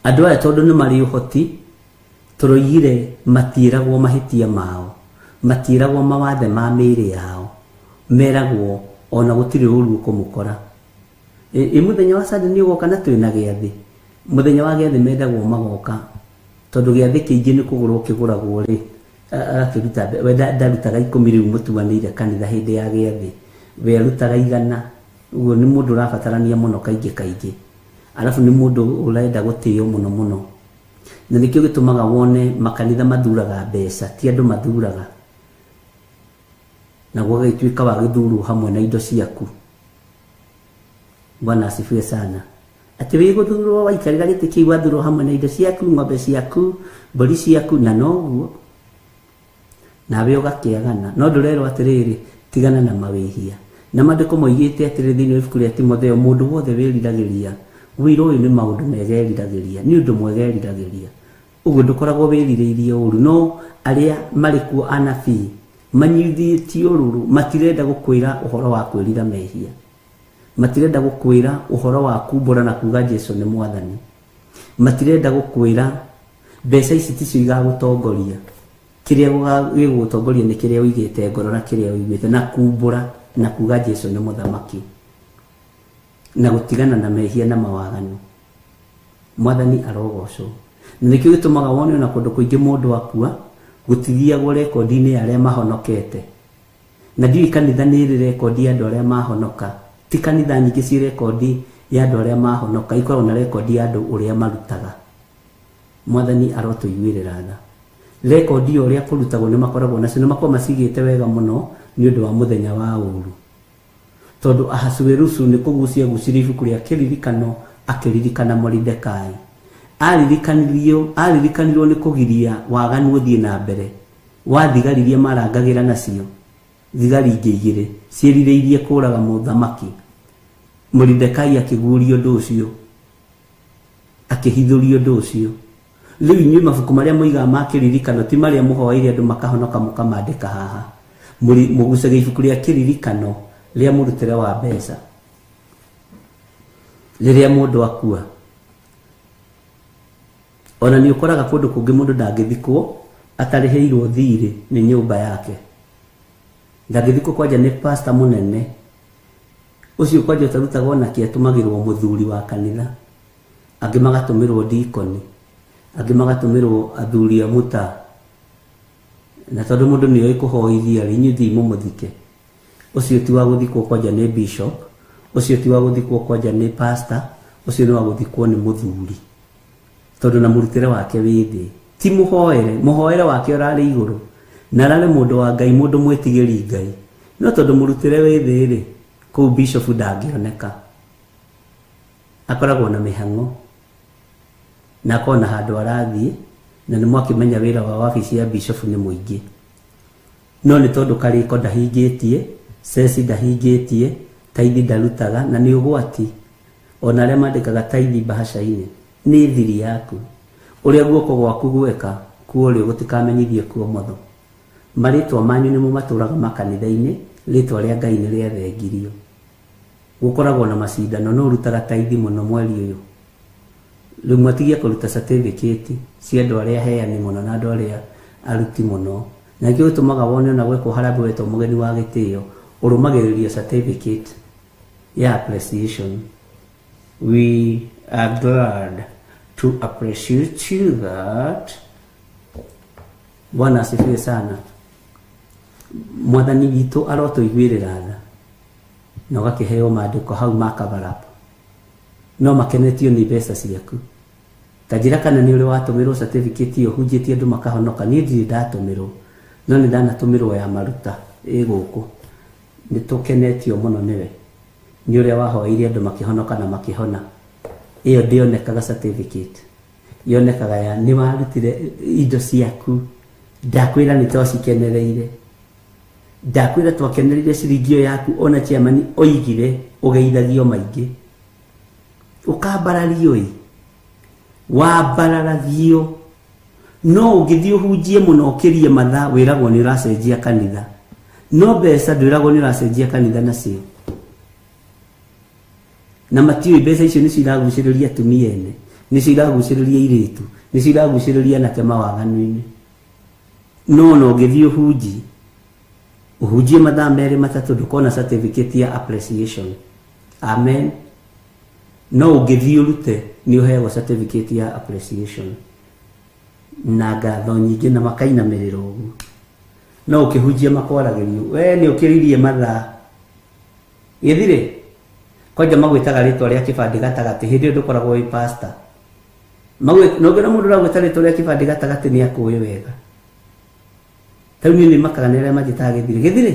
Andũ aya tondũ nĩ marĩ ũhoti, tũroigire matiĩragwo mahĩtia mao, Matiragwo mawathe ma mĩĩrĩ yao, meragwo ona gũtirĩ ũru ũkũmũkora. Ĩ mũthenya wa Sunday nĩ ũgoka na twĩna gĩathĩ. Mũthenya wa gĩathĩ mendagwo magoka, tondũ gĩathĩ kĩingĩ nĩ kũgũrwo kĩgũragwo rĩ, agakĩruta we ndarutaga 10 rĩu mũtuanĩire kanitha hĩndĩ ya gĩathĩ, we arutaga 100. Ũguo nĩ mũndũ ũrabatarania mũno kaingĩ kaingĩ, arabu nĩ mũndũ ũrenda gũtĩo mũno mũno. Na nĩkĩo gĩtũmaga wone makanitha mathuraga mbeca, ti andũ mathuraga, na gũgagĩtuĩka wa gĩthurwo hamwe na indo ciaku. Bwana asifiwe sana. Atĩ wĩ gũthurwo waikarĩra gĩtĩ kĩu wathurwo hamwe na indo ciaku, ng'ombe ciaku, mbũri ciaku, na noguo nawe ũgakĩagana. No ndũrerwo atĩrĩrĩ, tigana na mawĩhia. Na maandĩko moigĩte atĩrĩ thĩinĩ wa ibuku rĩa Timotheo, mũndũ wothe wĩriragĩria wĩra ũyũ nĩ maũndũ mega eriragĩria, nĩ ũndũ mwega eriragĩria. Ũguo ndũkoragwo wĩrirĩirie ũru. No arĩa marĩ kuo anabii manyuithĩtio ũrũrũ, matirenda gũkwĩra ũhoro wa kwĩrira mehia, matirenda gũkwĩra ũhoro wa kumbũra na kuga Jesu nĩ mwathani, matirenda gũkwĩra mbeca ici ticio igagũtongoria. Kĩrĩa gĩgũgũtongoria nĩ kĩrĩa ũigĩte ngoro na kĩrĩa ũiguĩte, na kumbũra na kuga Jesu nĩ mũthamaki, na gũtigana na mehia na mawaganu. Mwathani arogocwo. Na nĩkĩo gĩtũmaga wone ona kũndũ kũingĩ mũndũ akua gũtithiagwo rekondi-inĩ ya arĩa mahonokete. Na ndiũĩ kanitha nĩ ĩrĩ rekondi ya andũ arĩa mahonoka. Ti kanitha nyingĩ ciĩ rekondi ya andũ arĩa mahonoka, ikoragwo na rekondi ya andũ ũrĩa marutaga. Mwathani arotũiguĩrĩra tha. Rekondi ya ũrĩa kũrutagwo nĩ makoragwo nacio, nĩ makoragwo macigĩte wega mũno nĩ ũndũ wa mũthenya wa ũru. Tondũ Ahasuerusu nĩ kũgucia gucirie ibuku rĩa kĩririkano, akĩririkana Moridekai. Aririkanirwo nĩ kũgiria waganu ũthiĩ na mbere wa thigari iria marangagĩra nacio, thigari ingĩ igĩrĩ ciĩrirĩirie kũraga mũthamaki. Moridekai akĩguũria ũndũ ũcio, akĩhithũria ũndũ ũcio. Rĩu inyuĩ mabuku marĩa moigaga ma kĩririkano ti marĩa mũhoeire andũ makahonoka mũkamandĩka haha. Mũgucagia ibuku rĩa kĩririkano rĩa mũrutĩre wa mbeca rĩrĩa mũndũ akua. Ona nĩ ũkoraga kũndũ kũngĩ mũndũ ndangĩthikwo atarĩhĩirwo thirĩ nĩ nyũmba yake. Ndangĩthikwo kwanja nĩ pastor mũnene ũcio kwanja ũtarutagwo nake, atũmagĩrwo mũthuri wa kanitha, angĩ magatũmĩrwo dikoni, angĩ magatũmĩrwo athuri a mũtaa. Na tondũ mũndũ nĩoĩ kũhoithia rĩ, inyuĩ thiĩ mũmũthike. Ũcio ti wa gũthikwo kwanja nĩ bishop, ũcio ti wa gũthikwo kwanja nĩ pastor, ũcio nĩ wa gũthikwo nĩ mũthuri, tondũ na mũrutĩre wake wĩ thĩ. Ti mũhoere, mũhoere wake ũrarĩ igũrũ, na ararĩ mũndũ wa Ngai, mũndũ mwĩtigĩri Ngai. No tondũ mũrutĩre wĩ thĩ rĩ, kũu bishop ndangĩoneka, akoragwo na mĩhang'o na akoragwo na handũ arathiĩ, na nĩ mwakĩmenya wĩra wa wabici ya bishop nĩ mũingĩ. No nĩ tondũ karĩko ndahingĩtie, ceci ndahingĩtie, taithi ndarutaga, na nĩ ũgwati. Ona arĩa mandĩkaga taithi mbahaca-inĩ nĩ thiri yaku. Ũrĩa guoko gwaku gweka kuo rĩ, gũtikamenyithie kuo motho. Marĩtwa manyu nĩmo matũraga makanitha-inĩ, rĩtwa rĩa Ngai nĩ rĩathengirio. Gũkoragwo na macindano, no ũrutaga taithi mũno mweri ũyũ. Rĩu mwatigie kũruta certificate cia andũ arĩa heani mũno na andũ arĩa aruti mũno. Na nĩkĩo gĩtũmaga wone ona gwekwo harambee wetwo mũgeni wa gĩtĩo, ũrũmagĩrĩrio certificate ya appreciation. We are glad to appreciate you that. Bwana asifiwe sana. Mwathani witũ arotũiguĩrĩra tha, na ũgakĩheo maandĩko hau ma cover up. No makenetio nĩ mbeca ciaku. Ta njĩra kana nĩ ũrĩ watũmĩrwo certificate ĩyo hunjĩtie andũ makahonoka. Niĩ ndirĩ ndatũmĩrwo, no nĩ ndanatũmĩrwo ya maruta ĩ gũkũ. Nĩ tũkenetio mũno nĩwe nĩ ũrĩa wahoeire andũ makĩhonoka na makĩhona. Ĩyo ndĩonekaga certificate, yonekaga ya nĩ warutire indo ciaku. Ndakwĩra nĩ twacikenereire, ndakwĩra twakenereire ciringi ĩyo yaku. Ona chairman oigire ũgeithagio maingĩ, ũkambarario ĩ, wambararagio. No ũngĩthiĩ ũhunjie mũno ũkĩrie mathaa, wĩragwo nĩ ũracenjia kanitha. No mbeca ndwĩragwo nĩ ũracenjia kanitha nacio. Na matiũĩ mbeca icio nĩcio iragucĩrĩria atumia ene, nĩcio iragucĩrĩria airĩtu, nĩcio iragucĩrĩria anake mawaganu-inĩ. No ona ũngĩthiĩ ũhunji Ũhunjie mathaa merĩ matatũ ndũkona certificate ya appreciation. Amen. No ũngĩthiĩ ũrute nĩ ũheagwo certificate ya appreciation na ngatho nyingĩ na makainamĩrĩra ũguo. No ũkĩhunjia makwaragĩrio, we nĩ ũkĩririe mathaa. Gĩthirĩ kwanja magwĩtaga rĩtwa rĩa kĩbandĩ gatagatĩ, hĩndĩ ĩyo ndũkoragwo wĩ pastor. No ũngĩona mũndũ ũragwĩta rĩtwa rĩa kĩbandĩ gatagatĩ nĩ akũĩ wega. Ta rĩu niĩ nĩ makaga nĩ arĩa manjĩtaga gĩthirĩ. Gĩthirĩ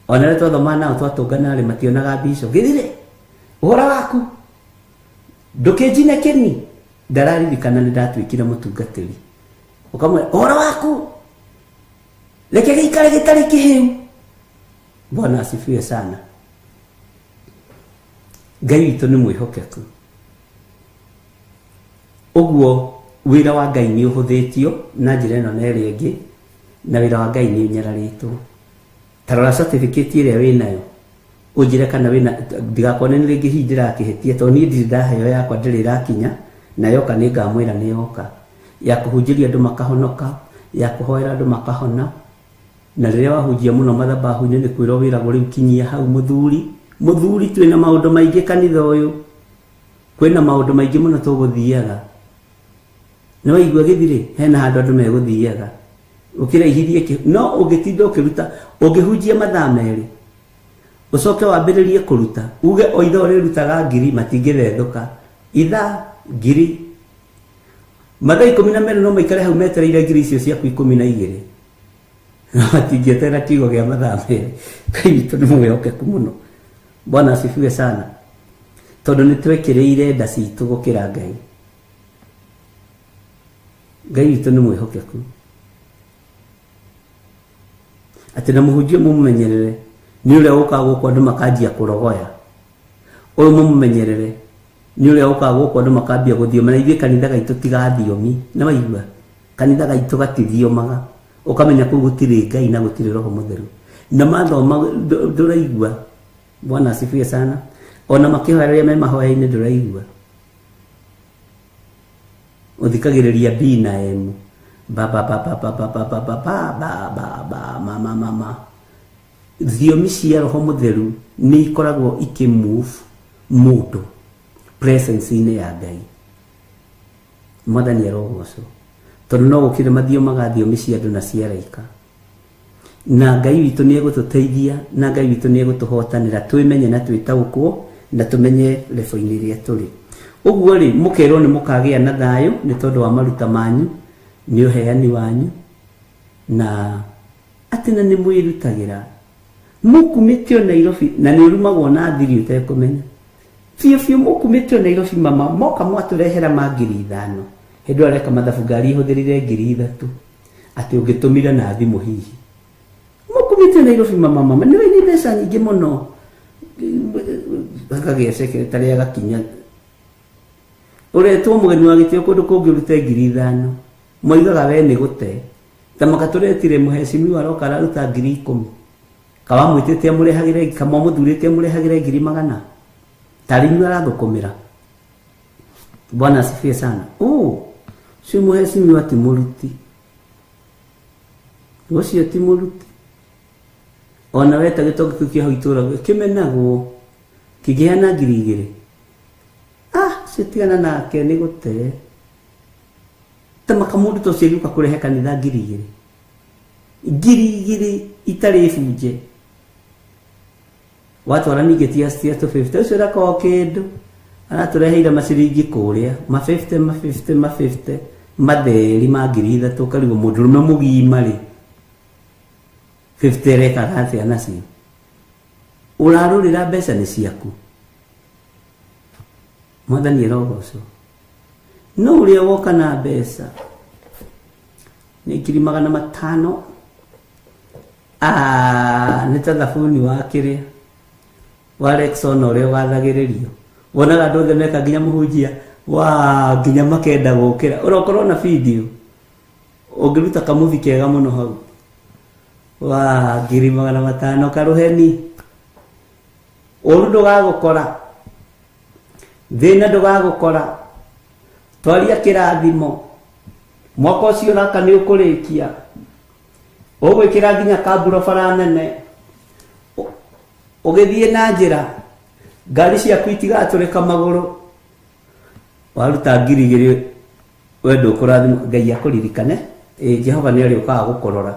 ona rĩrĩa twathoma nao twatũngana rĩ mationaga mbico. Gĩthirĩ ũhoro waku ndũkĩnjine kĩni. Ndararirikana nĩ ndatuĩkire mũtungatĩri. Ũkamwĩra ũhoro waku reke gĩikare gĩtarĩ kĩhĩu. Bwana asifiwe sana. Ngai witũ nĩ mwĩhokeku. Ũguo wĩra wa Ngai nĩ ũhũthĩtio na njĩra ĩno na ĩrĩa ĩngĩ, na wĩra wa Ngai nĩ ũnyararĩtwo. Ta rora certificate ĩrĩa wĩnayo, ũnjĩre kana wĩna, ndigakuone nĩ rĩngĩ hihi ndĩrakĩhĩtia, tondũ niĩ ndirĩ ndaheo yakwa, ndĩrĩ ĩrakinya, na yoka nĩ ngamwĩra nĩ yoka. Ya kũhunjĩria andũ makahonoka, ya kũhoera andũ makahona. Na rĩrĩa wahunjia mũno mathabahu-inĩ nĩ kwĩrwo wĩragwo rĩu kinyia hau mũthuri. Mũthuri twĩna maũndũ maingĩ kanitha ũyũ. Kwĩna maũndũ maingĩ mũno tũgũthiaga. Nĩ waigua gĩthirĩ, hena handũ andũ megũthiaga. Ũkĩraihithie kĩ, no ũngĩtinda ũkĩruta, ũngĩhunjia mathaa merĩ, ũcoke wambĩrĩrie kũruta, uge o ithaa ũrĩrutaga ngiri, matingĩthethũka. Ithaa, ngiri. Mathaa 12 no maikare hau metereire ngiri icio ciaku 12. Matingĩeterera kiugo gĩa mathaa merĩ. Ngai witũ nĩ mwĩhokeku mũno. Bwana asifiwe sana. Tondũ nĩ twekĩrĩire nda citũ gũkĩra Ngai. Ngai witũ nĩ mwĩhokeku. Atĩ na mũhunjia mũmũmenyerere nĩ ũrĩa ũkaga gũkũ andũ makanjia kũrogoya. Ũyũ mũmũmenyerere nĩ ũrĩa ũkaga gũkũ andũ makambia gũthioma, na ithuĩ kanitha gaitũ tigathiomi. Nĩ waigua? Kanitha gaitũ gatithiomaga. Ũkamenya kũu gũtirĩ Ngai na gũtirĩ Roho Mũtheru. Na mathoma ndũraigua. Bwana asifiwe sana. Ona makĩhoya rĩrĩa me mahoya-inĩ ndũraigua. Ũthikagĩrĩria B na M. Ba ba ba ba ba ba ba ba ba ba ba ba ba ma ma ma ma. Thiomi cia Roho Mũtheru nĩ ikoragwo ikĩmove mũndũ presence-inĩ ya Ngai. Mwathani arogocwo. Tondũ no gũkĩrĩ mathiomaga thiomi cia andũ na cia araika. Na Ngai witũ nĩ egũtũteithia, na Ngai witũ nĩ egũtũhotanĩra twĩmenye na twĩtaũkwo na tũmenye level-inĩ ĩrĩa tũrĩ. Ũguo rĩ, mũkerwo nĩ mũkagĩa na thayũ nĩ tondũ wa maruta manyu, nĩ ũheani wanyu, na atĩ na nĩ mwĩrutagĩra. Mũkumĩtio Nairobi, na nĩ ũrumagwo na thiri ũtekũmenya. Biũ biũ mũkumĩtio Nairobi mama, moka mwatũrehera ma 5,000. Hĩndĩ ĩyo areka mathabu ngari ihũthĩrire 3,000. Atĩ ũngĩtũmire na thimũ hihi. Mũkumĩtio Nairobi mama, mama, nĩ nĩ mbeca nyingĩ mũno. Akagĩa secretary agakinya. Ũretwo mũgeni wa gĩtĩo kũndũ kũngĩ ũrute 5,000. Moigaga we nĩ gũte. Ta makatũretire mũhecimiwa aroka araruta 10,000. Kawamwĩtĩte amũrehagĩre, kamwamũthurĩte amũrehagĩre 100,000. Tarĩ inyuĩ arathũkũmĩra. Bwana asifiwe sana. Oh, ũcio mũhecimiwa ti mũruti. Ũcio ti mũruti. Ona weta gĩtongo kĩu kĩa hau itũũra kĩmenagwo kĩngĩheana 2,000. Ah, ũcio tigana nake nĩ gũte. Ta makamũndũ ta ũcio agĩũka kũrehe kanitha 2,000. 2,000 itarĩ bunje. Watwara ningĩ tia 250. Ũcio ndakoragwo kĩndũ. Aratũreheire maciringi kũrĩa, ma 50, ma 50, ma 50, matheri ma 3,000, ũkarigwo mũndũrũme mũgima rĩ, 50 arekaga atĩa nacio? Ũrarũrĩra mbeca nĩ ciaku. Mwathani arogocwo. No ũrĩa woka na mbeca nĩ 500,000. Ah, nĩ ta thabuni wa kĩrĩa wa Rexona ũrĩa ũgathagĩrĩrio. Wonaga andũ othe meka nginya mũhunjia wa nginya makenda gũkĩra. Ũrokorwo na video ũngĩruta kamuthi kega mũno hau wa 500,000 karũheni. Ũru ndũgagũkora, thĩna ndũgagũkora, twaria kĩrathimo, mwaka ũcio ũraka nĩ ũkũrĩkia. Ũgwĩkĩra nginya kamburo bara nene. Ũgĩthiĩ na njĩra ngari ciaku itigatũrĩka magũrũ. Waruta 2,000 we ndũkũrathimwo. Ngai akũririkane. Jehova nĩ arĩũkaga gũkũrora.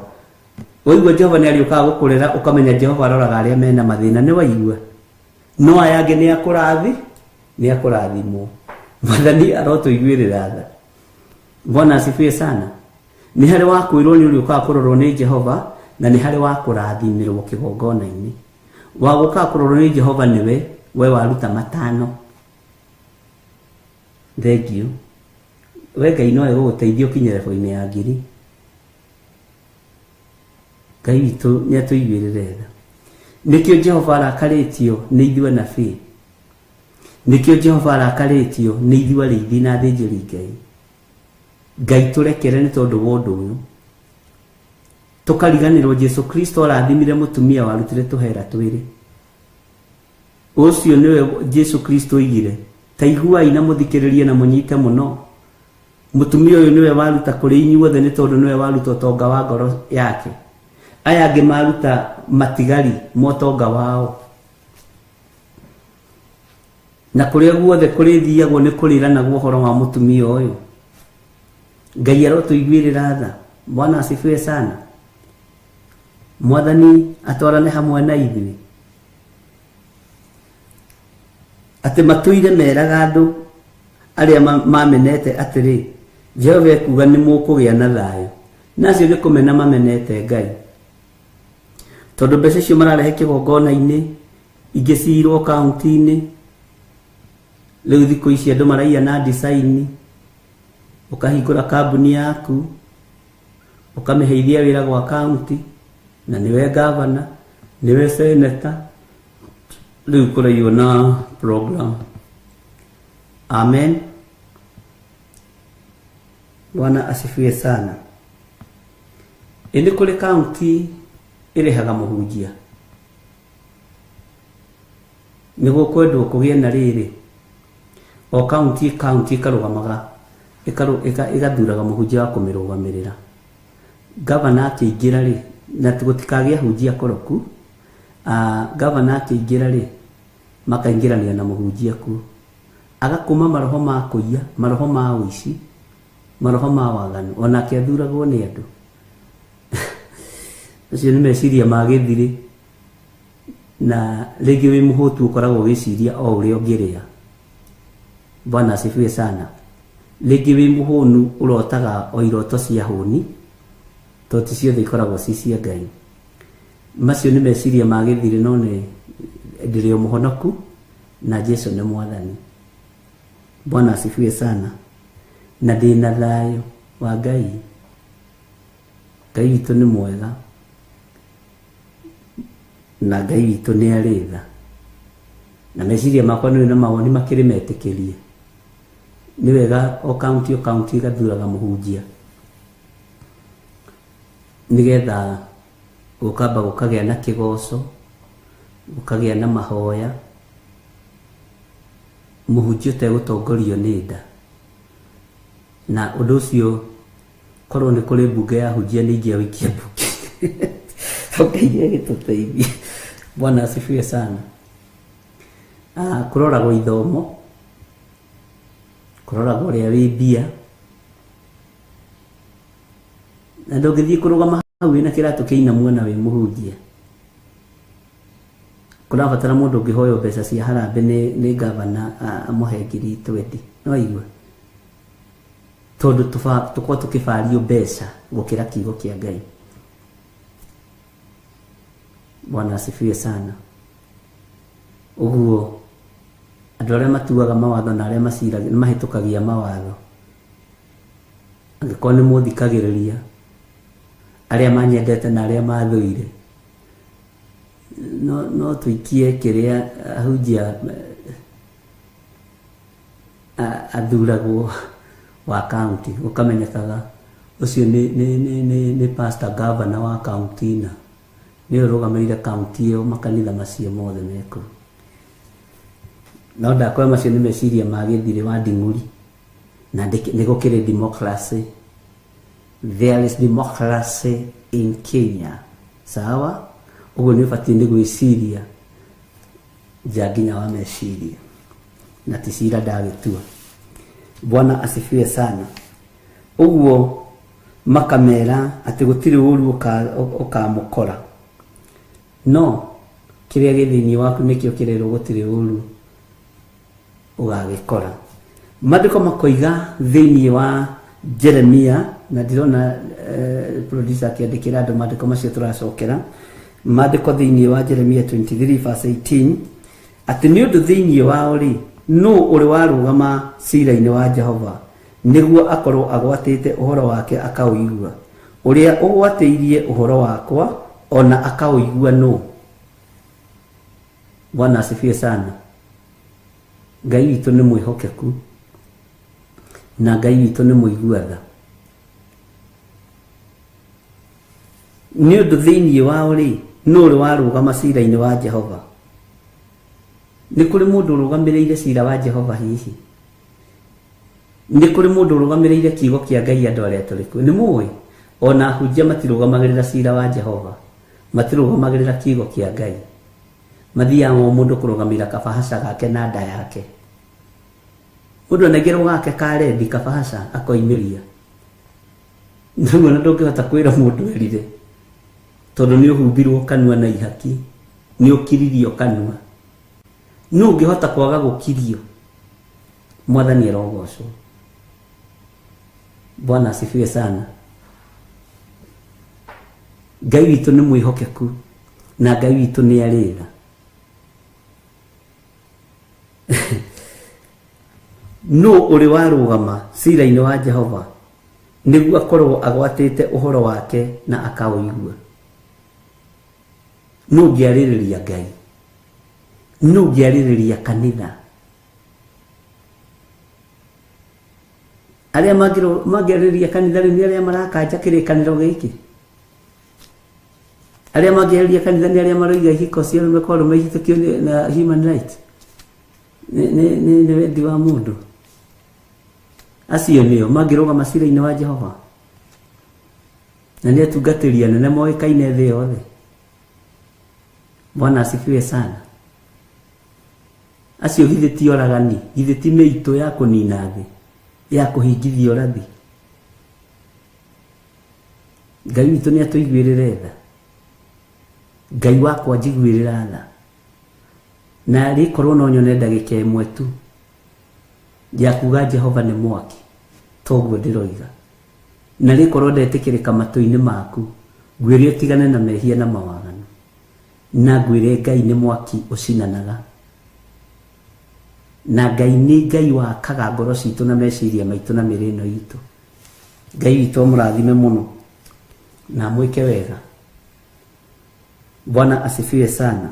Waigua Jehova nĩ arĩũkaga gũkũrera, ũkamenya Jehova aroraga arĩa mena mathĩna. Nĩ waigua? No aya angĩ nĩ akũrathi, nĩ akũrathimwo. Mwathani arotũiguĩrĩra tha. Bwana asifiwe sana. Nĩ harĩ wa kwĩrwo nĩ ũrĩũkaga kũrorwo nĩ Jehova, na nĩ harĩ wa kũrathimĩrwo kĩgongona-inĩ. Wa gũkaga kũrorwo nĩ Jehova nĩwe we waruta 5. Thank you. We Ngai no egũgũteithia ũkinye level-inĩ ya 1,000. Ngai witũ nĩ atũiguĩrĩre tha. Nĩkĩo Jehova arakarĩtio nĩ ithuĩ anabii. Nĩkĩo Jehova arakarĩtio nĩ ithuĩ arĩithi na athĩnjĩri Ngai. Ngai tũrekere nĩ tondũ wa ũndũ ũyũ. Tũkariganĩrwo Jesu Kristo arathimire mũtumia warutire tũhera twĩrĩ. Ũcio nĩwe Jesu Kristo oigire, ta iguai na mũthikĩrĩrie na mũnyite mũno. Mũtumia ũyũ nĩwe waruta kũrĩ inyuothe nĩ tondũ nĩwe waruta ũtonga wa ngoro yake. Aya angĩ maruta matigari ma ũtonga wao. Na kũrĩa guothe kũrĩthiagwo nĩ kũrĩranagwo ũhoro wa mũtumia ũyũ. Ngai arotũiguĩrĩra tha. Bwana asifiwe sana. Mwathani atwarane hamwe na ithuĩ. Atĩ matũire meraga andũ arĩa mamenete atĩrĩ, Jehova ekuuga nĩ mũkũgĩa na thayũ. Na acio nĩ kũmena mamenete Ngai. Tondũ mbeca icio mararehe kĩgongona-inĩ, ingĩ ciirwo kaunti-inĩ. Rĩu thikũ ici andũ maraiya na design. Ũkahingũra kambuni yaku, ũkamĩheithia wĩra gwa kaunti, na nĩwe gavana, nĩwe seneta. Rĩu kũraiywo na program. Amen. Bwana asifiwe sana. Ĩndĩ kũrĩ kaunti ĩrĩhaga mũhunjia. Nĩguo kwendwo kũgĩe na rĩrĩ, o kaunti kaunti ĩkarũgamaga, ĩgathuraga mũhunjia wa kũmĩrũgamĩrĩra. Gavana akĩingĩra rĩ, na gũtikagĩe ahunjia akoroku, gavana akĩingĩra rĩ, makaingĩrania na mũhunjia kuo. Agakũma maroho ma kũiya, maroho ma ũici, maroho ma waganu, onake athuragwo nĩ andũ. Acio nĩ meciria ma gĩthirĩ, na rĩngĩ wĩ mũhũtu ũkoragwo ũgĩciria o ũrĩa ũngĩrĩa. Bwana asifiwe sana. Rĩngĩ wĩ mũhũnu ũrotaga o iroto cia hũni, tondũ ti ciothe ikoragwo ci cia Ngai. Macio nĩ meciria ma gĩthirĩ, no nĩ ndĩrĩ o mũhonoku na Jesu nĩ mwathani. Bwana asifiwe sana. Na ndĩna thayũ wa Ngai. Ngai witũ nĩ mwega, na Ngai witũ nĩ arĩ tha. Na meciria makwa nĩ na mawoni makĩrĩ metĩkĩrie. Nĩ wega o kaunti o kaunti ĩgathuraga mũhunjia, nĩgetha gũkamba gũkagĩa na kĩgoco, gũkagĩa na mahoya. Mũhunjia ũtegũtongorio nĩ nda. Na ũndũ ũcio korwo nĩ kũrĩ mbunge ya ahunjia nĩ ingĩawikia mbunge. Ngai agĩtũteithie. Bwana asifiwe sana. Kũroragwo ithomo, kũroragwo ũrĩa wĩ mbia. Na ndũngĩthiĩ kũrũgama hau wĩna kĩratũ kĩinamu ona wĩ mũhunjia. Kũrabatara mũndũ ũngĩhoywo mbeca cia harambee nĩ gavana amũhe 20,000. No waigua? Tondũ tũkorwo tũkĩbario mbeca gũkĩra kiugo kĩa Ngai. Bwana asifiwe sana. Ũguo andũ arĩa matuaga mawatho na arĩa mahĩtũkagia mawatho, angĩkorwo nĩ mũthikagĩrĩria, arĩa manyendete na arĩa mathũire, no tũikie kĩrĩa ahunjia athuragwo wa kaunti, gũkamenyekaga ũcio nĩ pastor governor wa kaunti na nĩwe ũrũgamĩrĩire kaunti ĩyo, makanitha macio mothe mekũu. No ndakoya macio nĩ meciria ma gĩthirĩ wa nding'uri, na nĩ gũkĩrĩ democracy. There is democracy in Kenya. Sawa? Ũguo nĩ ũbatiĩ nĩ gwĩciria nja nginya wa meciria, na ti cira ndagĩtua. Bwana asifiwe sana. Ũguo makamera atĩ gũtirĩ ũru ũkamũkora, no kĩrĩa gĩ thĩinĩ waku nĩkĩo kĩrerwo gũtirĩ ũru ũgagĩkora. Maandĩko makoiga thĩinĩ wa Jeremia, na ndĩrona producer akĩandĩkĩra andũ maandĩko macio tũracokera maandĩko thĩinĩ wa Jeremia 23 verse 18, atĩ nĩ ũndũ thĩinĩ wao rĩ, nũ ũrĩ warũgama cira-inĩ wa Jehova nĩguo akorwo agwatĩte ũhoro wake akaũigua? Ũrĩa ũgwatĩirie ũhoro wakwa ona akaũigua nũ? Bwana asifiwe sana. Ngai witũ nĩ mwĩhokeku na Ngai witũ nĩ mũigua tha. Nĩ ũndũ thĩinĩ wao rĩ, nũ ũrĩ warũgama cira-inĩ wa Jehova? Nĩ kũrĩ mũndũ ũrũgamĩrĩire cira wa Jehova hihi? Nĩ kũrĩ mũndũ ũrũgamĩrĩire kiugo kĩa Ngai andũ arĩa tũrĩ kuo? Nĩ mũĩ ona ahunjia matirũgamagĩrĩra cira wa Jehova, matirũgamagĩrĩra kiugo kĩa Ngai. Mathiaga o mũndũ kũrũgamĩrĩra kabahaca gake na nda yake. Mũndũ anengerwo gake ka rendi kabahaca akoimĩria. Naguo na ndũngĩhota kwĩra mũndũ erire, tondũ nĩ ũhumbirwo kanua na ihaki, nĩ ũkiririo kanua. Nũ ũngĩhota kwaga gũkirio? Mwathani arogocwo. Bwana asifiwe sana. Ngai witũ nĩ mwĩhokeku na Ngai witũ nĩ arĩ tha. Nũ ũrĩ warũgama cira-inĩ wa Jehova nĩguo akorwo agwatĩte ũhoro wake na akaũigua? Nũ ũngĩarĩrĩria Ngai? Nũ ũngĩarĩrĩria kanitha? Arĩa mangĩarĩrĩria kanitha rĩu nĩ arĩa marakanja kĩrĩkanĩro gĩkĩ. Arĩa mangĩarĩrĩria kanitha nĩ arĩa maroiga ihiko cia arũme kwa arũme ihĩtũkio na human right. Nĩ wendi wa mũndũ. Acio nĩo mangĩrũgama cira-inĩ wa Jehova. Na nĩ atungatĩri anene moĩkaine thĩ yothe. Bwana asifiwe sana. Acio githĩ ti oragani, githĩ ti mĩitũ ya kũnina thĩ, ya kũhingithia ũrathi. Ngai witũ nĩ atũiguĩrĩre tha. Ngai wakwa njiguĩrĩra tha. Na rĩkorwo no nyone ndagĩka ĩmwe tu ya kuga Jehova nĩ mwaki, toguo ndĩroiga. Na rĩkorwo ndetĩkĩrĩka matũ-inĩ maku, ngwĩre ũtigane na mehia na mawaganu. Na ngwĩre Ngai nĩ mwaki ũcinanaga. Na Ngai nĩ Ngai wakaga ngoro citũ na meciria maitũ na mĩĩrĩ ĩno itũ. Ngai witũ amũrathime mũno na amwĩke wega. Bwana asifiwe sana.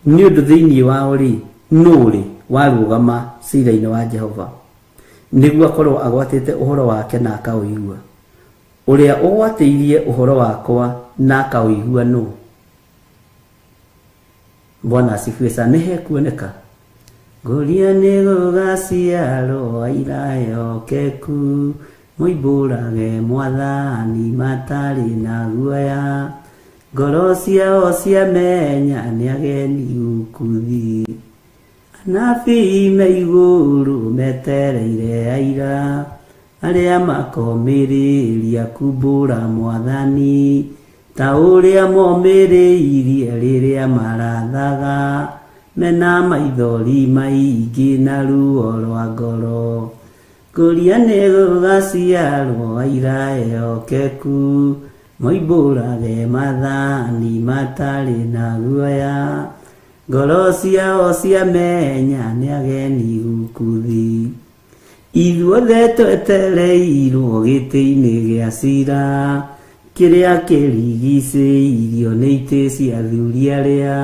Nĩ ũndũ thĩinĩ wao rĩ, nũ ũrĩ warũgama cira-inĩ wa Jehova nĩguo akorwo agwatĩte ũhoro wake na akaũigua? Ũrĩa ũgwatĩirie ũhoro wakwa na akaũigua nũ? Bwana asifiwe sana. Nĩ hekuoneka. Ngũria nĩ gũgaciarwo aira ehokeku, moimbũrage mwathani matarĩ na guoya. Ngoro ciao ciamenya nĩ ageni gũkũ thĩ. Anabii me igũrũ metereire aira, arĩa makomĩrĩria kumbũra mwathani, ta ũrĩa momĩrĩirie rĩrĩa marathaga, mena maithori maingĩ na ruo rwa ngoro. Ngũria nĩ gũgaciarwo aira ehokeku, moimbũrage mathani matarĩ na guoya. Ngoro ciao ciamenya nĩ ageni gũkũ thĩ. Ithuothe twetereirwo gĩtĩ-inĩ gĩa cira, kĩrĩa kĩrigicĩirio nĩ itĩ cia athuri arĩa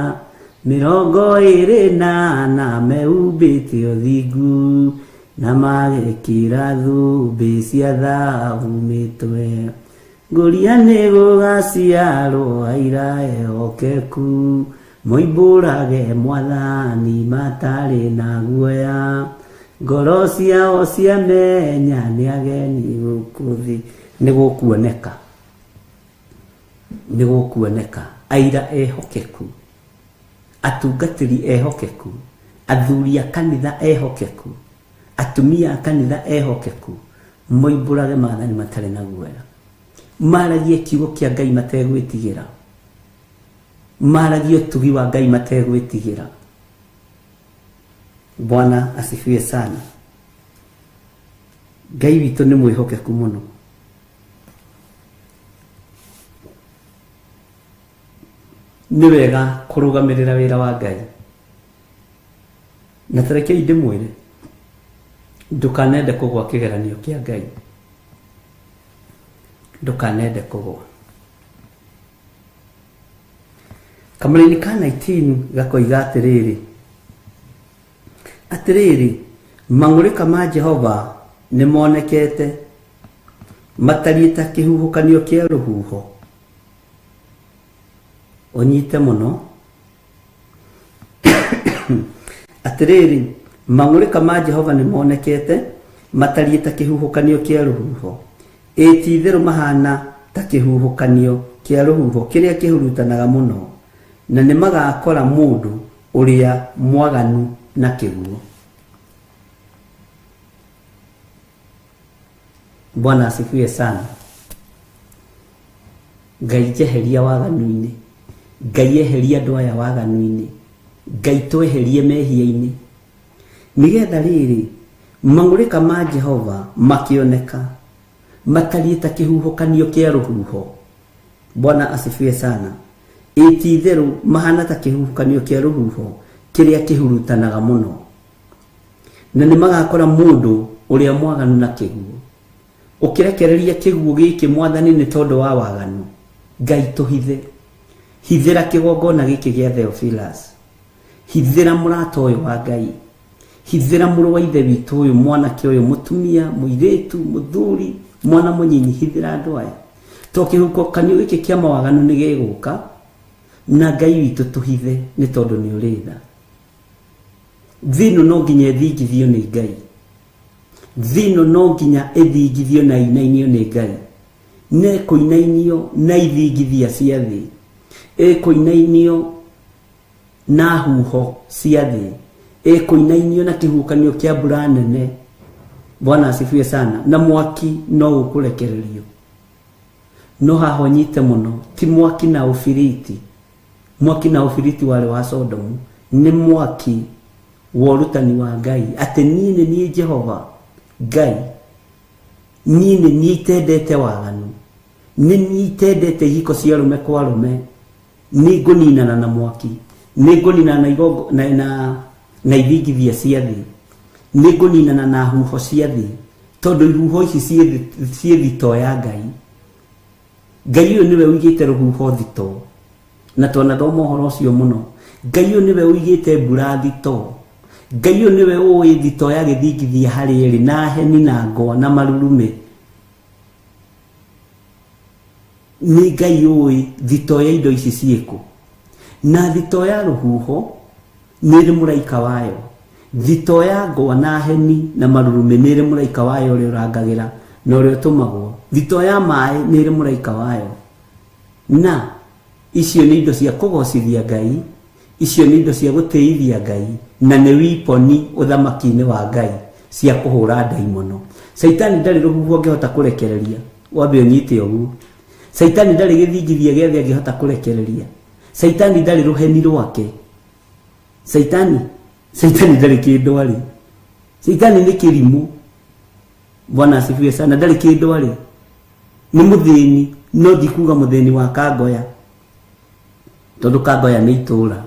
24 mehumbĩte ũthingu, na magekĩra thũmbĩ cia thahabu mĩtwe. Ngũria nĩ gũgaciarwo aira ehokeku, moimbũrage mwathani matarĩ na guoya. Ngoro ciao ciamenya nĩ ageni gũkũ thĩ. Nĩ gũkuoneka, nĩ gũkuoneka aira ehokeku, atungatĩri ehokeku, athuri a kanitha ehokeku, atumia a kanitha ehokeku, moimbũrage maathani matarĩ na guoya, maragie kiugo kĩa Ngai mategwĩtigĩra, maragie ũtugi wa Ngai mategwĩtigĩra. Bwana asifiwe sana. Ngai witũ nĩ mwĩhokeku mũno. Nĩ wega kũrũgamĩrĩra wĩra wa Ngai. Na ta rekei ndĩmwĩre, ndũkanende kũgwa kĩgeranio kĩa Ngai, ndũkanende kũgwa. Kamũraini ka 19 gakoiga atĩrĩrĩ, atĩrĩrĩ, mang'ũrĩka ma Jehova nĩ monekete, matariĩ ta kĩhuhũkanio kĩa rũhuho. Ũnyite mũno. Atĩrĩrĩ, mang'ũrĩka ma Jehova nĩ monekete, matariĩ ta kĩhuhũkanio kĩa rũhuho. Ĩ ti-itherũ mahana ta kĩhuhũkanio kĩa rũhuho kĩrĩa kĩhurutanaga mũno, na nĩ magakora mũndũ ũrĩa mwaganu na kĩguũ. Bwana asifiwe sana. Ngai njeheria waganu-inĩ, Ngai eheria andũ aya waganu-inĩ, Ngai tweherie mehia-inĩ, nĩgetha rĩrĩ mang'ũrĩka ma Jehova makĩoneka matariĩ ta kĩhuhũkanio kĩa rũhuho. Bwana asifiwe sana. Ĩ ti-itherũ mahana ta kĩhuhũkanio kĩa rũhuho kĩrĩa kĩhurutanaga mũno, na nĩ magakora mũndũ ũrĩa mwaganu na kĩguũ. Ũkĩrekereria kĩguũ gĩkĩ Mwathani nĩ tondũ wa waganu, Ngai tũhithe. Hithĩra kĩgongona gĩkĩ gĩa Theophilus, hithĩra mũrata ũyũ wa Ngai, hithĩra mũrũ wa ithe witũ ũyũ, mwanake ũyũ, mũtumia, mũirĩtu, mũthuri, mwana mũnyinyi, hithĩra andũ aya. To kĩhuhũkanio gĩkĩ kĩa mawaganu nĩ gĩgũka, na Ngai witũ tũhithe nĩ tondũ nĩ ũrĩ tha. Thĩ ĩno no nginya ĩthingithio nĩ Ngai. Thĩ ĩno no nginya ĩthingithio na ĩinainio nĩ Ngai. Na ĩkũinainio na ithingithia cia thĩ, ĩkũinainio na huho cia thĩ, ĩkũinainio na kĩhuhũkanio kĩa mbura nene. Bwana asifiwe sana. Na mwaki no ũkũrekererio. No haha ũnyite mũno, ti mwaki na ũbiriti. Mwaki na ũbiriti warĩ wa Sodomu, nĩ mwaki wa ũrutani wa Ngai, atĩ niĩ nĩ niĩ Jehova Ngai, niĩ nĩ niĩ itendete waganu, nĩ niĩ itendete ihiko cia arũme kwa arũme, nĩ ngũninana na mwaki, nĩ ngũninana na igongo, na ithingithia cia thĩ, nĩ ngũninana na huho cia thĩ, tondũ ihuho ici ciĩ thitoo ya Ngai. Ngai ũyũ nĩwe ũigĩte rũhuho thitoo, na twanathoma ũhoro ũcio mũno. Ngai ũyũ nĩwe ũigĩte mbura thitoo, Ngai ũyũ nĩwe ũĩ thitoo ya gĩthingithia harĩ ĩrĩ, na heni na ngwa na marurumĩ. Nĩ Ngai ũĩ thitoo ya indo ici ciĩkũ. Na thitoo ya rũhuho nĩ ĩrĩ mũraika wayo, thitoo ya ngwa na heni na marurumĩ nĩ ĩrĩ mũraika wayo ũrĩa ũrangagĩra na ũrĩa ũtũmagwo. Thitoo ya maĩ nĩ ĩrĩ mũraika wayo. Na icio nĩ indo cia kũgocithia Ngai, icio nĩ indo cia gũtĩithia Ngai, na nĩ wiponi ũthamaki-inĩ wa Ngai cia kũhũra ndaimono. Caitani ndarĩ rũhuho angĩhota kũrekereria, wambe ũnyite ũguo. Caitani ndarĩ gĩthingithia gĩa thĩ angĩhota kũrekereria. Caitani ndarĩ rũheni rwake. Caitani ndarĩ kĩndũ arĩ. Caitani nĩ kĩrimũ. Bwana asifiwe sana. Ndarĩ kĩndũ arĩ. Nĩ mũthĩni, no ndikuga mũthĩni wa Kangoya, tondũ Kangoya nĩ itũũra.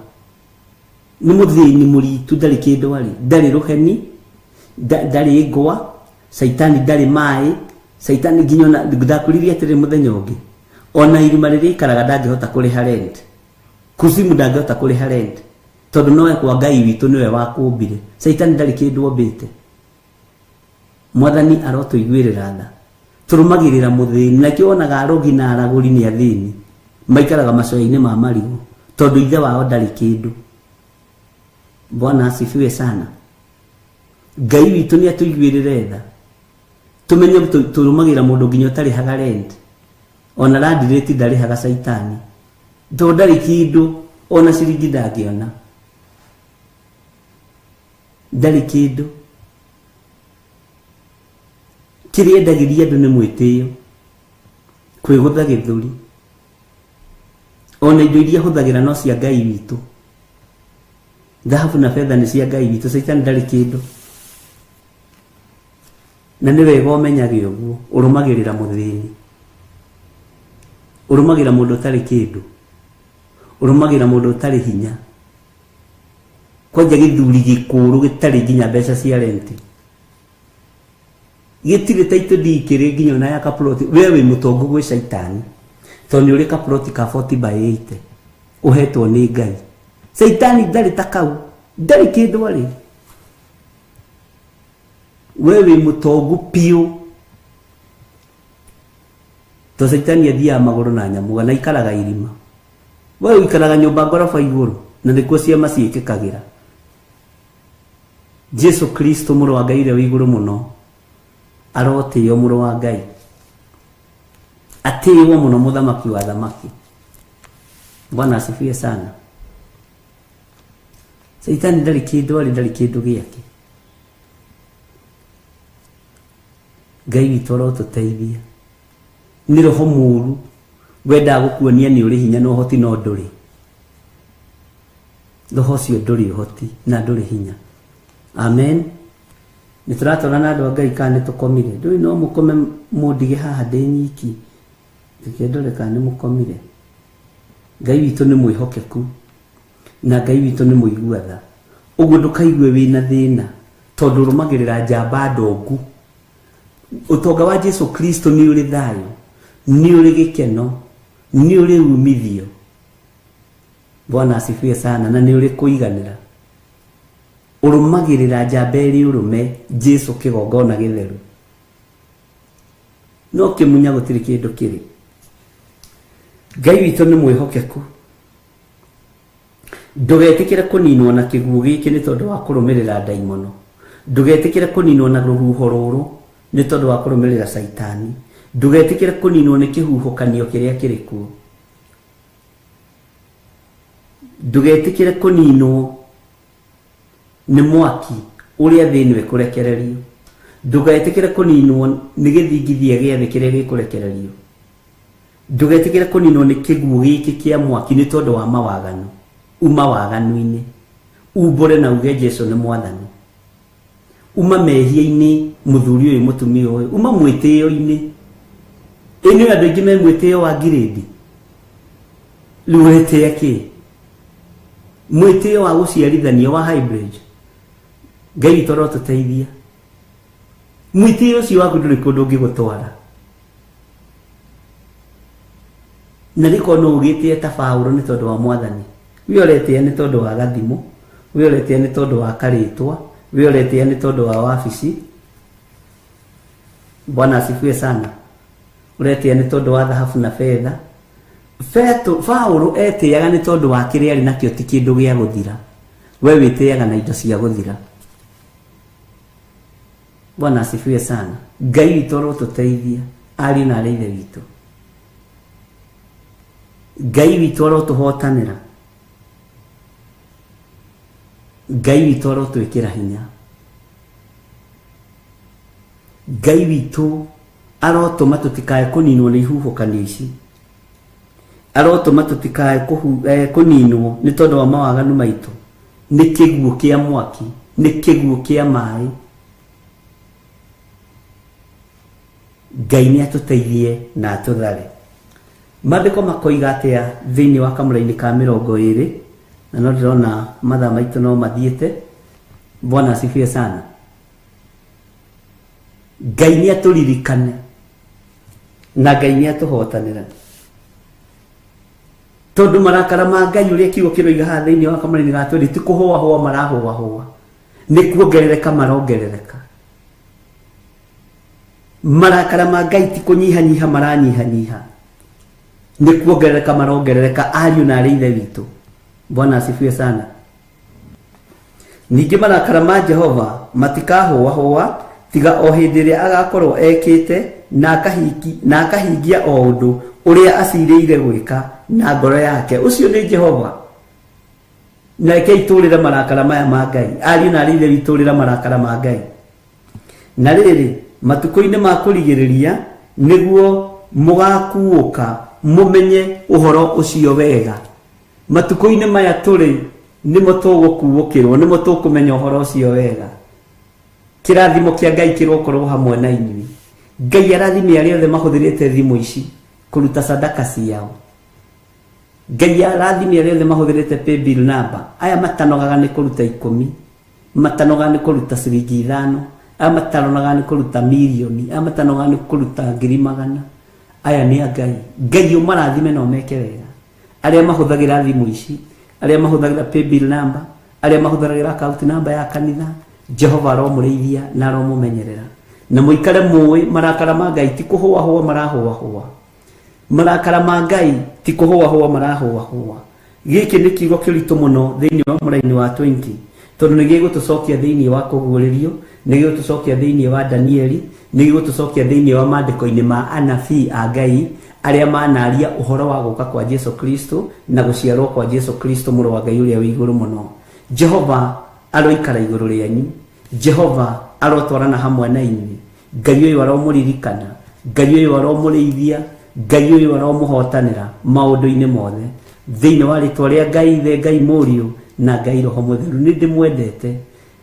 Nĩ mũthĩni mũritu, ndarĩ kĩndũ arĩ. Ndarĩ rũheni, ndarĩ ngwa, Caitani ndarĩ maĩ, Caitani nginya ona ndakwĩrire atĩrĩrĩ mũthenya ũngĩ, ona irima rĩrĩa aikaraga ndangĩhota kũrĩha rent. Kuzimu ndangĩhota kũrĩha rent, tondũ nowe kwa Ngai witũ nĩwe wakũmbire. Caitani ndarĩ kĩndũ ombĩte. Mwathani arotũiguĩrĩra tha. Tũrũmagĩrĩra mũthĩni, nakĩo wonaga arogi na aragũri nĩ athĩni, maikaraga macoya-inĩ ma marigũ, tondũ ithe wao ndarĩ kĩndũ. Bwana asifiwe sana. Ngai witũ nĩ atũiguĩrĩre tha. Tũmenye tũrũmagĩrĩra mũndũ nginya ũtarĩhaga rent. Ona landirĩti ndarĩhaga caitani. Tondũ ndarĩ kĩndũ ona ciringi ndangĩona. Ndarĩ kĩndũ. Kĩrĩa endagĩria andũ nĩ mwĩtĩo. Kwĩgũtha gĩthũri. Ona indo iria hũthagĩra no cia Ngai witũ. Thahabu na betha nĩ cia Ngai witũ, caitani ndarĩ kĩndũ. Na nĩ wega ũmenyage ũguo, ũrũmagĩrĩra mũthĩni. Ũrũmagĩrĩra mũndũ ũtarĩ kĩndũ. Ũrũmagĩrĩra mũndũ ũtarĩ hinya. Kwanja gĩthuri gĩkũrũ gĩtarĩ nginya mbeca cia renti. Gĩtirĩ title deed kĩrĩ nginya ona ya kaploti. We wĩ mũtongu gwĩ caitani. Tondũ nĩ ũrĩ kaploti ka 40 by 80. Ũhetwo nĩ Ngai. Caitani ndarĩ ta kau. Ndarĩ kĩndũ arĩ. We wĩ mũtongu piũ. To caitani athiaga magũrũ na nyamũga na ikaraga irima. We ũikaraga nyũmba ngoroba igũrũ na nĩkuo ciama ciĩkĩkagĩra. Jesu Kristo mũrũ wa Ngai ũrĩa wĩ igũrũ mũno arotĩo mũrũ wa Ngai. Atĩĩwo mũno mũthamaki wa thamaki. Bwana asifiwe sana. Caitani ndarĩ kĩndũ arĩ, ndarĩ kĩndũ gĩake. Ngai witũ arotũteithia. Nĩ roho mũru wendaga gũkuonia nĩ ũrĩ hinya na ũhoti no ndũrĩ. Roho ũcio ndũrĩ ũhoti na ndũrĩ hinya. Amen. Nĩ tũratwarana na andũ a Ngai kana nĩ tũkomire? Ndũĩ no mũkome mũndige haha ndĩ nyiki. Reke ndore kana nĩ mũkomire. Ngai witũ nĩ mwĩhokeku na Ngai witũ nĩ mũigua tha. Ũguo ndũkaigue wĩna thĩna tondũ ũrũmagĩrĩra njamba ndongu. Ũtonga wa Jesu Kristo nĩ ũrĩ thayũ, nĩ ũrĩ gĩkeno, nĩ ũrĩ umithio. Bwana asifiwe sana. Na nĩ ũrĩ kũiganĩra. Ũrũmagĩrĩra njamba ĩrĩ ũrũme, Jesu kĩgongona gĩtheru. No kĩmunya gũtirĩ kĩndũ kĩrĩ. Ngai witũ nĩ mwĩhokeku. Ndũgetĩkĩre kũninwo na kĩguũ gĩkĩ nĩ tondũ wa kũrũmĩrĩra ndaimono. Ndũgetĩkĩre kũninwo na rũhuho rũrũ nĩ tondũ wa kũrũmĩrĩra caitani. Ndũgetĩkĩre kũninwo nĩ kĩhuhũkanio kĩrĩa kĩrĩ kuo. Ndũgetĩkĩre kũninwo nĩ mwaki ũrĩa thĩ ĩno ĩkũrekererio. Ndũgetĩkĩre kũninwo nĩ gĩthingithia gĩa thĩ kĩrĩa gĩkũrekererio. Ndũgetĩkĩre kũninwo nĩ kĩguũ gĩkĩ kĩa mwaki nĩ tondũ wa mawaganu. Uma waganu-inĩ. Umbũre na uge Jesu nĩ mwathani. Uma mehia-inĩ mũthuri ũyũ mũtumia ũyũ. Uma mwĩtĩo-inĩ. Ĩ nĩ andũ aingĩ me mwĩtĩo wa ngirĩndi. Rĩu ũretĩa kĩ? Mwĩtĩo wa gũciarithanio wa hybrid. Ngai witũ arotũteithia. Mwĩtĩo ũcio waku ndũrĩ kũndũ ũngĩgũtwara. Na rĩkorwo no ũgĩtĩe ta Paũlũ nĩ tondũ wa mwathani. We ũretĩa nĩ tondũ wa gathimũ, we ũretĩa nĩ tondũ wa karĩtwa, we ũretĩa nĩ tondũ wa wabici. Bwana asifiwe sana. Ũretĩa nĩ tondũ wa thahabu na betha. Paũlũ etĩaga nĩ tondũ wa kĩrĩa arĩ nakĩo ti kĩndũ gĩa gũthira. We wĩtĩaga na indo cia gũthira. Bwana asifiwe sana. Ngai witũ arotũteithia ariũ na arĩ ithe witũ. Ngai witũ arotũhotanĩra. Ngai witũ arotwĩkĩra hinya. Ngai witũ arotũma tũtikae kũninwo nĩ ihuhũkanio ici. Arotũma tũtikae kũninwo nĩ tondũ wa mawaganu maitũ. Nĩ kĩguũ kĩa mwaki, nĩ kĩguũ kĩa maĩ. Ngai nĩ atũteithie na atũthare. Maandĩko makoiga atĩa thĩinĩ wa kamũra-inĩ ka mĩrongo ĩrĩ, na no ndĩrona mathaa maitũ no mathiĩte. Bwana asifiwe sana. Ngai nĩ atũririkane na Ngai nĩ atũhotanĩra. Tondũ marakara ma Ngai ũrĩa kiugo kĩroiga haha thĩinĩ wa kamũra-inĩ ga twendi ti kũhũahũa marahũahũa, nĩ kuongerereka marongerereka. Marakara ma Ngai ti kũnyihanyiha maranyihanyiha, nĩ kuongerereka marongerereka. Ariũ na arĩ ithe witũ, Bwana asifiwe sana. Ningĩ marakara ma Jehova matikahũahũa tiga o hĩndĩ ĩrĩa agakorwo ekĩte na akahingia o ũndũ ũrĩa acirĩire gwĩka na ngoro yake. Ũcio nĩ Jehova. Na reke itũrĩre marakara maya ma Ngai. Ariũ na aarĩ Ithe witũ rĩra marakara ma Ngai. Na rĩrĩ, matukũ-inĩ ma kũrigĩrĩria nĩguo mũgakuũka mũmenye ũhoro ũcio wega. Matukũ-inĩ maya tũrĩ nĩmo tũgũkuũkĩrwo, nĩmo tũkũmenya ũhoro ũcio wega. Kĩrathimo kĩa Ngai kĩrokorwo hamwe na inyuĩ. Ngai arathime arĩa othe mahũthĩrĩte thimũ ici kũruta sadaka ciao. Ngai arathime arĩa othe mahũthĩrĩte paybill number. Aya matanogaga nĩ kũruta 10, matanogaga nĩ kũruta ciringi 5, aya matanogaga nĩ kũruta mirioni, aya matanogaga nĩ kũruta 100,000. Aya nĩ a Ngai. Ngai ũmarathime na ũmeke wega. Arĩa mahũthagĩra thimũ ici, arĩa mahũthagĩra paybill number, arĩa mahũthagĩra account number ya kanitha, Jehova aromũrĩithia na aromũmenyerera. Na mũikare mũĩ marakara ma Ngai ti kũhũahũa marahũahũa. Marakara ma Ngai ti kũhũahũa marahũahũa. Gĩkĩ nĩ kiugo kĩritũ mũno thĩinĩ wa mũraini wa 20, tondũ nĩ gĩgũtũcokia thĩinĩ wa kũguũrĩrio, nĩ gĩgũtũcokia thĩinĩ wa Danieli, nĩ gĩgũtũcokia thĩinĩ wa maandĩko-inĩ ma anabii a Ngai arĩa manaria ũhoro wa gũka kwa Jesu Kristo na gũciarwo kwa Jesu Kristo mũrũ wa Ngai ũrĩa wĩ igũrũ mũno. Jehova aroikara igũrũ rĩanyu, Jehova arotwarana hamwe na inyuĩ. Ngai ũyũ aromũririkana, Ngai ũyũ aromũrĩithia, Ngai ũyũ aromũhotanĩra maũndũ-inĩ mothe. Thĩinĩ wa rĩtwa rĩa Ngai Ithe, Ngai Mũriũ na Ngai Roho Mũtheru, nĩ ndĩmwendete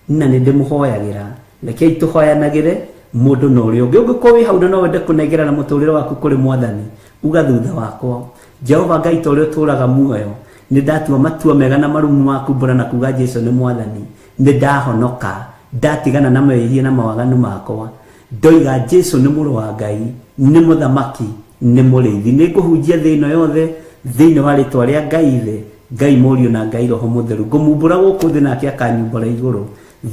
na nĩ ndĩmũhoyagĩra. Rekei tũhoyanagĩre mũndũ na ũrĩa ũngĩ. Ũngĩkorwo wĩ hau na no wende kũnengerana mũtũrĩre waku kũrĩ Mwathani, uga thutha wakwa, Jehova Ngai ta ũrĩa ũtũũraga muoyo, nĩ ndatua matua mega na marumu ma kumbũra na kuga Jesu nĩ Mwathani. Nĩ ndahonoka, ndatigana na mehia na mawaganu makwa. Ndoiga Jesu nĩ mũrũ wa Ngai, nĩ mũthamaki, nĩ mũrĩithi. Nĩ ngũhunjia thĩ ĩno yothe thĩinĩ wa rĩtwa rĩa Ngai Ithe, Ngai Mũriũ na Ngai Roho Mũtheru. Ngũmumbũra gũkũ thĩ nake akanyumbũra igũrũ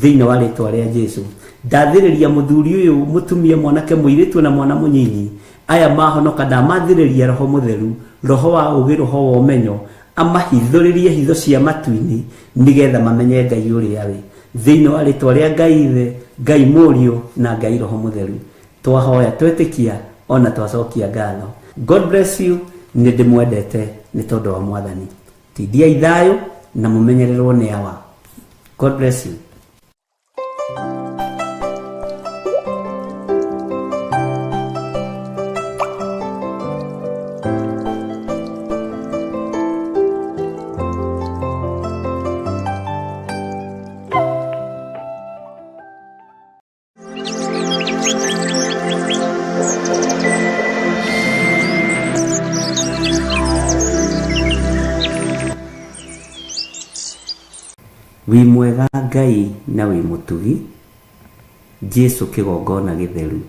thĩinĩ wa rĩtwa rĩa Jesu. Ndathĩrĩria mũthuri ũyũ, mũtumia, mwanake, mũirĩtu na mwana mũnyinyi, aya mahonoka, ndamathĩrĩria Roho Mũtheru, roho wa ũũgĩ, roho wa ũmenyo, amahithũrĩrie hitho cia matu-inĩ nĩgetha mamenye Ngai ũrĩa we. Thĩinĩ wa rĩtwa rĩa Ngai Ithe, Ngai Mũriũ na Ngai Roho Mũtheru, twahoya, twetĩkia ona twacokia ngatho. God bless you. Nĩ ndĩmwendete nĩ tondũ wa Mwathani. Tindiai thayũ na mũmenyererwo nĩ awa. God bless you. Wĩ mwega Ngai na wĩ mũtugi, Jesu kĩgongona gĩtheru.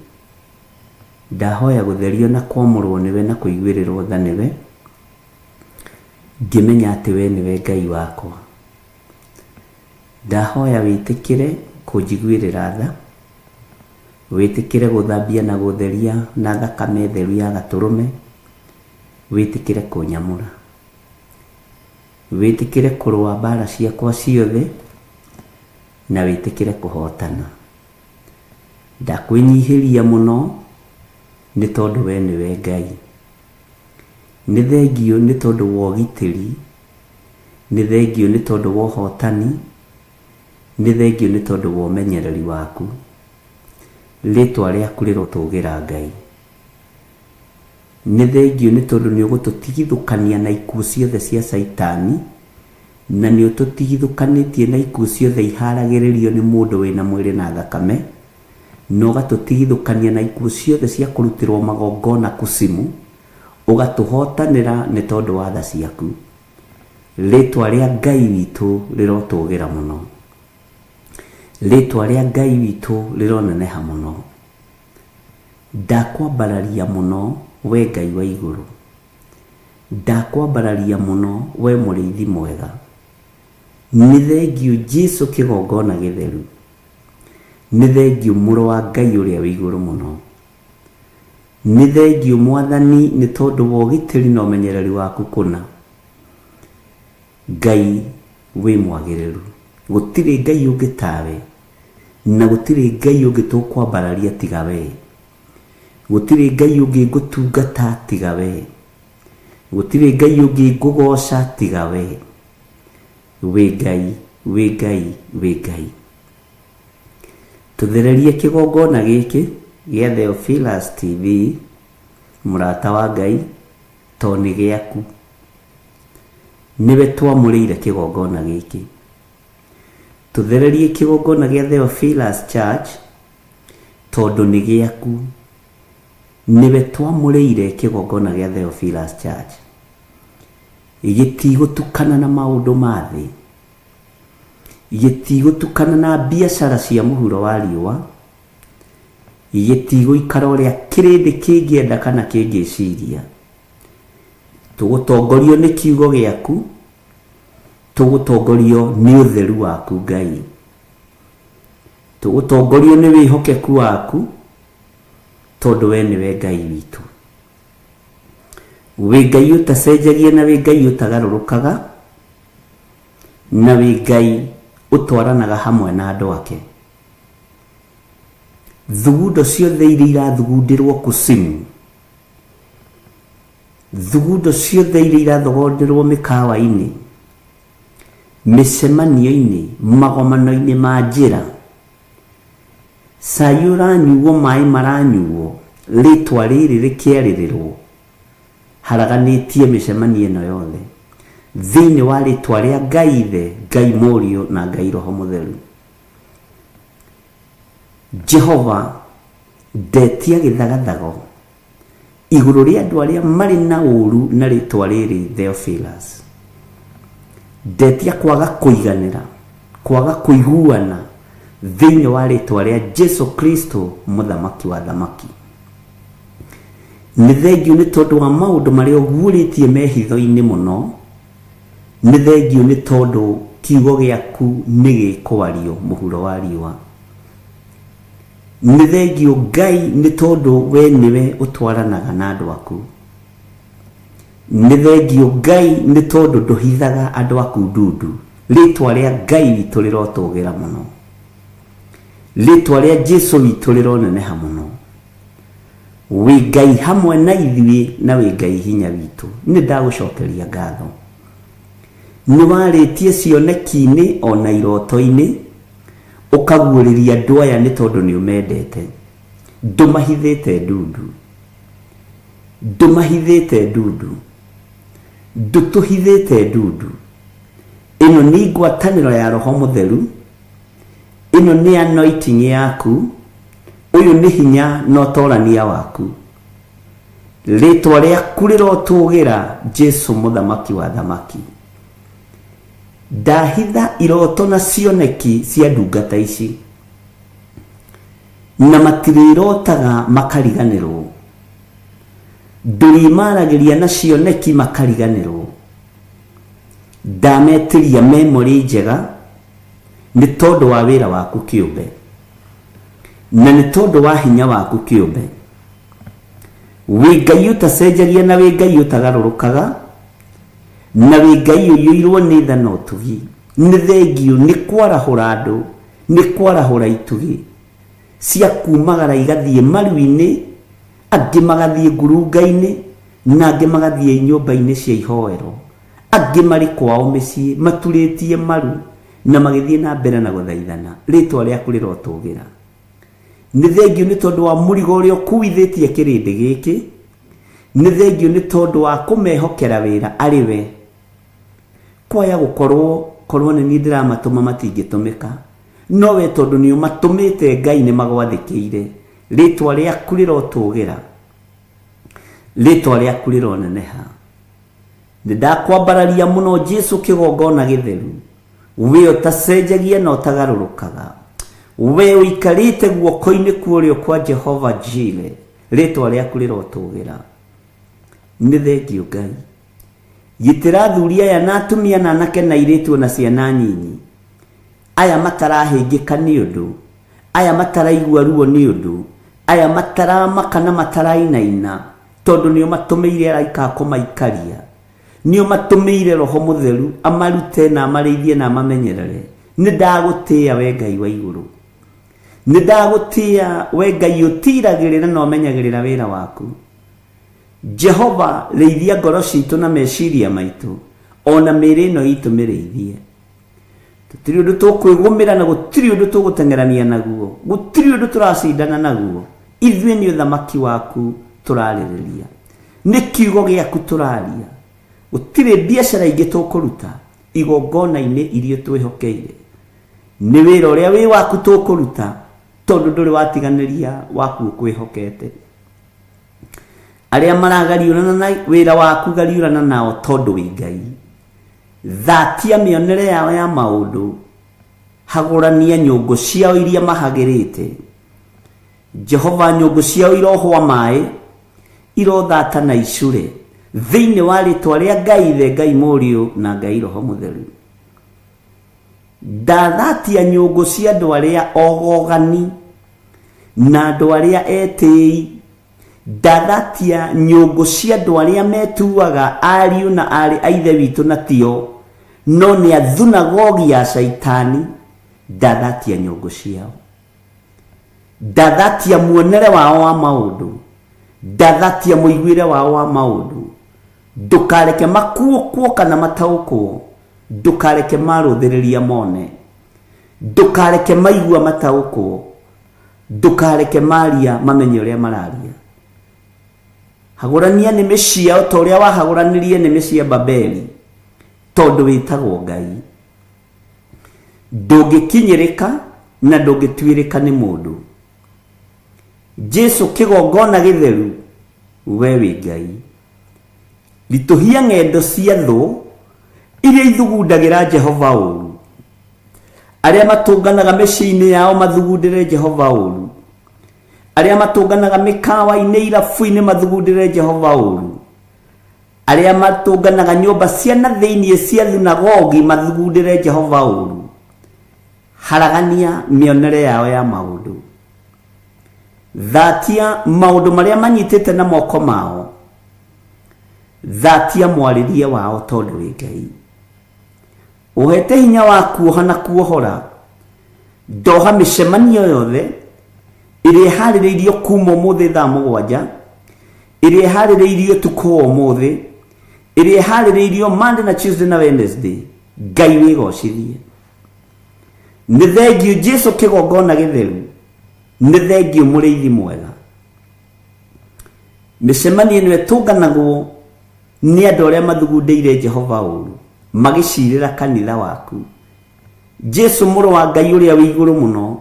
Ndahoya gũtherio na kwamũrwo nĩwe na kũiguĩrĩrwo tha nĩwe, ngĩmenya atĩ we nĩwe Ngai wakwa. Ndahoya wĩtĩkĩre kũnjiguĩrĩra tha, wĩtĩkĩre gũthambia na gũtheria na thakame theru ya gatũrũme, wĩtĩkĩre kũnyamũra. Wĩtĩkĩre kũrũa mbara ciakwa ciothe na wĩtĩkĩre kũhotana. Ndakwĩnyihĩria mũno nĩ tondũ we nĩwe Ngai. Nĩ thengiũ nĩ tondũ wa ũgitĩri, nĩ thengiũ nĩ tondũ wa ũhotani, nĩ thengiũ nĩ tondũ wa ũmenyereri waku. Rĩtwa rĩaku rĩrotũgĩra Ngai. Nĩ thengiũ nĩ tondũ nĩ ũgũtũtigithũkania na ikuũ ciothe cia Caitani, na nĩ ũtũtigithũkanĩtie na ikuũ ciothe iharagĩrĩrio nĩ mũndũ wĩna mwĩrĩ na thakame, na ũgatũtigithũkania na ikuũ ciothe cia kũrutĩrwo magongona kusimu, ũgatũhotanĩra nĩ tondũ wa tha ciaku. Rĩtwa rĩa Ngai witũ rĩrotũgĩra mũno. Rĩtwa rĩa Ngai witũ rĩroneneha mũno. Ndakwambararia mũno we Ngai wa igũrũ. Ndakwambararia mũno we mũrĩithi mwega. Nĩ thengiũ Jesu kĩgongona gĩtheru. Nĩ thengiũ mũrũ wa Ngai ũrĩa wĩ igũrũ mũno. Nĩ thengiũ Mwathani nĩ tondũ wa ũgitĩri na ũmenyereri waku kũna. Ngai wĩ mwagĩrĩru, Gũtirĩ Ngai ũngĩ tawe, na gũtirĩ Ngai ũngĩ tũkwambararia tiga we. Gũtirĩ Ngai ũngĩ ngũtungata tiga we. Gũtirĩ Ngai ũngĩ ngũgoca tiga we. Wĩ Ngai, wĩ Ngai, wĩ Ngai. Tũthererie kĩgongona gĩkĩ gĩa Theophilus TV, mũrata wa Ngai, to nĩ gĩaku. Nĩwe twamũrĩire kĩgongona gĩkĩ. Tũthererie kĩgongona gĩa Theophilus Church, tondũ nĩ gĩaku. Nĩwe twamũrĩire kĩgongona gĩa Theophilus Church. Gĩtigũtukana na maũndũ ma thĩ. Gĩtigũtukana na biacara cia mũhuro wa riũa. Gĩtigũikara ũrĩa kĩrĩndĩ kĩngĩenda kana kĩngĩciria. Tũgũtongorio nĩ kiugo gĩaku, tũgũtongorio nĩ ũtheru waku Ngai. Tũgũtongorio nĩ wĩhokeku waku, tondũ we nĩwe Ngai witũ. Wĩ Ngai ũtacenjagia na wĩ Ngai ũtagarũrũkaga, na wĩ Ngai ũtwaranaga hamwe na andũ ake. Thugundo ciothe iria irathugundĩrwo kusimu, thugundo ciothe iria irathogonderwo mĩkawa-inĩ, mĩcemanio-inĩ, magomano-inĩ ma njĩra, cai ũranyuo, maĩ maranyuo, rĩtwa rĩrĩ rĩkĩarĩrĩrwo, haraganĩtie mĩcemanio ĩno yothe thĩinĩ wa rĩtwa rĩa Ngai Ithe, Ngai Mũriũ na Ngai Roho Mũtheru. Jehova, ndetia gĩthagathago igũrũ rĩa andũ arĩa marĩ na ũru na rĩtwa rĩrĩ Theophilus. Ndetia kwaga kũiganĩra, kwaga kũiguana thĩinĩ wa rĩtwa rĩa Jesu Kristo mũthamaki wa thamaki. Nĩ thengiũ nĩ tondũ wa maũndũ marĩa ũguũrĩtie me hitho-inĩ mũno. Nĩ thengiũ nĩ tondũ kiugo gĩaku nĩ gĩkwario mũhuro wa riũa. Nĩ thengiũ Ngai nĩ tondũ we nĩwe ũtwaranaga na andũ aku. Nĩ thengiũ Ngai nĩ tondũ ndũhithaga andũ aku ndundu. Rĩtwa rĩa Ngai witũ rĩrotũgĩra mũno. Rĩtwa rĩa Jesu witũ rĩroneneha mũno. Wĩ Ngai hamwe na ithuĩ na wĩ Ngai hinya witũ. Nĩ ndagũcokeria ngatho. Nĩ warĩtie cioneki-inĩ ona iroto-inĩ, ũkaguũrĩria andũ aya nĩ tondũ nĩ ũmendete. Ndũmahithĩte ndundu. Ndũmahithĩte ndundu. Ndũtũhithĩte ndundu. Ĩno nĩ ngwatanĩro ya Roho Mũtheru. Ĩno nĩ anointing yaku. Ũyũ nĩ hinya na ũtorania waku. Rĩtwa rĩaku rĩrotũgĩra Jesu mũthamaki wa thamaki. Ndahitha iroto na cioneki cia ndungata ici, na matirĩrotaga makariganĩrwo. Ndũrĩmaragĩria na cioneki makariganĩrwo. Ndametĩria memory njega nĩ tondũ wa wĩra waku kĩũmbe, na nĩ tondũ wa hinya waku kĩũmbe. Wĩ Ngai ũtacenjagia na wĩ Ngai ũtagarũrũkaga, na wĩ Ngai ũiyũirwo nĩ tha na ũtugi. Nĩ thengiũ nĩ kwarahũra andũ, nĩ kwarahũra itugĩ cia kumagara igathiĩ maru-inĩ, angĩ magathiĩ ngurunga-inĩ, na angĩ magathiĩ nyũmba-inĩ cia ihoero, angĩ marĩ kwao mĩciĩ maturĩtie maru na magĩthiĩ na mbere na gũthaithana. Rĩtwa rĩaku rĩrotũgĩra. Nĩ thengiũ nĩ tondũ wa mũrigo ũrĩa ũkuithĩtie kĩrĩndĩ gĩkĩ. Nĩ thengiũ nĩ tondũ wa kũmehokera wĩra arĩ we. Kwaya gũkorwo korwo nĩ niĩ ndĩramatũma matingĩtũmĩka, no we tondũ nĩ ũmatũmĩte Ngai nĩ magwathĩkĩire. Rĩtwa rĩaku rĩrotũgĩra, rĩtwa rĩaku rĩroneneha. Nĩ ndakwambararia mũno Jesu kĩgongona gĩtheru, we ũtacenjagia na ũtagarũrũkaga, we ũikarĩte guoko-inĩ kwa ũrĩo kwa Jehova Jire, rĩtwa rĩaku rĩrotũgĩra. Nĩ thengiũ Ngai. Gitĩra athuri aya na atumia na anake na airĩtu ona ciana nyinyi, aya matarahĩngĩka nĩ ũndũ, aya mataraigua ruo nĩ ũndũ, aya mataramaka na matarainaina, tondũ nĩ ũmatũmĩire araika a kũmaikaria, nĩ ũmatũmĩire Roho Mũtheru amarute na amarĩithie na amamenyerere. Nĩ ndagũtĩĩa we Ngai wa igũrũ. Nĩ ndagũtĩĩa we Ngai ũtiiragĩrĩra na ũmenyagĩrĩra wĩra waku. Jehova, rĩithia ngoro citũ na meciria maitũ, o na mĩĩrĩ ĩno itũ mĩrĩithie. Tũtirĩ ũndũ tũkwĩgũmĩra na gũtirĩ ũndũ tũgũteng'erania naguo, gũtirĩ ũndũ tũracindana naguo. Ithuĩ nĩ ũthamaki waku tũrarĩrĩria, nĩ kiugo gĩaku tũraria. Gũtirĩ biacara ingĩ tũkũruta igongona-inĩ iria twĩhokeire. Nĩ wĩra ũrĩa wĩ waku tũkũruta, tondũ ndũrĩ watiganĩria waku ũkwĩhokete. Arĩa maragariũrana na wĩra waku gariũrana nao tondũ wĩ Ngai. Thatia mĩonere yao ya maũndũ, hagũrania nyũngũ ciao iria mahagĩrĩte. Jehova, nyũngũ ciao irohwa maĩ, irothata na icure, thĩinĩ wa rĩtwa rĩa Ngai Ithe, Ngai Mũriũ na Ngai Roho Mũtheru. Ndathatia nyũngũ cia andũ arĩa ogogani na andũ arĩa etĩi, ndathatia nyũngũ cia andũ arĩa metuaga ariũ na aarĩ a Ithe witũ na tio, no nĩ a thunagogi ya Shaitani, ndathatia nyũngũ ciao. Ndathatia muonere wao wa maũndũ, ndathatia mũiguĩre wao wa maũndũ. Ndũkareke makuũkwo kana mataũkwo, ndũkareke marũthĩrĩria mone, ndũkareke maigua mataũkwo, ndũkareke maria mamenye ũrĩa mararia. Hagũrania nĩmĩ ciao ta ũrĩa wahagũranirie nĩmĩ cia Babeli, tondũ wĩtagwo Ngai. Ndũngĩkinyĩrĩka na ndũngĩtuĩrĩka nĩ mũndũ. Jesu kĩgongona gĩtheru, we wĩ Ngai. Ritũhia ng'endo cia thũ iria ithugundagĩra Jehova ũũru. Arĩa matũnganaga mĩciĩ-inĩ yao mathugundĩre Jehova ũũru. Arĩa matũnganaga mĩkawa-inĩ, irabu-inĩ mathugundĩre Jehova ũũru. Arĩa matũnganaga nyũmba cia na thĩinĩ cia thunagogi mathugundĩre Jehova ũũru. Haragania mĩonere yao ya maũndũ. Thatia maũndũ marĩa manyitĩte na moko mao. Thatia mwarĩrie wao tondũ wĩ Ngai. Ũhete hinya wa kuoha na kuohora. Ndoha mĩcemanio yothe ĩrĩa ĩharĩrĩirio kuma ũmũthĩ thaa 7, ĩrĩa ĩharĩrĩirio ũtukũ wa ũmũthĩ, ĩrĩa ĩharĩrĩirio Monday na Tuesday na Wednesday. Ngai wĩgocithie. Nĩ thengiũ Jesu kĩgongona gĩtheru, nĩ thengiũ mũrĩithi mwega. Mĩcemanio ĩno ĩtũnganagwo nĩ andũ arĩa mathugundĩire Jehova ũũru, magĩcirĩra kanitha waku. Jesu mũrũ wa Ngai ũrĩa wĩ igũrũ mũno,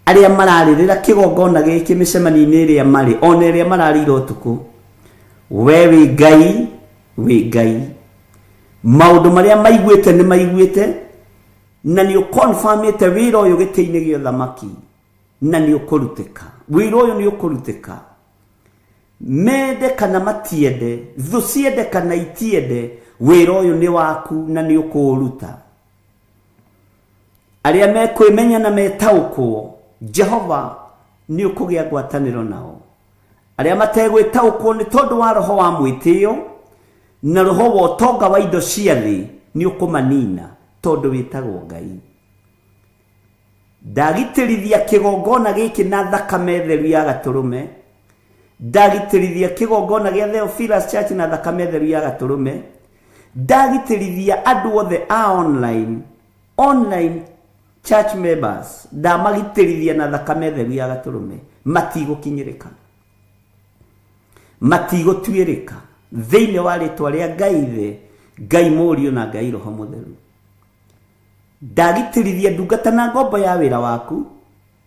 arĩa mararĩrĩra kĩgongona gĩkĩ mĩcemanio-inĩ ĩrĩa marĩ, ona ĩrĩa mararĩire ũtukũ, we wĩ Ngai, wĩ Ngai. Maũndũ marĩa maiguĩte nĩ maiguĩte, na nĩ ũkonfamĩte wĩra ũyũ gĩtĩ-inĩ gĩa ũthamaki, na nĩ ũkũrutĩka. Wĩra ũyũ nĩ ũkũrutĩka. Mende kana matiende, thũ ciende kana itiende, wĩra ũyũ nĩ waku na nĩ ũkũũruta. Arĩa mekwĩmenya na metaũkwo, Jehova nĩ ũkũgĩa ngwatanĩro nao. Arĩa mategwĩtaũkwo nĩ tondũ wa roho wa mwĩtĩo na roho wa ũtonga wa indo cia thĩ, nĩ ũkũmanina tondũ wĩtagwo Ngai. Ndagitĩrithia kĩgongona gĩkĩ na thakame theru ya gatũrũme. Ndagitĩrithia kĩgongona gĩa Theophilus Church na thakame theru ya gatũrũme. Ndagitĩrithia andũ othe a online church members, ndamagitĩrithia na thakame theru ya gatũrũme. Matigũkinyĩrĩka, matigũtuĩrĩka thĩinĩ wa rĩtwa rĩa Ngai Ithe, Ngai Mũriũ na Ngai Roho Mũtheru. Ndagitĩrithia ndungata na ngombo ya wĩra waku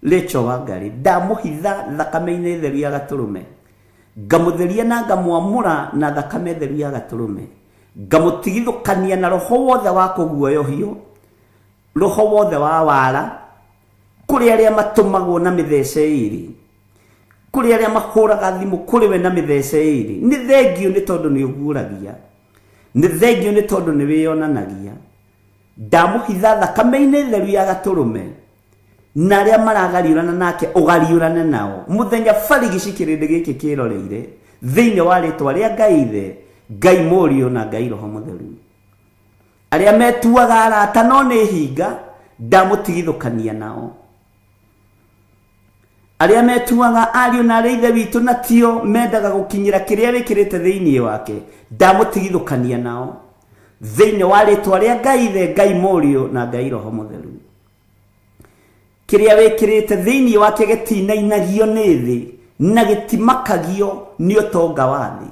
Rachel Wangari, ndamũhitha thakame-inĩ theru ya gatũrũme, ngamũtheria na ngamwamũra na thakame theru ya gatũrũme, ngamũtigithũkania na roho wothe wa kũguoyohio, roho wothe wa wara, kũrĩ arĩa matũmagwo na mĩthece ĩrĩ, kũrĩ arĩa mahũraga thimũ kũrĩ we na mĩthece ĩrĩ. Nĩ thengiũ nĩ tondũ nĩ ũguũragia, nĩ thengiũ nĩ tondũ nĩ wĩyonanagia. Ndamũhitha thakame-inĩ theru ya gatũrũme, na arĩa maragariũrana nake ũgariũrane nao mũthenya barigici kĩrĩndĩ gĩkĩ kĩroreire, thĩinĩ wa rĩtwa rĩa Ngai Ithe, Ngai Mũriũ na Ngai Roho Mũtheru. Arĩa metuaga arata no nĩ hinga, Ndamũtigithũkania nao. Arĩa metuaga ariũ na arĩa ithe witũ na tio mendaga gũkinyĩra kĩrĩa wĩkĩrĩte thĩinĩ wake, ndamũtigithũkania nao. Thĩinĩ wa rĩtwa rĩa Ngai Ithe, Ngai Mũriũ na Ngai Roho Mũtheru. Kĩrĩa wĩkĩrĩte thĩinĩ wake gĩtinainagio nĩ thĩ na gĩtimakagio nĩ ũtonga wa thĩ.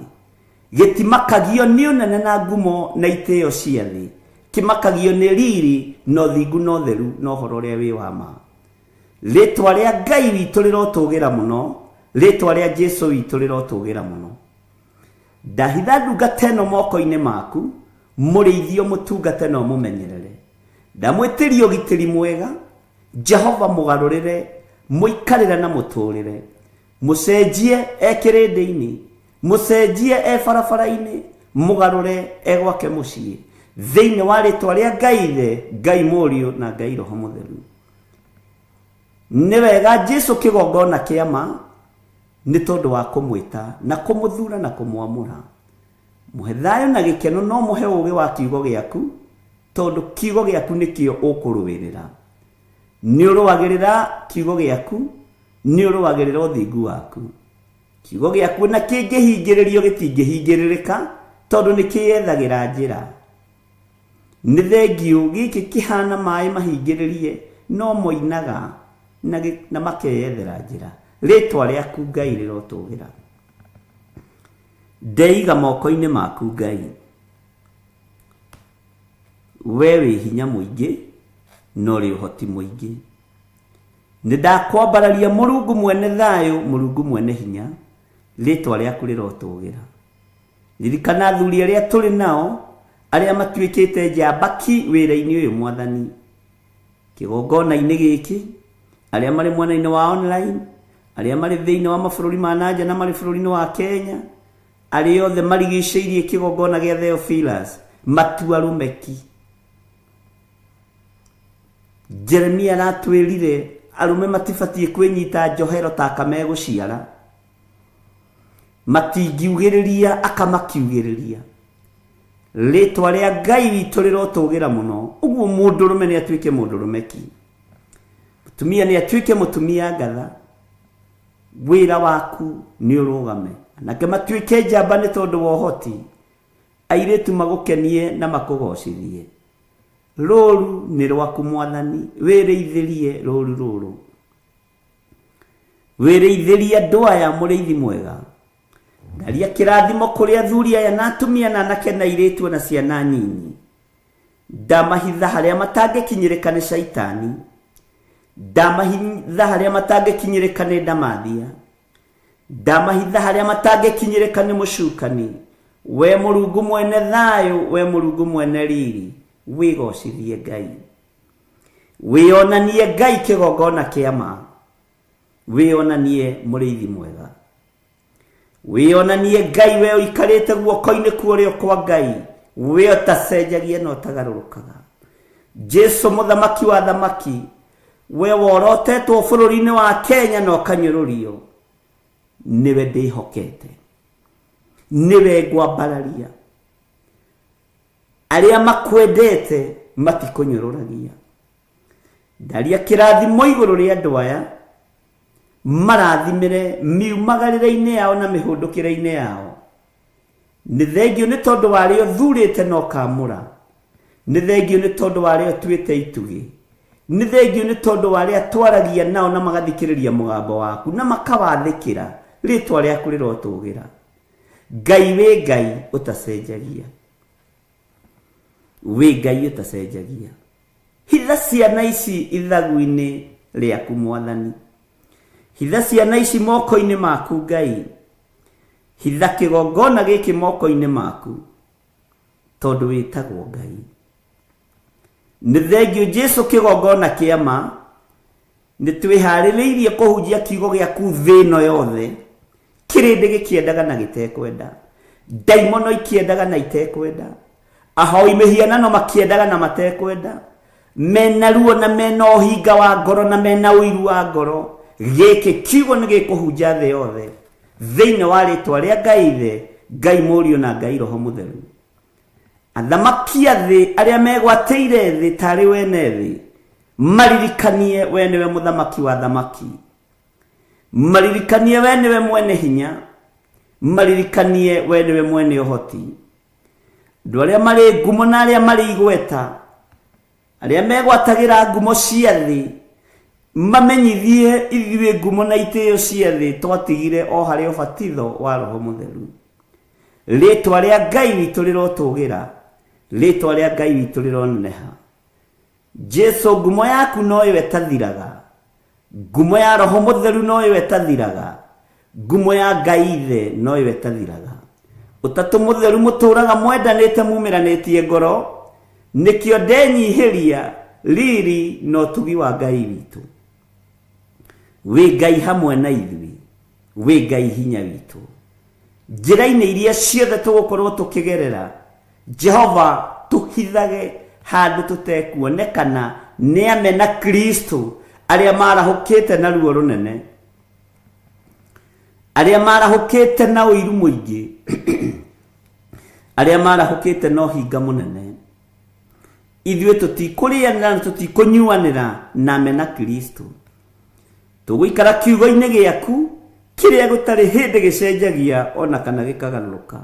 Gĩtimakagio nĩ ũnene na ngumo na itĩo cia thĩ. Kĩmakagio nĩ riri na ũthingu na ũtheru na ũhoro ũrĩa wĩ wa ma. Rĩtwa rĩa Ngai witũ rĩrotũgĩra mũno, rĩtwa rĩa Jesu witũ rĩrotũgĩra mũno. Ndahitha ndungata ĩno moko-inĩ maku, mũrĩithio mũtungate na ũmũmenyerere. Ndamwĩtĩria ũgitĩri mwega, Jehova mũgarũrĩre, mũikarĩre na mũtũrĩre. Mũcenjie e kĩrĩndĩ-inĩ, mũcenjie e barabara-inĩ, mũgarũre e gwake mũciĩ. Thĩinĩ wa rĩtwa rĩa Ngai Ithe, Ngai Mũriũ na Ngai Roho Mũtheru. Nĩ wega Jesu kĩgongona kĩa ma, nĩ tondũ wa kũmwĩta na kũmũthura na kũmwamũra. Mũhe thayũ na gĩkeno no mũhe ũũgĩ wa kiugo gĩaku, tondũ kiugo gĩaku nĩkĩo ũkũrũĩrĩra. Nĩ ũrũagĩrĩra kiugo gĩaku, nĩ ũrũagĩrĩra ũthingu waku. Kiugo gĩaku na kĩngĩhingĩrĩrio gĩtingĩhingĩrĩrĩka, tondũ nĩ kĩyethagĩra njĩra. Nĩ thengiũ gĩkĩ kĩhana maĩ mahingĩrĩrie, no moinaga na makeyethera njĩra. Rĩtwa rĩaku Ngai rĩrotũgĩra. Ndeiga moko-inĩ maku Ngai. We wĩ hinya mũingĩ na ũrĩ ũhoti mũingĩ. Nĩ ndakwambararia Mũrungu mwene thayũ, Mũrungu mwene hinya, rĩtwa rĩaku rĩrotũgĩra. Ririkana athuri arĩa tũrĩ nao, arĩa matuĩkĩte njamba ki wĩra-inĩ ũyũ Mwathani. Kĩgongona-inĩ gĩkĩ, arĩa marĩ mwena-inĩ wa online, arĩa marĩ thĩinĩ wa mabũrũri ma nanja na marĩ bũrũri-inĩ wa Kenya, arĩa othe marigicĩirie kĩgongona gĩa Theophilus, matua rũmeki. Jeremia aratwĩrire arũme matibatiĩ kwĩnyita njohero ta aka megũciara. Matingiugĩrĩria aka makiugĩrĩria. Rĩtwa rĩa Ngai witũ rĩrotũgĩra mũno. Ũguo mũndũrũme nĩ atuĩke mũndũrũme ki. Mũtumia nĩ atuĩke mũtumia ngatha. Wĩra waku nĩ ũrũgame. Anake matuĩke njamba nĩ tondũ wa ũhoti. Airĩtu magũkenie na makũgocithie. Rũru nĩ rwaku Mwathani, wĩrĩithĩrie rũru rũrũ. Wĩrĩithĩrie andũ aya mũrĩithi mwega. Ndaria kĩrathimo kũrĩ athuri aya na atumia na anake na airĩtu na ciana nyinyi. Ndamahitha harĩa matangĩkinyĩrĩka nĩ caitani. Ndamahitha harĩa matangĩkinyĩrĩka nĩ ndamathia. Ndamahitha harĩa matangĩkinyĩrĩka nĩ mũcukani. We Mũrungu mwene thayũ, we Mũrungu mwene riri, wĩgocithie Ngai. Wĩonanie Ngai kĩgongona kĩa ma. Wĩonanie mũrĩithi mwega. Wĩonanie Ngai we ũikarĩte guoko-inĩ kwa ũrĩo kwa Ngai, we ũtacenjagia na ũtagarũrũkaga. Jesu mũthamaki wa thamaki, we worotetwo bũrũri-inĩ wa Kenya na ũkanyũrũrio, nĩwe ndĩhokete, nĩwe ngwambararia. Arĩa makwendete matikũnyũrũragia. Ndaria kĩrathimo igũrũ rĩa andũ aya, marathimĩre miumagarĩre-inĩ yao na mĩhũndũkĩre-inĩ yao. Nĩ thengio nĩ tondũ wa arĩa ũthurĩte na ũkamũra. Nĩ thengio nĩ tondũ wa arĩa ũtuĩte itugĩ. Nĩ thengio nĩ tondũ wa arĩa twaragia nao na magathikĩrĩria mũgambo waku na makawathĩkĩra. Rĩtwa rĩaku rĩrotũgĩra. Ngai wĩ Ngai ũtacenjagia. Wĩ Ngai ũtacenjagia. Hitha ciana ici ithagu-inĩ rĩaku Mwathani. Hitha ciana ici moko-inĩ maku Ngai. Hitha kĩgongona gĩkĩ moko-inĩ maku, tondũ wĩtagwo Ngai. Nĩ thengio Jesu kĩgongona kĩa ma, nĩ twĩharĩrĩirie kũhunjia kiugo gĩaku thĩ ĩno yothe, kĩrĩndĩ gĩkĩendaga na gĩtekwenda, ndaimono ikĩendaga na itekwenda, ahoi mĩhianano makĩendaga na matekwenda, mena ruo na mena ũhinga wa ngoro na mena ũiru wa ngoro. Gĩkĩ kiugo nĩ gĩkũhunja thĩ yothe, thĩinĩ wa rĩtwa rĩa Ngai Ithe, Ngai Mũriũ na Ngai Roho Mũtheru. Athamaki a thĩ arĩa megwatĩire thĩ tarĩ wene thĩ, Maririkanie we nĩwe mũthamaki wa thamaki. Maririkanie we nĩwe mwene hinya. Maririkanie we nĩwe mwene ũhoti. Andũ arĩa marĩ ngumo na arĩa marĩ igweta, arĩa megwatagĩra ngumo cia thĩ, mamenyithie ithuĩ ngumo na itĩo cia thĩ twatigire o harĩ ũbatitho wa Roho Mũtheru. Rĩtwa rĩa Ngai witũ rĩrotũgĩra, rĩtwa rĩa Ngai witũ rĩroneneha. Jesu ngumo yaku noyo ĩtathiraga, ngumo ya Roho Mũtheru noyo ĩtathiraga, ngumo ya Ngai Ithe noyo ĩtathiraga. Ũtatũ Mũtheru mũtũraga mwendanĩte mumĩranĩtie ngoro, nĩkĩo ndenyihĩria riri na ũtugi wa Ngai witũ. Wĩ Ngai hamwe na ithuĩ, wĩ Ngai hinya witũ. Njĩra-inĩ iria ciothe tũgũkorwo tũkĩgerera, Jehova tũhithage handũ tũtekuonekana nĩ amena Kristo arĩa marahũkĩte na ruo rũnene, arĩa marahũkĩte na ũiru mũingĩ, arĩa marahũkĩte na ũhinga mũnene. Ithuĩ tũtikũrĩanĩra na tũtikũnyuanĩra na amena Kristo. Tũgũikara kiugo-inĩ gĩaku kĩrĩa gũtarĩ hĩndĩ gĩcenjagia ona kana gĩkagarũrũka.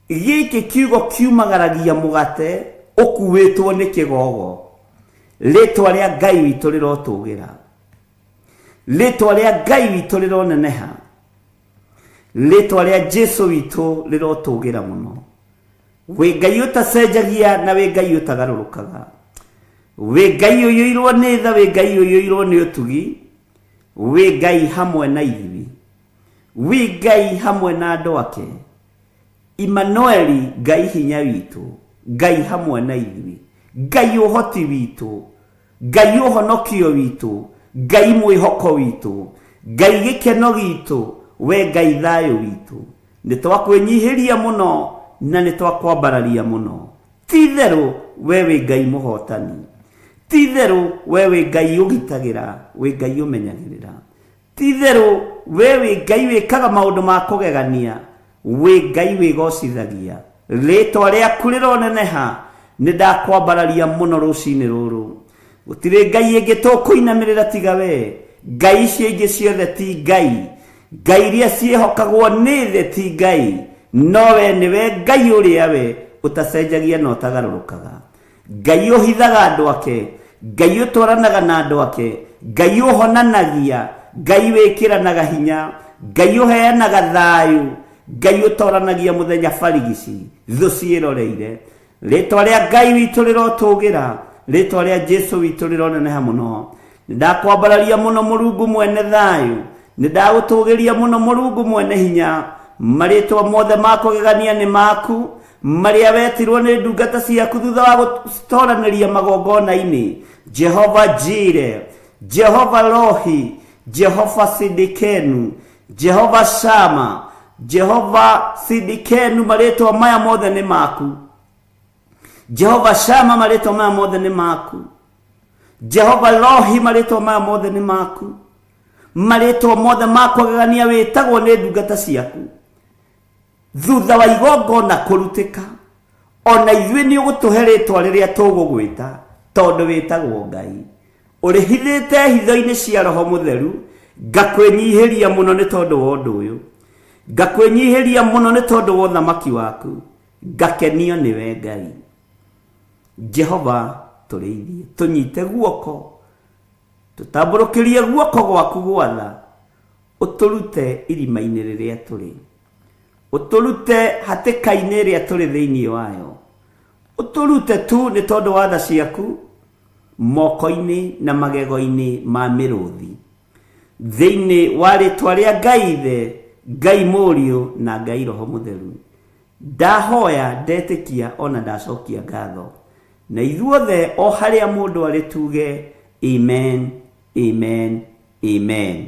Gĩkĩ kiugo kiumagaragia mũgate ũkuĩtwo nĩ kĩgogo. Rĩtwa rĩa Ngai witũ rĩrotũgĩra. Rĩtwa rĩa Ngai witũ rĩroneneha. Rĩtwa rĩa Jesu witũ rĩrotũgĩra mũno. Wĩ Ngai ũtacenjagia na wĩ Ngai ũtagarũrũkaga. Wĩ Ngai ũiyũirwo nĩ tha, wĩ Ngai ũiyũirwo nĩ ũtugi. Wĩ Ngai hamwe na ithuĩ. Wĩ Ngai hamwe na andũ ake. Imanueli, Ngai hinya witũ, Ngai hamwe na ithuĩ. Ngai ũhoti witũ, Ngai ũhonokio witũ, Ngai mwĩhoko witũ, Ngai gĩkeno gitũ, we Ngai thayũ witũ. Nĩ twakwĩnyihĩria mũno na nĩ twakwambararia mũno. Ti itherũ we wĩ Ngai mũhotani. Ti itherũ we wĩ Ngai ũgitagĩra, wĩ Ngai ũmenyagĩrĩra. Ti itherũ we wĩ Ngai wĩkaga maũndũ ma kũgegania, wĩ Ngai wĩgocithagia. Rĩtwa rĩaku rĩroneneha, nĩ ndakwambararia mũno rũcinĩ rũrũ. Gũtirĩ Ngai ĩngĩ tũkũinamĩrĩra tiga we. Ngai icio ingĩ ciothe ti Ngai. Ngai iria ciĩhokagwo nĩ thĩ ti Ngai. No we nĩwe Ngai ũrĩa we ũtacenjagia na ũtagarũrũkaga. Ngai ũhithaga andũ ake, Ngai ũtwaranaga na andũ ake, Ngai ũhonanagia, Ngai wĩkĩranaga hinya, Ngai ũheanaga thayũ, Ngai ũtoranagia mũthenya barigici, thũ ciĩroreire. Rĩtwa rĩa Ngai witũ rĩrotũgĩra, rĩtwa rĩa Jesu witũ rĩroneneha mũno. Nĩndakwambararia mũno Mũrungu mwene thayũ, nĩndagũtũgĩria mũno Mũrungu mwene hinya. Marĩtwa mothe ma kũgegania nĩ maku, marĩa wetirwo nĩ ndungata ciaku thutha wa gũtoranĩria magongona-inĩ. Jehova Jire, Jehova Rohi, Jehova Sidikenu, Jehova Shama, Jehova Sidikenu, marĩtwa maya mothe nĩ maku. Jehova Shama, marĩtwa maya mothe nĩ maku. Jehova Rohi, marĩtwa maya mothe nĩ maku. Marĩtwa mothe ma kũgegania wĩtagwo nĩ ndungata ciaku. Thutha wa igongona kũrutĩka, ona ithuĩ nĩ ũgũtũhe rĩtwa rĩrĩa tũgũgwĩta, tondũ wĩtagwo Ngai. Ũrĩhithĩte hitho-inĩ cia Roho Mũtheru, ngakwĩnyihĩria mũno nĩ tondũ wa ũndũ ũyũ. Ngakwĩnyihĩria mũno nĩ tondũ wa ũthamaki waku, ngakenio nĩwe Ngai. Jehova tũrĩithie, tũnyite guoko, tũtambũrũkĩrie guoko gwaku gwatha, ũtũrute irima-inĩ rĩrĩa tũrĩ, ũtũrute hatĩka-inĩ ĩrĩa tũrĩ thĩinĩ wayo, ũtũrute tu nĩ tondũ wa tha ciaku moko-inĩ na magego-inĩ ma mĩrũthi. Thĩinĩ wa rĩtwa rĩa Ngai Ithe, Ngai Mũriũ na Ngai Roho Mũtheru, ndahoya, ndetĩkia ona ndacokia ngatho. Na ithuothe o harĩa mũndũ arĩ tuge amen, amen, amen.